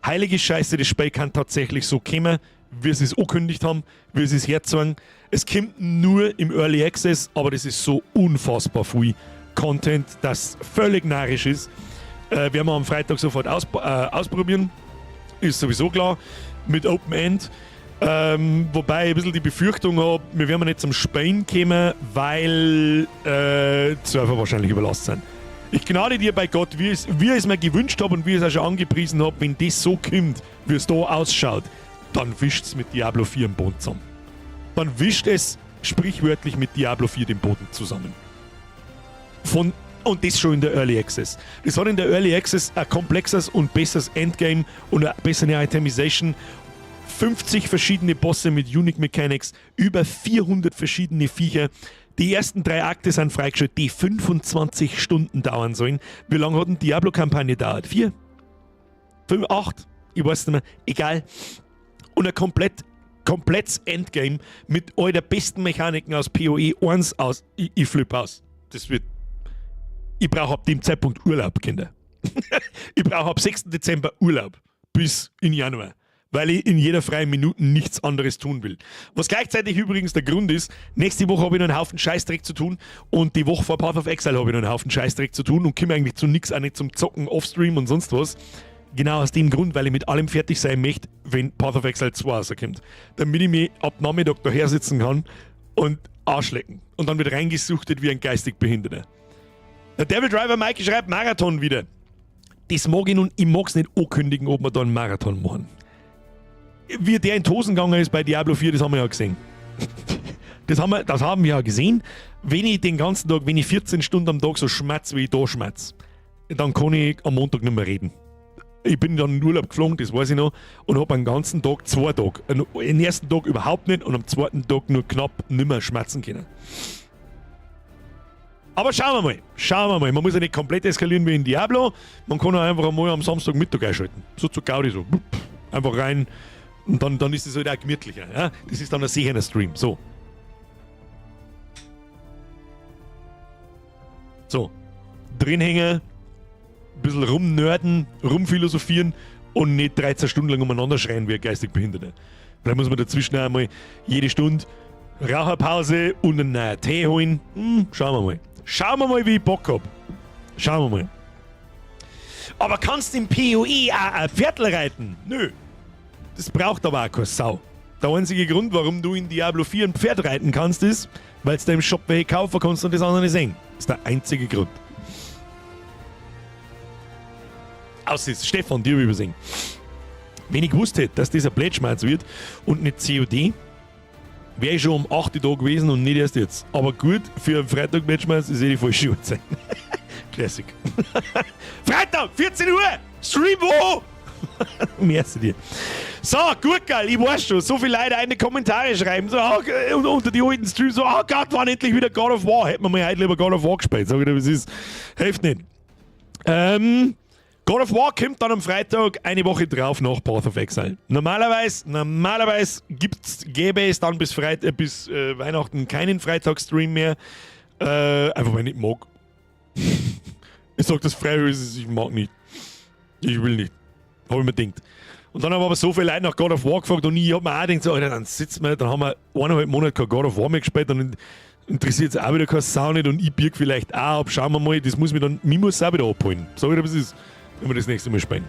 Heilige Scheiße, das Spiel kann tatsächlich so kommen, wie sie es angekündigt haben, wie sie es herzeigen. Es kommt nur im Early Access, aber das ist so unfassbar viel Content, das völlig narrisch ist. Werden wir am Freitag sofort ausprobieren. Ist sowieso klar. Mit Open End. Wobei ich ein bisschen die Befürchtung hab, wir werden nicht zum Spielen kommen, weil die Server wahrscheinlich überlastet sind. Ich gnade dir bei Gott, wie ich es mir gewünscht hab und wie ich es auch schon angepriesen hab, wenn das so kommt, wie es da ausschaut, dann wischt's mit Diablo 4 den Boden zusammen. Dann wischt es sprichwörtlich mit Diablo 4 den Boden zusammen. Und das schon in der Early Access. Das hat in der Early Access ein komplexes und besseres Endgame und eine bessere Itemization. 50 verschiedene Bosse mit Unique Mechanics, über 400 verschiedene Viecher. Die ersten 3 Akte sind freigeschaltet, die 25 Stunden dauern sollen. Wie lange hat denn die Diablo-Kampagne gedauert? 4? 5? 8? Ich weiß nicht mehr. Egal. Und ein komplettes Endgame mit all der besten Mechaniken aus PoE 1 aus. Ich flippe aus. Das wird... Ich brauche ab dem Zeitpunkt Urlaub, Kinder. Ich brauche ab 6. Dezember Urlaub. Bis in Januar. Weil ich in jeder freien Minute nichts anderes tun will. Was gleichzeitig übrigens der Grund ist, nächste Woche habe ich noch einen Haufen Scheißdreck zu tun und die Woche vor Path of Exile habe ich noch einen Haufen Scheißdreck zu tun und komme eigentlich zu nix, auch nicht zum Zocken, Offstream und sonst was. Genau aus dem Grund, weil ich mit allem fertig sein möchte, wenn Path of Exile 2 rauskommt. Damit ich mich ab Nachmittag daher sitzen kann und Arsch lecken. Und dann wird reingesuchtet wie ein geistig Behinderter. Der Devil Driver Mike schreibt Marathon wieder. Das mag ich nun, ich mag's nicht ankündigen, ob wir da einen Marathon machen. Wie der in die Hosen gegangen ist bei Diablo 4, das haben wir ja gesehen. Das haben wir ja gesehen. Wenn ich den ganzen Tag, wenn ich 14 Stunden am Tag so schmatz, wie ich da schmatz, dann kann ich am Montag nicht mehr reden. Ich bin dann in Urlaub geflogen, das weiß ich noch, und habe einen ganzen Tag, 2 Tage, den ersten Tag überhaupt nicht und am zweiten Tag nur knapp nimmer schmatzen können. Aber schauen wir mal, schauen wir mal. Man muss ja nicht komplett eskalieren wie in Diablo. Man kann auch einfach einmal am Samstagmittag einschalten. So zur Gaudi so. Einfach rein und dann ist es halt auch gemütlicher. Ja? Das ist dann ein sicherer Stream. So. So. Drin hängen, ein bisschen rumnerden, rumphilosophieren und nicht 13 Stunden lang umeinander schreien wie ein geistig Behinderte. Vielleicht muss man dazwischen auch einmal jede Stunde Raucherpause und einen neuen Tee holen. Schauen wir mal. Schauen wir mal, wie ich Bock hab. Schauen wir mal. Aber kannst du im PoE auch ein Pferdl reiten? Nö. Das braucht aber auch keine Sau. Der einzige Grund, warum du in Diablo 4 ein Pferd reiten kannst, ist, weil du im Shop welche kaufen kannst und das andere nicht sehen. Das ist der einzige Grund. Aus ist Stefan, dir übersehen. Wenn ich gewusst hätte, dass das ein Plätschmerz wird und nicht COD, wäre ich schon um 8 Uhr da gewesen und nicht erst jetzt. Aber gut, für einen Freitag Plätschmerz ist eh die falsche Uhrzeit. Classic. Freitag, 14 Uhr! Stream wo? Merci dir. So, gut, geil, ich weiß schon, so viele Leute in die Kommentare schreiben, so, oh, unter die alten Streams, so, oh Gott, wann endlich wieder God of War? Hätten wir mal heute lieber God of War gespielt. Sag ich dir, was ist. Hilft nicht. God of War kommt dann am Freitag eine Woche drauf nach Path of Exile. Normalerweise gäbe es dann bis Weihnachten keinen Freitagsstream mehr. Einfach weil ich nicht mag. Ich sag das frei, ich mag nicht. Ich will nicht. Hab ich mir gedacht. Und dann haben aber so viele Leute nach God of War gefragt und ich hab mir auch gedacht, so, Alter, dann sitzen wir, dann haben wir 1,5 Monate kein God of War mehr gespielt, dann interessiert es auch wieder keine Sau nicht und ich birg vielleicht auch ab. Schauen wir mal, das muss mich dann, mich muss auch wieder abholen. Sag ich dir, was ist, wenn wir das nächste Mal spielen.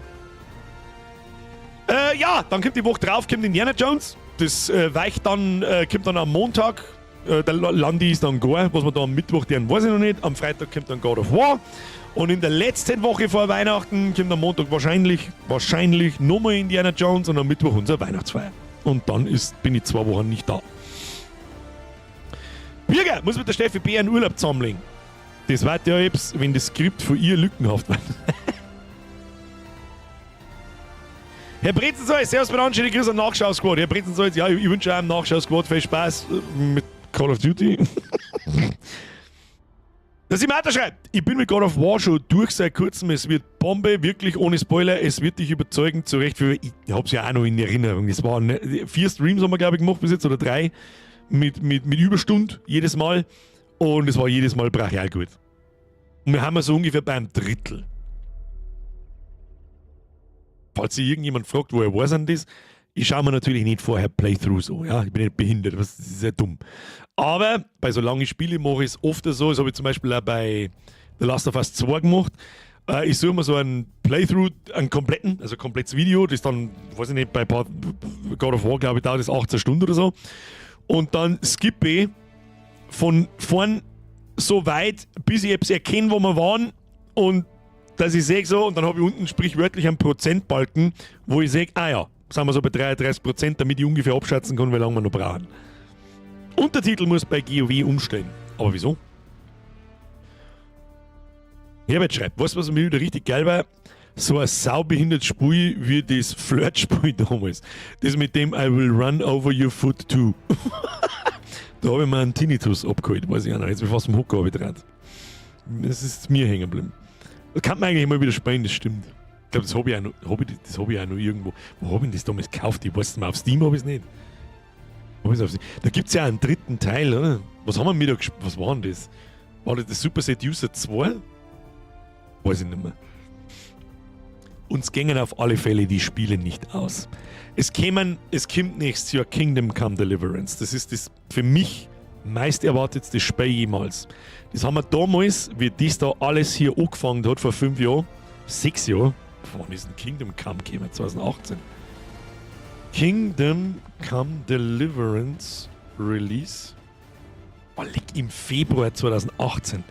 Ja, dann kommt die Woche drauf, kommt Indiana Jones. Das weicht dann, kommt dann am Montag. Der Landi ist dann gar, was wir da am Mittwoch, den weiß ich noch nicht. Am Freitag kommt dann God of War. Und in der letzten Woche vor Weihnachten kommt am Montag wahrscheinlich nochmal Indiana Jones und am Mittwoch unser Weihnachtsfeier. Und dann bin ich 2 Wochen nicht da. Birger muss mit der Steffi B. einen Urlaub zusammenlegen. Das wird ja jetzt, wenn das Skript von ihr lückenhaft wird. Herr Brezensalz, servus mit schöne Grüße an Nachschau-Squad. Herr Brezensalz, ja, ich wünsche einem Nachschau-Squad viel Spaß mit Call of Duty. Der Simata schreibt, ich bin mit God of War schon durch seit kurzem, es wird Bombe, wirklich ohne Spoiler, es wird dich überzeugen, zu Recht, für, ich hab's ja auch noch in Erinnerung, es waren vier Streams haben wir, glaube ich, gemacht bis jetzt, oder drei, mit Überstund jedes Mal, und es war jedes Mal brachial gut. Und wir haben so ungefähr beim Drittel. Falls sich irgendjemand fragt, woher weiß denn das, ich schaue mir natürlich nicht vorher Playthroughs an, ja, ich bin nicht behindert, das ist ja dumm. Aber bei so langen Spielen mache ich es oft so, das habe ich zum Beispiel auch bei The Last of Us 2 gemacht. Ich suche mir so einen Playthrough, einen kompletten, also ein komplettes Video, das dann, weiß ich nicht, bei God of War, glaube ich, dauert das 18 Stunden oder so. Und dann skippe ich von vorn so weit, bis ich etwas erkenne, wo wir waren, und dass ich sehe so, und dann habe ich unten sprichwörtlich einen Prozentbalken, wo ich sehe, ah ja, sind wir so bei 33%, damit ich ungefähr abschätzen kann, wie lange wir noch brauchen. Untertitel muss bei GOW umstellen. Aber wieso? Herbert schreibt, weißt du, was mir wieder richtig geil war? So ein saubehindertes Spiel wie das Flirt-Spiel damals. Das mit dem I will run over your foot too. Da habe ich mir einen Tinnitus abgeholt, weiß ich auch noch. Jetzt bin ich fast vom Hocker abgedreht. Das ist mir hängen geblieben. Das kann man eigentlich mal wieder spielen, das stimmt. Ich glaube, das habe ich, auch noch, hab ich, das hab ich auch noch irgendwo. Wo habe ich das damals gekauft? Ich weiß nicht mehr, auf Steam habe ich es nicht. Hab ich's auf Steam? Da gibt es ja einen dritten Teil, oder? Was haben wir mit da gespielt? Was war denn das? War das das Super Seducer 2? Weiß ich nicht mehr. Uns gängen auf alle Fälle die Spiele nicht aus. Es kommt nächstes Jahr Kingdom Come Deliverance. Das ist das für mich meist erwartetste Spiel jemals. Das haben wir damals, wie das da alles hier angefangen hat, vor 5 Jahren, 6 Jahren. Wann ist denn Kingdom Come gekommen? 2018. Kingdom Come Deliverance Release. Oh, leck, im Februar 2018.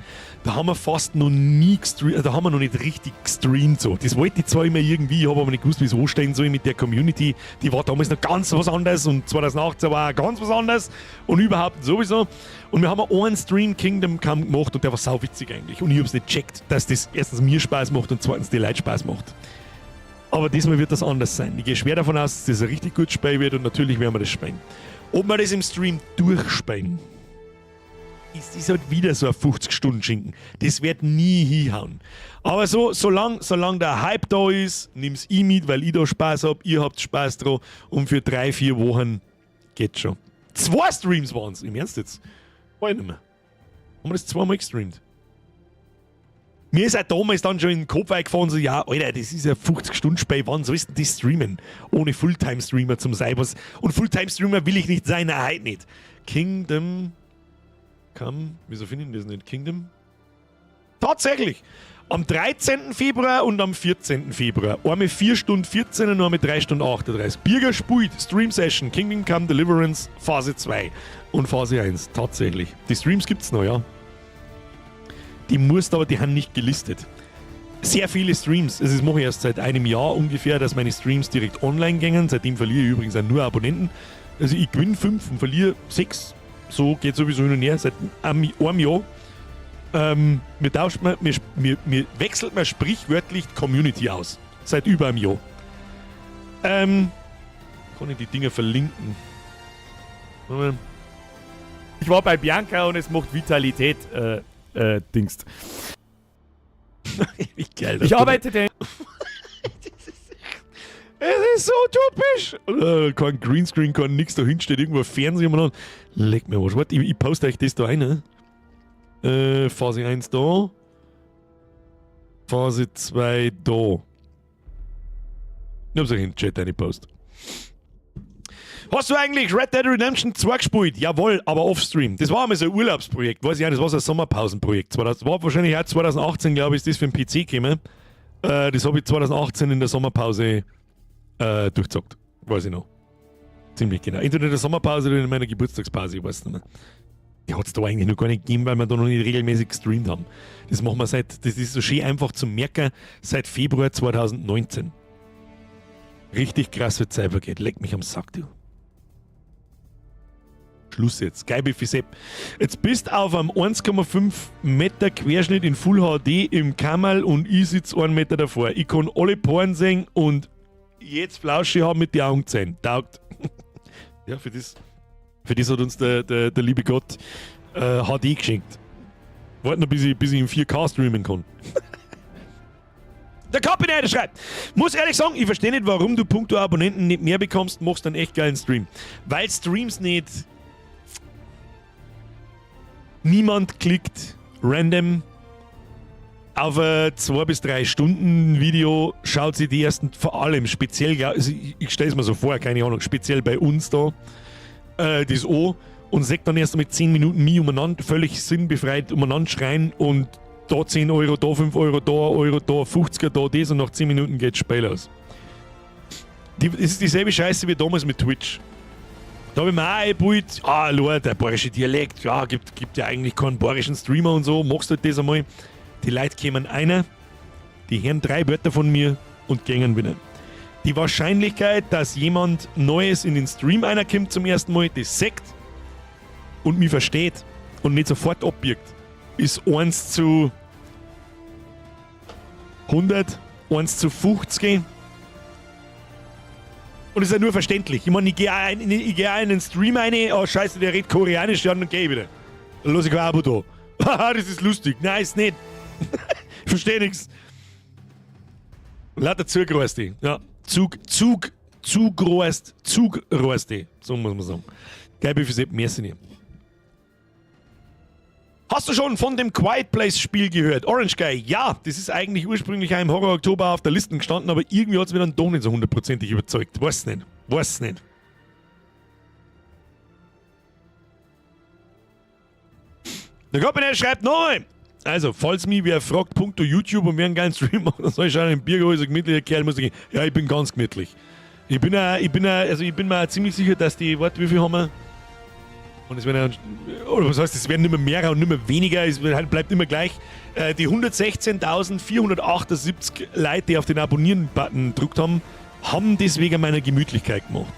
Da haben wir fast noch nie gestreamt, da haben wir noch nicht richtig gestreamt so. Das wollte ich zwar immer irgendwie, ich habe aber nicht gewusst, wie es anstellen soll mit der Community. Die war damals noch ganz was anderes und 2018 war auch ganz was anderes und überhaupt sowieso. Und wir haben einen Stream Kingdom Come gemacht und der war sauwitzig eigentlich. Und ich hab's nicht checkt, dass das erstens mir Spaß macht und zweitens die Leute Spaß macht. Aber diesmal wird das anders sein. Ich gehe schwer davon aus, dass das ein richtig gutes Spiel wird und natürlich werden wir das spielen. Ob wir das im Stream durchspielen, ist halt wieder so ein 50-Stunden-Schinken. Das wird nie hinhauen. Aber so, solange der Hype da ist, nimm's ich mit, weil ich da Spaß hab, ihr habt Spaß dran und für 3, 4 Wochen geht's schon. 2 Streams waren's, im Ernst jetzt. War ich nicht mehr. Haben wir das zweimal gestreamt? Mir ist auch damals dann schon in den Kopf eingefahren, so, ja, Alter, das ist ja 50-Stunden-Spiel, wann sollst du denn das streamen? Ohne Fulltime-Streamer zum sein. Was? Und Fulltime-Streamer will ich nicht sein, nein, heute nicht. Kingdom Come, wieso finde ich das nicht? Kingdom? Tatsächlich! Am 13. Februar und am 14. Februar. Einmal 4 Stunden 14 und einmal 3 Stunden 38. Birger spielt Stream Session, Kingdom Come Deliverance Phase 2 und Phase 1. Tatsächlich. Die Streams gibt's noch, ja. Die musst aber, die haben nicht gelistet. Sehr viele Streams. Also das mache ich erst seit einem Jahr ungefähr, dass meine Streams direkt online gingen. Seitdem verliere ich übrigens auch nur Abonnenten. Also ich gewinne 5 und verliere 6. So geht sowieso hin und her seit einem Jahr. Mir tauscht man, mir, mir, mir wechselt man sprichwörtlich die Community aus. Seit über einem Jahr. Kann ich die Dinger verlinken? Moment. Ich war bei Bianca und es macht Vitalität, Dingst. Wie geil das Ich arbeitete. Es ist so typisch! Kein Greenscreen, kein nix, da hinten steht irgendwo ein Fernseher umeinander. Leck mir was. Warte, ich poste euch das da rein. Ne? Phase 1 da. Phase 2 da. Ich hab's euch in den Chat reingepostet. Hast du eigentlich Red Dead Redemption 2 gespielt? Jawohl, aber offstream. Das war einmal so ein Urlaubsprojekt, weiß ich auch, das war so ein Sommerpausenprojekt. Das war wahrscheinlich auch 2018, glaube ich, ist das für den PC gekommen. Das habe ich 2018 in der Sommerpause durchgezockt. Weiß ich noch. Ziemlich genau. Entweder in der Sommerpause oder in meiner Geburtstagspause, ich weiß nicht mehr. Die hat's da eigentlich noch gar nicht gegeben, weil wir da noch nicht regelmäßig gestreamt haben. Das machen wir seit, das ist so schön einfach zu merken, seit Februar 2019. Richtig krass, wie die Zeit vergeht. Leck mich am Sack, du. Schluss jetzt. Geil, Biffy Sepp. Jetzt bist du auf einem 1,5 Meter Querschnitt in Full HD im Kammerl und ich sitz 1 Meter davor. Ich kann alle Poren sehen und jetzt Flauschi haben mit die Augen gesehen. Taugt. Ja, für das hat uns der liebe Gott HD geschenkt. Warte noch, bis ich in 4K streamen kann. Der Kapitän schreibt, muss ehrlich sagen, ich verstehe nicht, warum du punkto Abonnenten nicht mehr bekommst, machst einen echt geilen Stream. Weil Streams nicht... Niemand klickt random auf ein 2 bis 3 Stunden Video, schaut sich die ersten, vor allem speziell, also ich stell's mir so vor, keine Ahnung, speziell bei uns da, das an und sagt dann erst mit 10 Minuten mich umeinander, völlig sinnbefreit umeinander schreien und da 10 Euro, da 5 Euro, da 1 Euro, da 50er, da das und nach 10 Minuten geht das Spiel aus. Das ist dieselbe Scheiße wie damals mit Twitch. Da hab ich mir auch eingebildet, ah, schau, der bayerische Dialekt, ja, gibt ja eigentlich keinen bayerischen Streamer und so, machst du halt das einmal. Die Leute kommen einer, die hören 3 Wörter von mir und gängen wieder. Die Wahrscheinlichkeit, dass jemand Neues in den Stream einer kommt zum ersten Mal, das sagt und mich versteht und nicht sofort abbiegt, ist 1 zu 100, 1 zu 50. Und ist ja nur verständlich. Ich meine, ich gehe auch in, ich geh auch in den Stream rein, oh scheiße, der redet Koreanisch, ja, dann geh ich wieder. Dann lass ich kein Abo da. Haha, das ist lustig. Nein, ist nicht. Ich versteh nix. Lauter Zugroste. Ja, Zug, Zug, Zugrost, Zugroste. So muss man sagen. Geil, wie viel Sepp, merci nicht. Hast du schon von dem Quiet Place Spiel gehört? Orange Guy, ja, das ist eigentlich ursprünglich auch im Horror Oktober auf der Liste gestanden, aber irgendwie hat's mir dann doch nicht so hundertprozentig überzeugt. Weiß nicht, weiß nicht. Der Kapitän schreibt nochmal. Also, falls mich wer fragt, punkto YouTube und wir einen geilen Stream machen, dann soll ich schon einen Bier holen, so gemütlicher Kerl muss ich gehen. Ja, ich bin ganz gemütlich. Ich bin auch, ich bin auch, also ich bin mir auch ziemlich sicher, dass die, warte, wie viel haben wir? Und es werden, oder was heißt, es werden nicht mehr mehr und nicht mehr weniger, es halt, bleibt immer gleich. Die 116.478 Leute, die auf den Abonnieren-Button gedrückt haben, haben das wegen meiner Gemütlichkeit gemacht.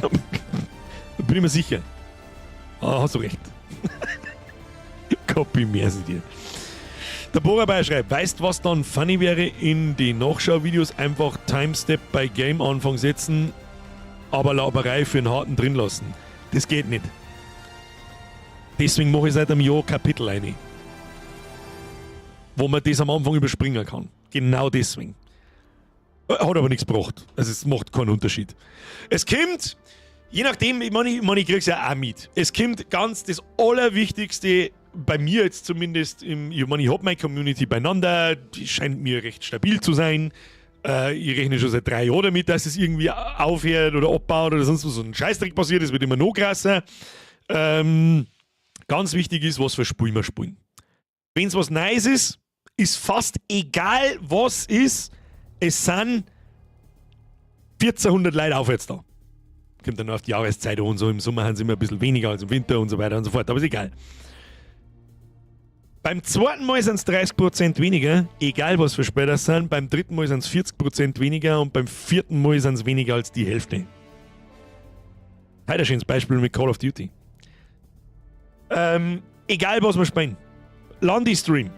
Da bin ich mir sicher. Ah, hast du recht. Copy, merci dir. Der Bohrerbeier schreibt, weißt, was dann funny wäre? In die Nachschauvideos einfach Timestamp bei Game Anfang setzen, aber Laberei für den Harten drin lassen. Das geht nicht. Deswegen mache ich seit einem Jahr Kapitel rein. Wo man das am Anfang überspringen kann. Genau deswegen. Hat aber nichts gebracht. Also es macht keinen Unterschied. Es kommt, je nachdem, ich meine, ich krieg's ja auch mit. Es kommt ganz das Allerwichtigste, bei mir jetzt zumindest, ich meine, ich hab meine Community beieinander, die scheint mir recht stabil zu sein. Ich rechne schon seit 3 Jahren damit, dass es irgendwie aufhört oder abbaut oder sonst was, so ein Scheißdreck passiert, es wird immer noch krasser. Ganz wichtig ist, was für Spiel wir spielen. Wenn es was Neues ist, ist fast egal, was ist, es sind 1400 Leute aufwärts da. Kommt dann noch auf die Jahreszeit an und so. Im Sommer haben sie immer ein bisschen weniger als im Winter und so weiter und so fort. Aber ist egal. Beim zweiten Mal sind es 30% weniger, egal was für Spieler das sind. Beim dritten Mal sind es 40% weniger und beim vierten Mal sind es weniger als die Hälfte. Heute ein schönes Beispiel mit Call of Duty. Egal was wir spielen. Landi-Stream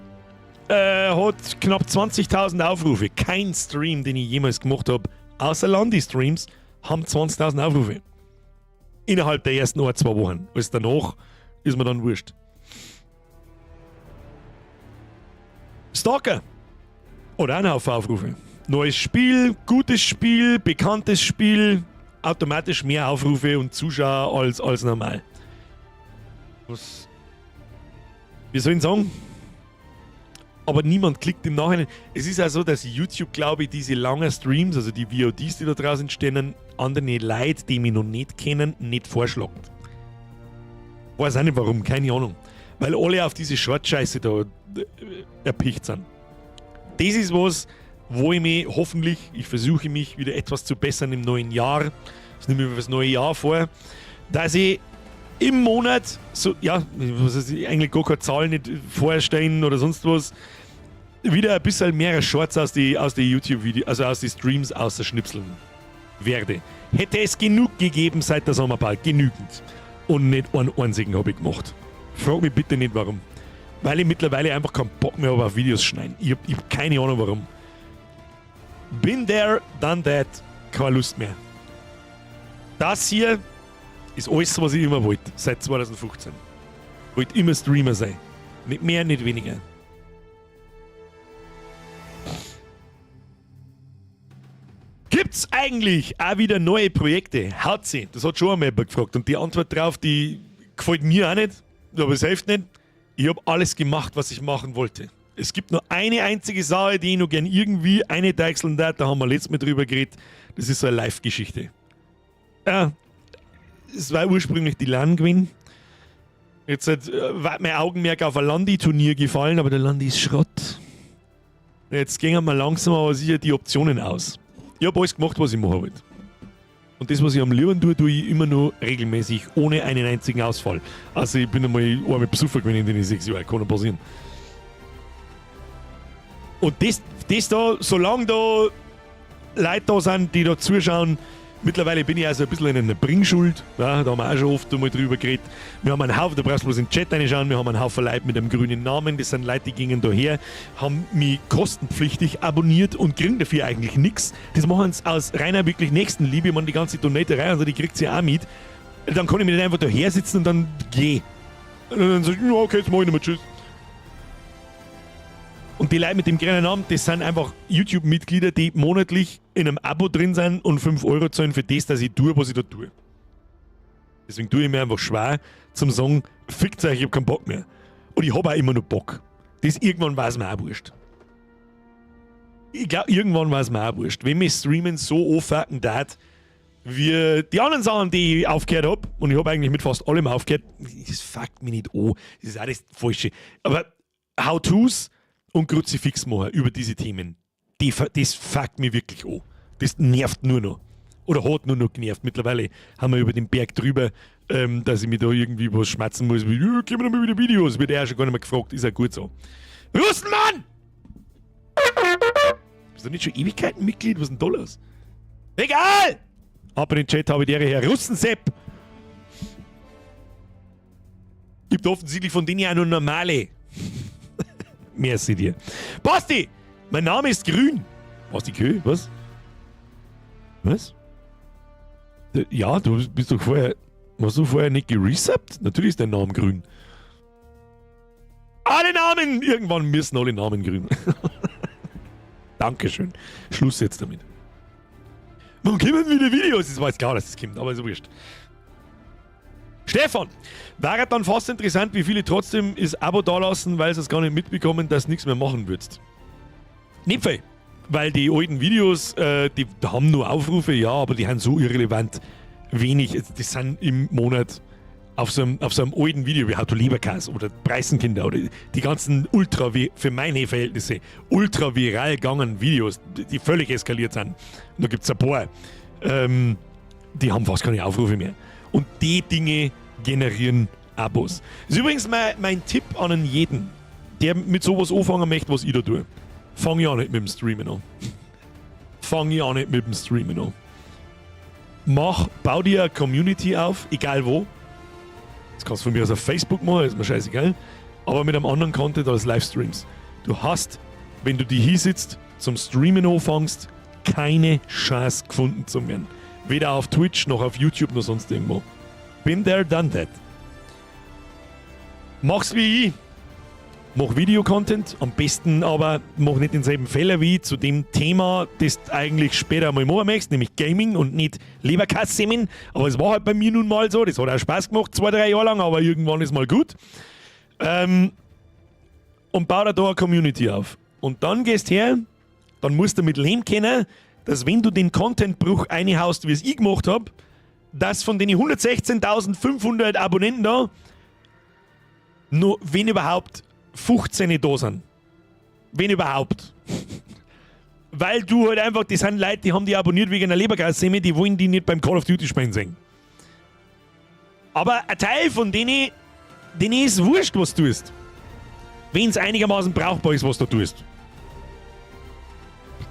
hat knapp 20.000 Aufrufe. Kein Stream, den ich jemals gemacht habe, außer Landi-Streams, haben 20.000 Aufrufe. Innerhalb der ersten ein, 2 Wochen. Alles danach ist mir dann wurscht. Stalker. Oder ein Haufen Aufrufe. Neues Spiel, gutes Spiel, bekanntes Spiel, automatisch mehr Aufrufe und Zuschauer als normal. Was? Wie soll ich sagen? Aber niemand klickt im Nachhinein. Es ist auch so, dass YouTube, glaube ich, diese langen Streams, also die VODs, die da draußen stehen, anderen Leuten, die mich noch nicht kennen, nicht vorschlägt. Weiß auch nicht warum, keine Ahnung. Weil alle auf diese Short-Scheiße da erpicht sind. Das ist was, wo ich mich hoffentlich, ich versuche mich wieder etwas zu bessern im neuen Jahr. Das nehme ich mir fürs neue Jahr vor, dass ich im Monat so, ja, was heißt, ich eigentlich gar keine Zahlen nicht vorstellen oder sonst was, wieder ein bisschen mehr Shorts aus die YouTube-Videos, also aus die Streams ausschnipseln werde. Hätte es genug gegeben seit der Sommerpause, genügend. Und nicht einen einzigen habe ich gemacht. Frag mich bitte nicht warum. Weil ich mittlerweile einfach keinen Bock mehr habe auf Videos schneiden. Ich hab keine Ahnung warum. Been there, done that, keine Lust mehr. Das hier ist alles, was ich immer wollte, seit 2015. Wollte immer Streamer sein. Nicht mehr, nicht weniger. Gibt's eigentlich auch wieder neue Projekte? Haut sie. Das hat schon einmal jemand gefragt. Und die Antwort drauf, die gefällt mir auch nicht, aber es hilft nicht. Ich habe alles gemacht, was ich machen wollte. Es gibt nur eine einzige Sache, die ich noch gern irgendwie eine deichseln darf. Da haben wir letztes Mal drüber geredet. Das ist so eine Live-Geschichte. Ja, es war ursprünglich die LAN gewesen. Jetzt war mein Augenmerk auf ein Landi-Turnier gefallen, aber der Landi ist Schrott. Jetzt gehen wir langsam aber sicher die Optionen aus. Ich habe alles gemacht, was ich machen wollte. Und das, was ich am liebsten tue, tue ich immer nur regelmäßig, ohne einen einzigen Ausfall. Also ich bin einmal besoffen gewesen in den 6 Jahren, kann ja passieren. Und das da, solange da Leute da sind, die da zuschauen, mittlerweile bin ich also ein bisschen in einer Bringschuld. Ja, da haben wir auch schon oft einmal drüber geredet. Wir haben einen Haufen, da brauchst du bloß in den Chat reinschauen, wir haben einen Haufen Leute mit einem grünen Namen, das sind Leute, die gingen daher, haben mich kostenpflichtig abonniert und kriegen dafür eigentlich nichts. Das machen sie aus reiner wirklich Nächstenliebe, ich meine, die ganze Donaterei, also die kriegt sie auch mit. Dann kann ich mir nicht einfach daher sitzen und dann geh. Und dann sag ich, ja, okay, jetzt mach ich nicht mehr, tschüss. Und die Leute mit dem grünen Namen, das sind einfach YouTube-Mitglieder, die monatlich in einem Abo drin sind und 5 € zahlen für das, dass ich tue, was ich da tue. Deswegen tue ich mir einfach schwer zum sagen, fickt euch, ich hab keinen Bock mehr. Und ich hab auch immer noch Bock. Das irgendwann war es mir auch wurscht. Ich glaube, irgendwann war es mir auch wurscht. Wenn mich Streamen so anfucken darf, wie die anderen Sachen, die ich aufgehört hab, und ich hab eigentlich mit fast allem aufgehört, das fuckt mich nicht an, das ist auch das Falsche. Aber How-Tos und Kruzifix machen über diese Themen, das fuckt mich wirklich an. Das nervt nur noch. Oder hat nur noch genervt. Mittlerweile haben wir über den Berg drüber. Dass ich mir da irgendwie was schmerzen muss. Wie, ja, gib mir doch mal wieder Videos. Wird er schon gar nicht mehr gefragt. Ist ja gut so. Russenmann! Bist du nicht schon Ewigkeiten Mitglied? Was ist denn da los? Egal! Aber in den Chat habe ich die Herr Russensepp. Gibt offensichtlich von denen ja auch nur normale. Merci dir. Basti! Mein Name ist Grün. Basti Kö, was? Was? Ja, du bist doch vorher. Warst du vorher nicht geresubbt? Natürlich ist dein Name grün. Alle Namen! Irgendwann müssen alle Namen grün. Dankeschön. Schluss jetzt damit. Wann kommen wieder Videos? Es war jetzt klar, dass es kommt, aber ist wurscht. Stefan, wäre dann fast interessant, wie viele trotzdem das Abo dalassen, weil sie es gar nicht mitbekommen, dass du nichts mehr machen würdest. Nicht viel. Weil die alten Videos, die haben nur Aufrufe, ja, aber die haben so irrelevant wenig. Die sind im Monat auf so einem alten Video wie How to Leberkäse oder Preißenkinder oder die ganzen ultra, für meine Verhältnisse, ultra viral gegangen Videos, die völlig eskaliert sind. Und da gibt es ein paar. Die haben fast keine Aufrufe mehr. Und die Dinge generieren Abos. Das ist übrigens mein Tipp an einen jeden, der mit sowas anfangen möchte, was ich da tue. Fang ja nicht mit dem Streamen an. Fang ja nicht mit dem Streamen an. Bau dir eine Community auf, egal wo. Das kannst du von mir aus auf Facebook machen, ist mir scheißegal. Aber mit einem anderen Content als Livestreams. Du hast, wenn du die hier sitzt, zum Streamen anfängst, keine Chance, gefunden zu werden. Weder auf Twitch noch auf YouTube noch sonst irgendwo. Been there, done that. Mach's wie ich. Mach Videocontent, am besten aber mach nicht denselben Fehler wie ich zu dem Thema, das du eigentlich später mal machen möchtest, nämlich Gaming und nicht Leberkässemmeln. Aber es war halt bei mir nun mal so, das hat auch Spaß gemacht, 2, 3 Jahre lang, aber irgendwann ist mal gut. Und bau dir da eine Community auf. Und dann gehst her, dann musst du mit leben können, dass, wenn du den Contentbruch einhaust, wie es ich gemacht habe, dass von den 116.500 Abonnenten da nur, wenn überhaupt, 15 da sind. Wenn überhaupt. Weil du halt einfach, das sind Leute, die haben die abonniert wegen einer Leberkässemmel, die wollen die nicht beim Call of Duty spielen sehen. Aber ein Teil von denen, denen ist wurscht, was du tust. Wenn es einigermaßen brauchbar ist, was du tust.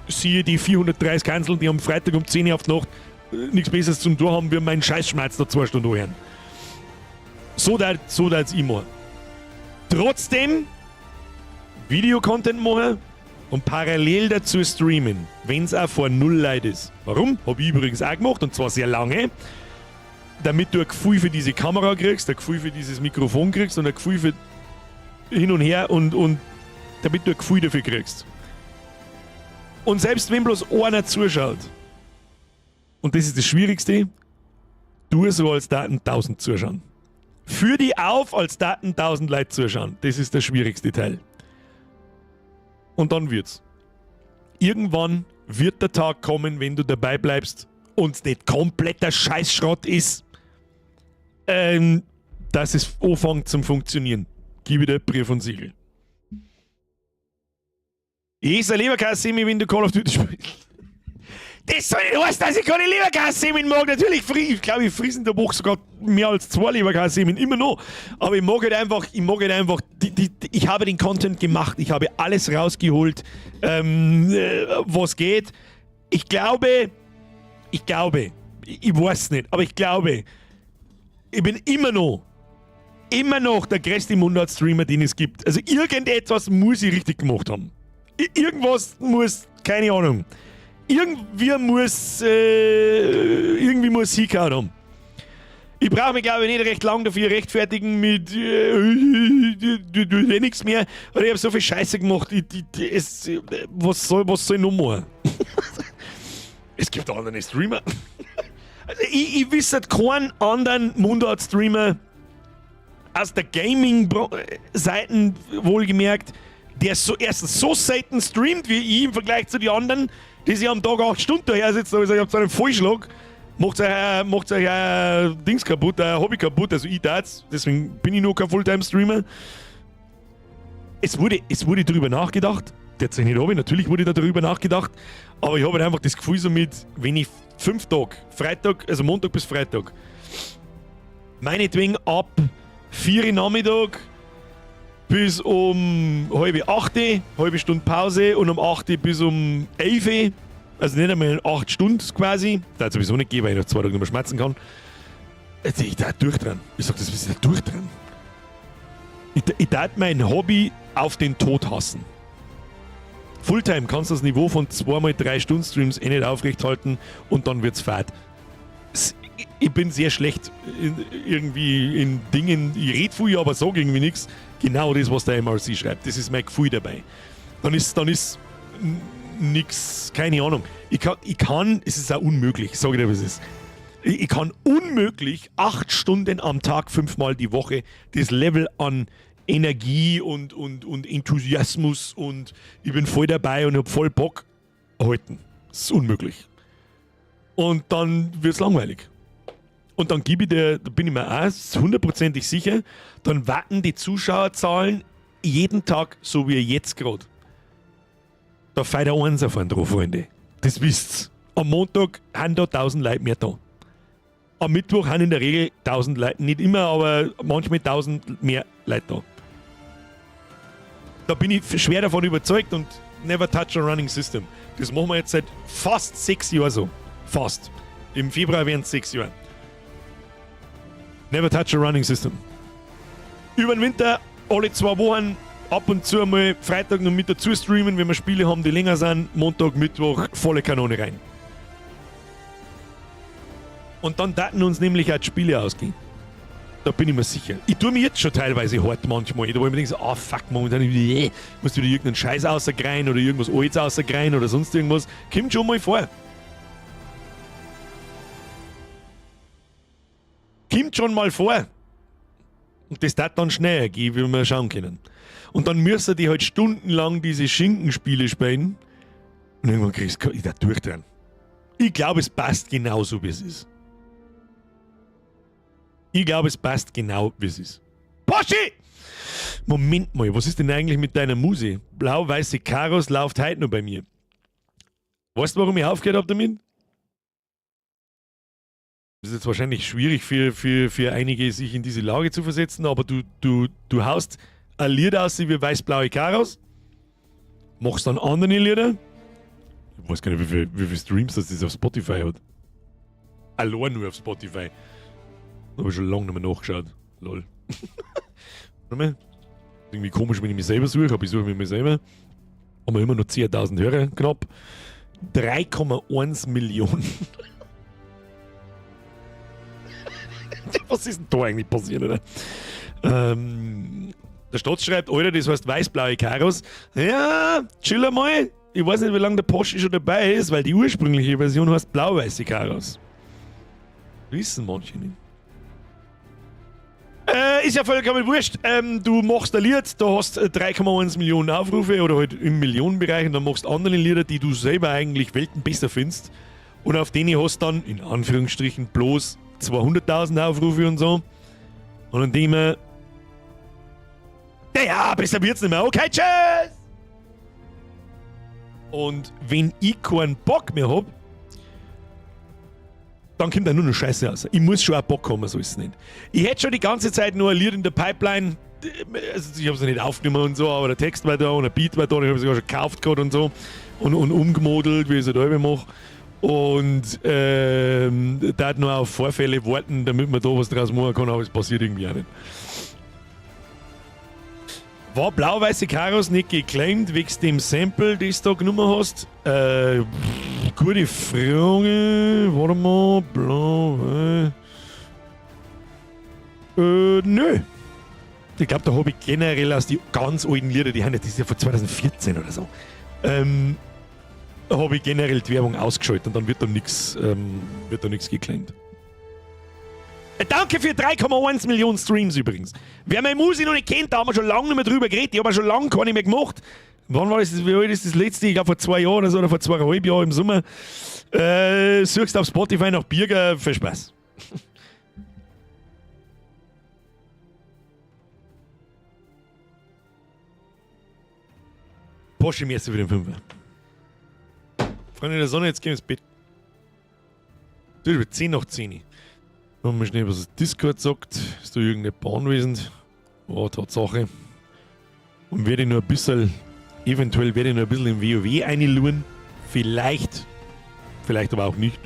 Siehe die 430 Kanzeln, die am Freitag um 10 Uhr auf die Nacht nichts Besseres zum tun haben, wie meinen Scheißschmerz da 2 Stunden anhören. So dat's immer. Trotzdem Videocontent machen und parallel dazu streamen, wenn es auch vor null Leute ist. Warum? Habe ich übrigens auch gemacht, und zwar sehr lange. Damit du ein Gefühl für diese Kamera kriegst, ein Gefühl für dieses Mikrofon kriegst und ein Gefühl für hin und her und damit du ein Gefühl dafür kriegst. Und selbst wenn bloß einer zuschaut, und das ist das Schwierigste, tu so, als daten 1000 zuschauen. Führ die auf, als daten 1000 Leute zuschauen. Das ist der schwierigste Teil. Und dann wird's. Irgendwann wird der Tag kommen, wenn du dabei bleibst und es nicht kompletter Scheißschrott ist, dass es anfängt zum Funktionieren. Gib dir Brief und Siegel. Ich esse Leberkässemmel, wenn du Call of Duty spielst. Das soll nicht heißen, dass ich keine Leberkässemmeln mag. Natürlich, ich glaube, ich friss in der Woche sogar mehr als zwei Leberkässemmeln, immer noch. Aber ich mag halt einfach, ich mag halt einfach, ich habe den Content gemacht, ich habe alles rausgeholt, was geht. Ich glaube, ich weiß nicht, aber ich glaube, ich bin immer noch der größte Mundart-Streamer, den es gibt. Also irgendetwas muss ich richtig gemacht haben. Irgendwas muss, keine Ahnung. Irgendwie muss hingehauen haben. Ich brauche mich, glaube ich, nicht recht lang dafür rechtfertigen mit du nichts mehr. Aber ich habe so viel Scheiße gemacht. Was soll ich noch machen? Es gibt andere Streamer. Also ich wüsste keinen anderen Mundart-Streamer aus der Gaming-Seiten wohlgemerkt, der so erstens so selten streamt wie ich im Vergleich zu den anderen, die sich am Tag 8 Stunden daher sitzen, aber ich sage, ich habt einen Vollschlag, macht euch Dings kaputt, euer Hobby kaputt, also ich tat's, deswegen bin ich noch kein Fulltime-Streamer. Es wurde darüber nachgedacht, derzeit nicht habe ich, natürlich wurde da darüber nachgedacht, aber ich habe halt einfach das Gefühl so mit, wenn ich 5 Tage, Freitag, also Montag bis Freitag, Meinetwegen ab 4 Uhr Nachmittag bis um halb 8, halbe Stunde Pause und um 8 bis um 11. Also nicht einmal 8 Stunden quasi. Da hat sowieso nicht gehen, weil ich nach 2 Tagen nicht mehr schmerzen kann. Ich da durchdrehen. Ich sag, das ist ja durchdrehen. Ich darf mein Hobby auf den Tod hassen. Fulltime kannst du das Niveau von 2x3 Stunden Streams eh nicht aufrechthalten und dann wird's fad. Ich bin sehr schlecht irgendwie in Dingen, ich rede viel, aber sag irgendwie nichts. Genau das, was der MRC schreibt. Das ist mein Gefühl dabei. Dann ist nix, keine Ahnung. Ich kann, es ist auch unmöglich, sag ich dir, was es ist. Ich kann unmöglich 8 Stunden am Tag, 5-mal die Woche das Level an Energie und Enthusiasmus und ich bin voll dabei und hab voll Bock halten. Das ist unmöglich. Und dann wird's langweilig. Und dann gebe ich dir, da bin ich mir auch hundertprozentig sicher, dann warten die Zuschauerzahlen jeden Tag so wie jetzt grad. Da fällt der Eins auf einen drauf, Freunde. Das wisst's. Am Montag haben da 1000 Leute mehr da. Am Mittwoch haben in der Regel 1000 Leute, nicht immer, aber manchmal 1000 mehr Leute da. Da bin ich schwer davon überzeugt und never touch a running system. Das machen wir jetzt seit fast 6 Jahren so. Fast. Im Februar wären es 6 Jahre. Never touch a running system. Über den Winter, alle 2 Wochen, ab und zu mal Freitag noch mit dazu streamen, wenn wir Spiele haben, die länger sind. Montag, Mittwoch, volle Kanone rein. Und dann daten uns nämlich auch die Spiele ausgehen. Da bin ich mir sicher. Ich tue mir jetzt schon teilweise hart manchmal. Da wo ich mir denke, so, ah, fuck, momentan musst du wieder irgendeinen Scheiß rausgreien oder irgendwas Altes rausgreien oder sonst irgendwas. Kommt schon mal vor. Kommt schon mal vor. Und das darf dann schneller gehen, wie wir schauen können. Und dann müssen die halt stundenlang diese Schinkenspiele spielen. Und irgendwann kriegst du da durchdrehen. Ich glaube, es passt genauso, wie es ist. Ich glaube, es passt genau, wie es ist. Poschi! Moment mal, was ist denn eigentlich mit deiner Muse? Blau-weiße Karos läuft heute noch bei mir. Weißt du, warum ich aufgehört hab damit? Das ist jetzt wahrscheinlich schwierig für einige, sich in diese Lage zu versetzen, aber du haust ein Lied aus wie weiß-blaue Karos, machst dann andere Lieder. Ich weiß gar nicht, wie viel Streams das auf Spotify hat. Allein nur auf Spotify. Hab ich schon lange nicht mehr nachgeschaut. Lol. Warte mal. Irgendwie komisch, wenn ich mich selber suche, aber ich suche mich selber. Haben wir immer noch 10.000 Hörer, knapp. 3,1 Millionen. Was ist denn da eigentlich passiert, oder? Der Stotz schreibt, Alter, das heißt weiß-blaue Karos. Ja, chill mal. Ich weiß nicht, wie lange der Poschi schon dabei ist, weil die ursprüngliche Version heißt blau-weiße Karos. Wissen manche nicht. Ist ja vollkommen wurscht. Du machst ein Lied, da hast 3,1 Millionen Aufrufe oder halt im Millionenbereich und dann machst andere Lieder, die du selber eigentlich Welten besser findest. Und auf denen hast du dann, in Anführungsstrichen, bloß 200.000 Aufrufe und so. Und dann denke ich mir, naja, besser wird's nicht mehr. Okay, tschüss! Und wenn ich keinen Bock mehr hab, dann kommt da nur noch Scheiße raus. Ich muss schon auch Bock haben, so ist es nicht. Ich hätte schon die ganze Zeit nur ein Lied in der Pipeline, also ich hab's noch nicht aufgenommen und so, aber der Text war da und der Beat war da und ich hab's sogar schon gekauft gehabt und so und umgemodelt, wie ich es halt immer mache. Und da hat nur auf Vorfälle warten, damit man da was draus machen kann, aber es passiert irgendwie auch nicht. War blau-weiße Karos nicht geclaimed wegen dem Sample, das du da genommen hast? Gute Frage. Warte mal, blau, nö. Ich glaub, da hab ich generell aus die ganz alten Lieder, die haben ja, das ist ja von 2014 oder so, hab ich generell die Werbung ausgeschaltet und dann wird da nix geclaimed. Danke für 3,1 Millionen Streams übrigens. Wer meine Musik noch nicht kennt, da haben wir schon lange nicht mehr drüber geredet. Ich habe schon lange keine mehr gemacht. Wann war das? Wie alt ist das letzte? Ich glaube vor 2 Jahren oder so, oder vor 2,5 Jahren im Sommer. Suchst auf Spotify nach Birger. Viel Spaß. Poschi mir jetzt wieder den Fünfer. Freunde der Sonne, jetzt gehen wir ins Bett. Du, 10 nach 10. Mal schnell, was das Discord sagt. Ist da irgendjemand anwesend? Oh, Tatsache. Und werde ich nur ein bisschen, eventuell werde ich nur ein bisschen im WoW einluren. Vielleicht. Vielleicht aber auch nicht.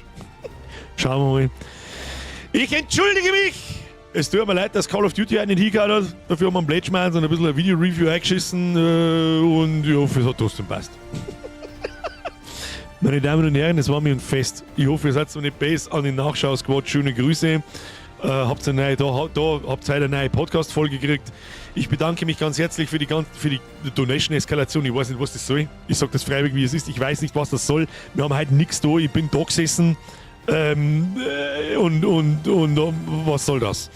Schauen wir mal. Ich entschuldige mich! Es tut mir leid, dass Call of Duty heute nicht hingehauen hat. Dafür haben wir einen Pledge und ein bisschen ein Video-Review eingeschissen. Und ich hoffe, es hat trotzdem passt. Meine Damen und Herren, es war mir ein Fest. Ich hoffe, ihr seid so nicht base an den Nachschau-Squad. Schöne Grüße. Habt ihr eine neue, da, da habt ihr heute eine neue Podcast-Folge gekriegt. Ich bedanke mich ganz herzlich für die Donation-Eskalation. Ich weiß nicht, was das soll. Ich sage das freiwillig, wie es ist. Ich weiß nicht, was das soll. Wir haben heute nichts da. Ich bin da gesessen. Und was soll das?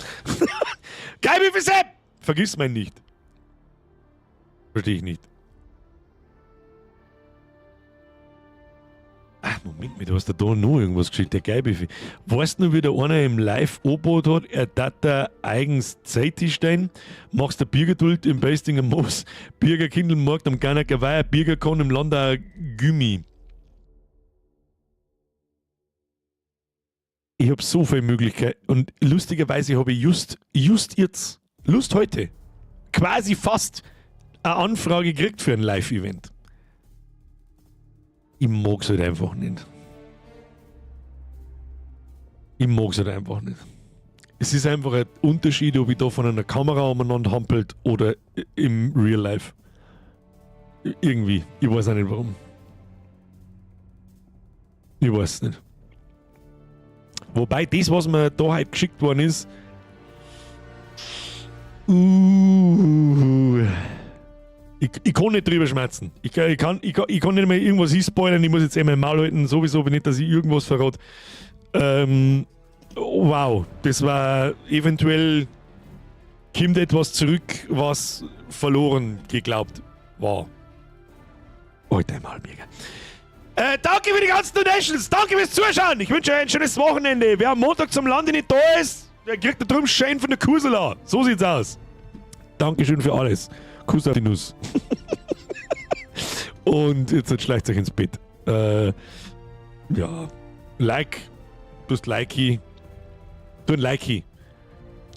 Geil, wie viel Sepp! Vergiss mein nicht. Verstehe ich nicht. Ach, Moment mal, du hast da noch irgendwas geschickt, der Geilbüffel. Weißt du noch, wie der einer im Live angeboten hat, er tat da eigens Zeit stehen, machst der Biergeduld im Bastinger Moos, Bürgerkindelmarkt am Garnacker Weiher, Bürgerkon im Landau Gümi. Ich hab so viele Möglichkeiten und lustigerweise habe ich just jetzt, Lust heute, quasi fast eine Anfrage gekriegt für ein Live-Event. Ich mag's halt einfach nicht. Ich mag's halt einfach nicht. Es ist einfach ein Unterschied, ob ich da von einer Kamera umeinander hampelt oder im Real Life. Irgendwie. Ich weiß auch nicht warum. Ich weiß nicht. Wobei das, was mir da heute geschickt worden ist, ich kann nicht drüber schmerzen. Ich kann nicht mehr irgendwas spoilern, ich muss jetzt eh mein Maul halten, sowieso, nicht, dass ich irgendwas verrate. Wow, das war eventuell, kommt etwas zurück, was verloren geglaubt war. Alter, mal mega. Danke für die ganzen Donations, danke fürs Zuschauen. Ich wünsche euch ein schönes Wochenende. Wer am Montag zum Lande nicht da ist, der kriegt da drüben schön von der Kusela. So sieht's aus. Dankeschön für alles. Kuss auf die Nuss. Und jetzt schleicht euch ins Bett. Ja. Like. Du hast Likey. Tu ein Likey.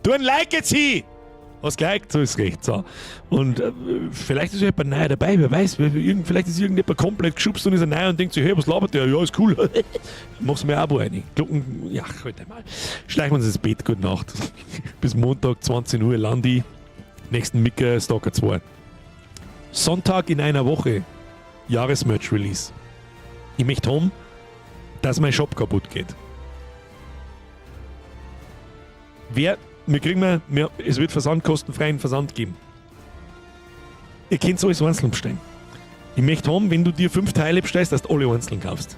Tu ein Like jetzt hin! Hast geliked? So ist recht. So. Und vielleicht ist ja jemand neu dabei, wer weiß. Vielleicht ist irgendjemand komplett geschubst und ist er neu und denkt sich, hey, was labert der? Ja, ist cool. Mach's mir Abo rein. Glocken, ja, halt einmal. Schleichen wir uns ins Bett. Gute Nacht. Bis Montag, 20 Uhr, Landi. Nächsten Micker, Stalker 2. Sonntag in einer Woche. Jahresmerch-Release. Ich möchte haben, dass mein Shop kaputt geht. Wer, wir kriegen wir, wir, es wird versandkostenfreien Versand geben. Ihr könnt alles einzeln bestellen. Ich möchte haben, wenn du dir 5 Teile bestellst, dass du alle einzeln kaufst.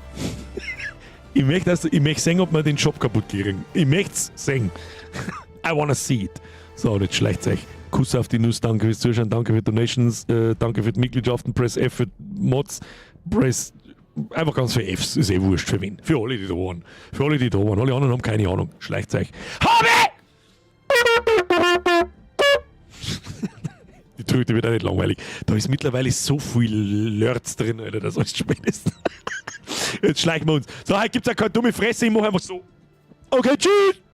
Ich möchte, dass du, ich möchte sehen, ob wir den Shop kaputt kriegen. Ich möchte es sehen. I wanna see it. So, und jetzt schleicht euch. Kuss auf die Nuss, danke fürs Zuschauen, danke für Donations, danke für die Mitgliedschaften, Press F für Mods, Press einfach ganz für Fs, ist eh wurscht für wen. Für alle, die da waren. Für alle, die da waren. Alle anderen haben keine Ahnung. Schleicht euch. Habe! Die Tröte wird auch nicht langweilig. Da ist mittlerweile so viel Lörz drin, Alter, dass alles spät ist. Jetzt schleichen wir uns. So, heute gibt's ja keine dumme Fresse, ich mach einfach so. Okay, tschüss!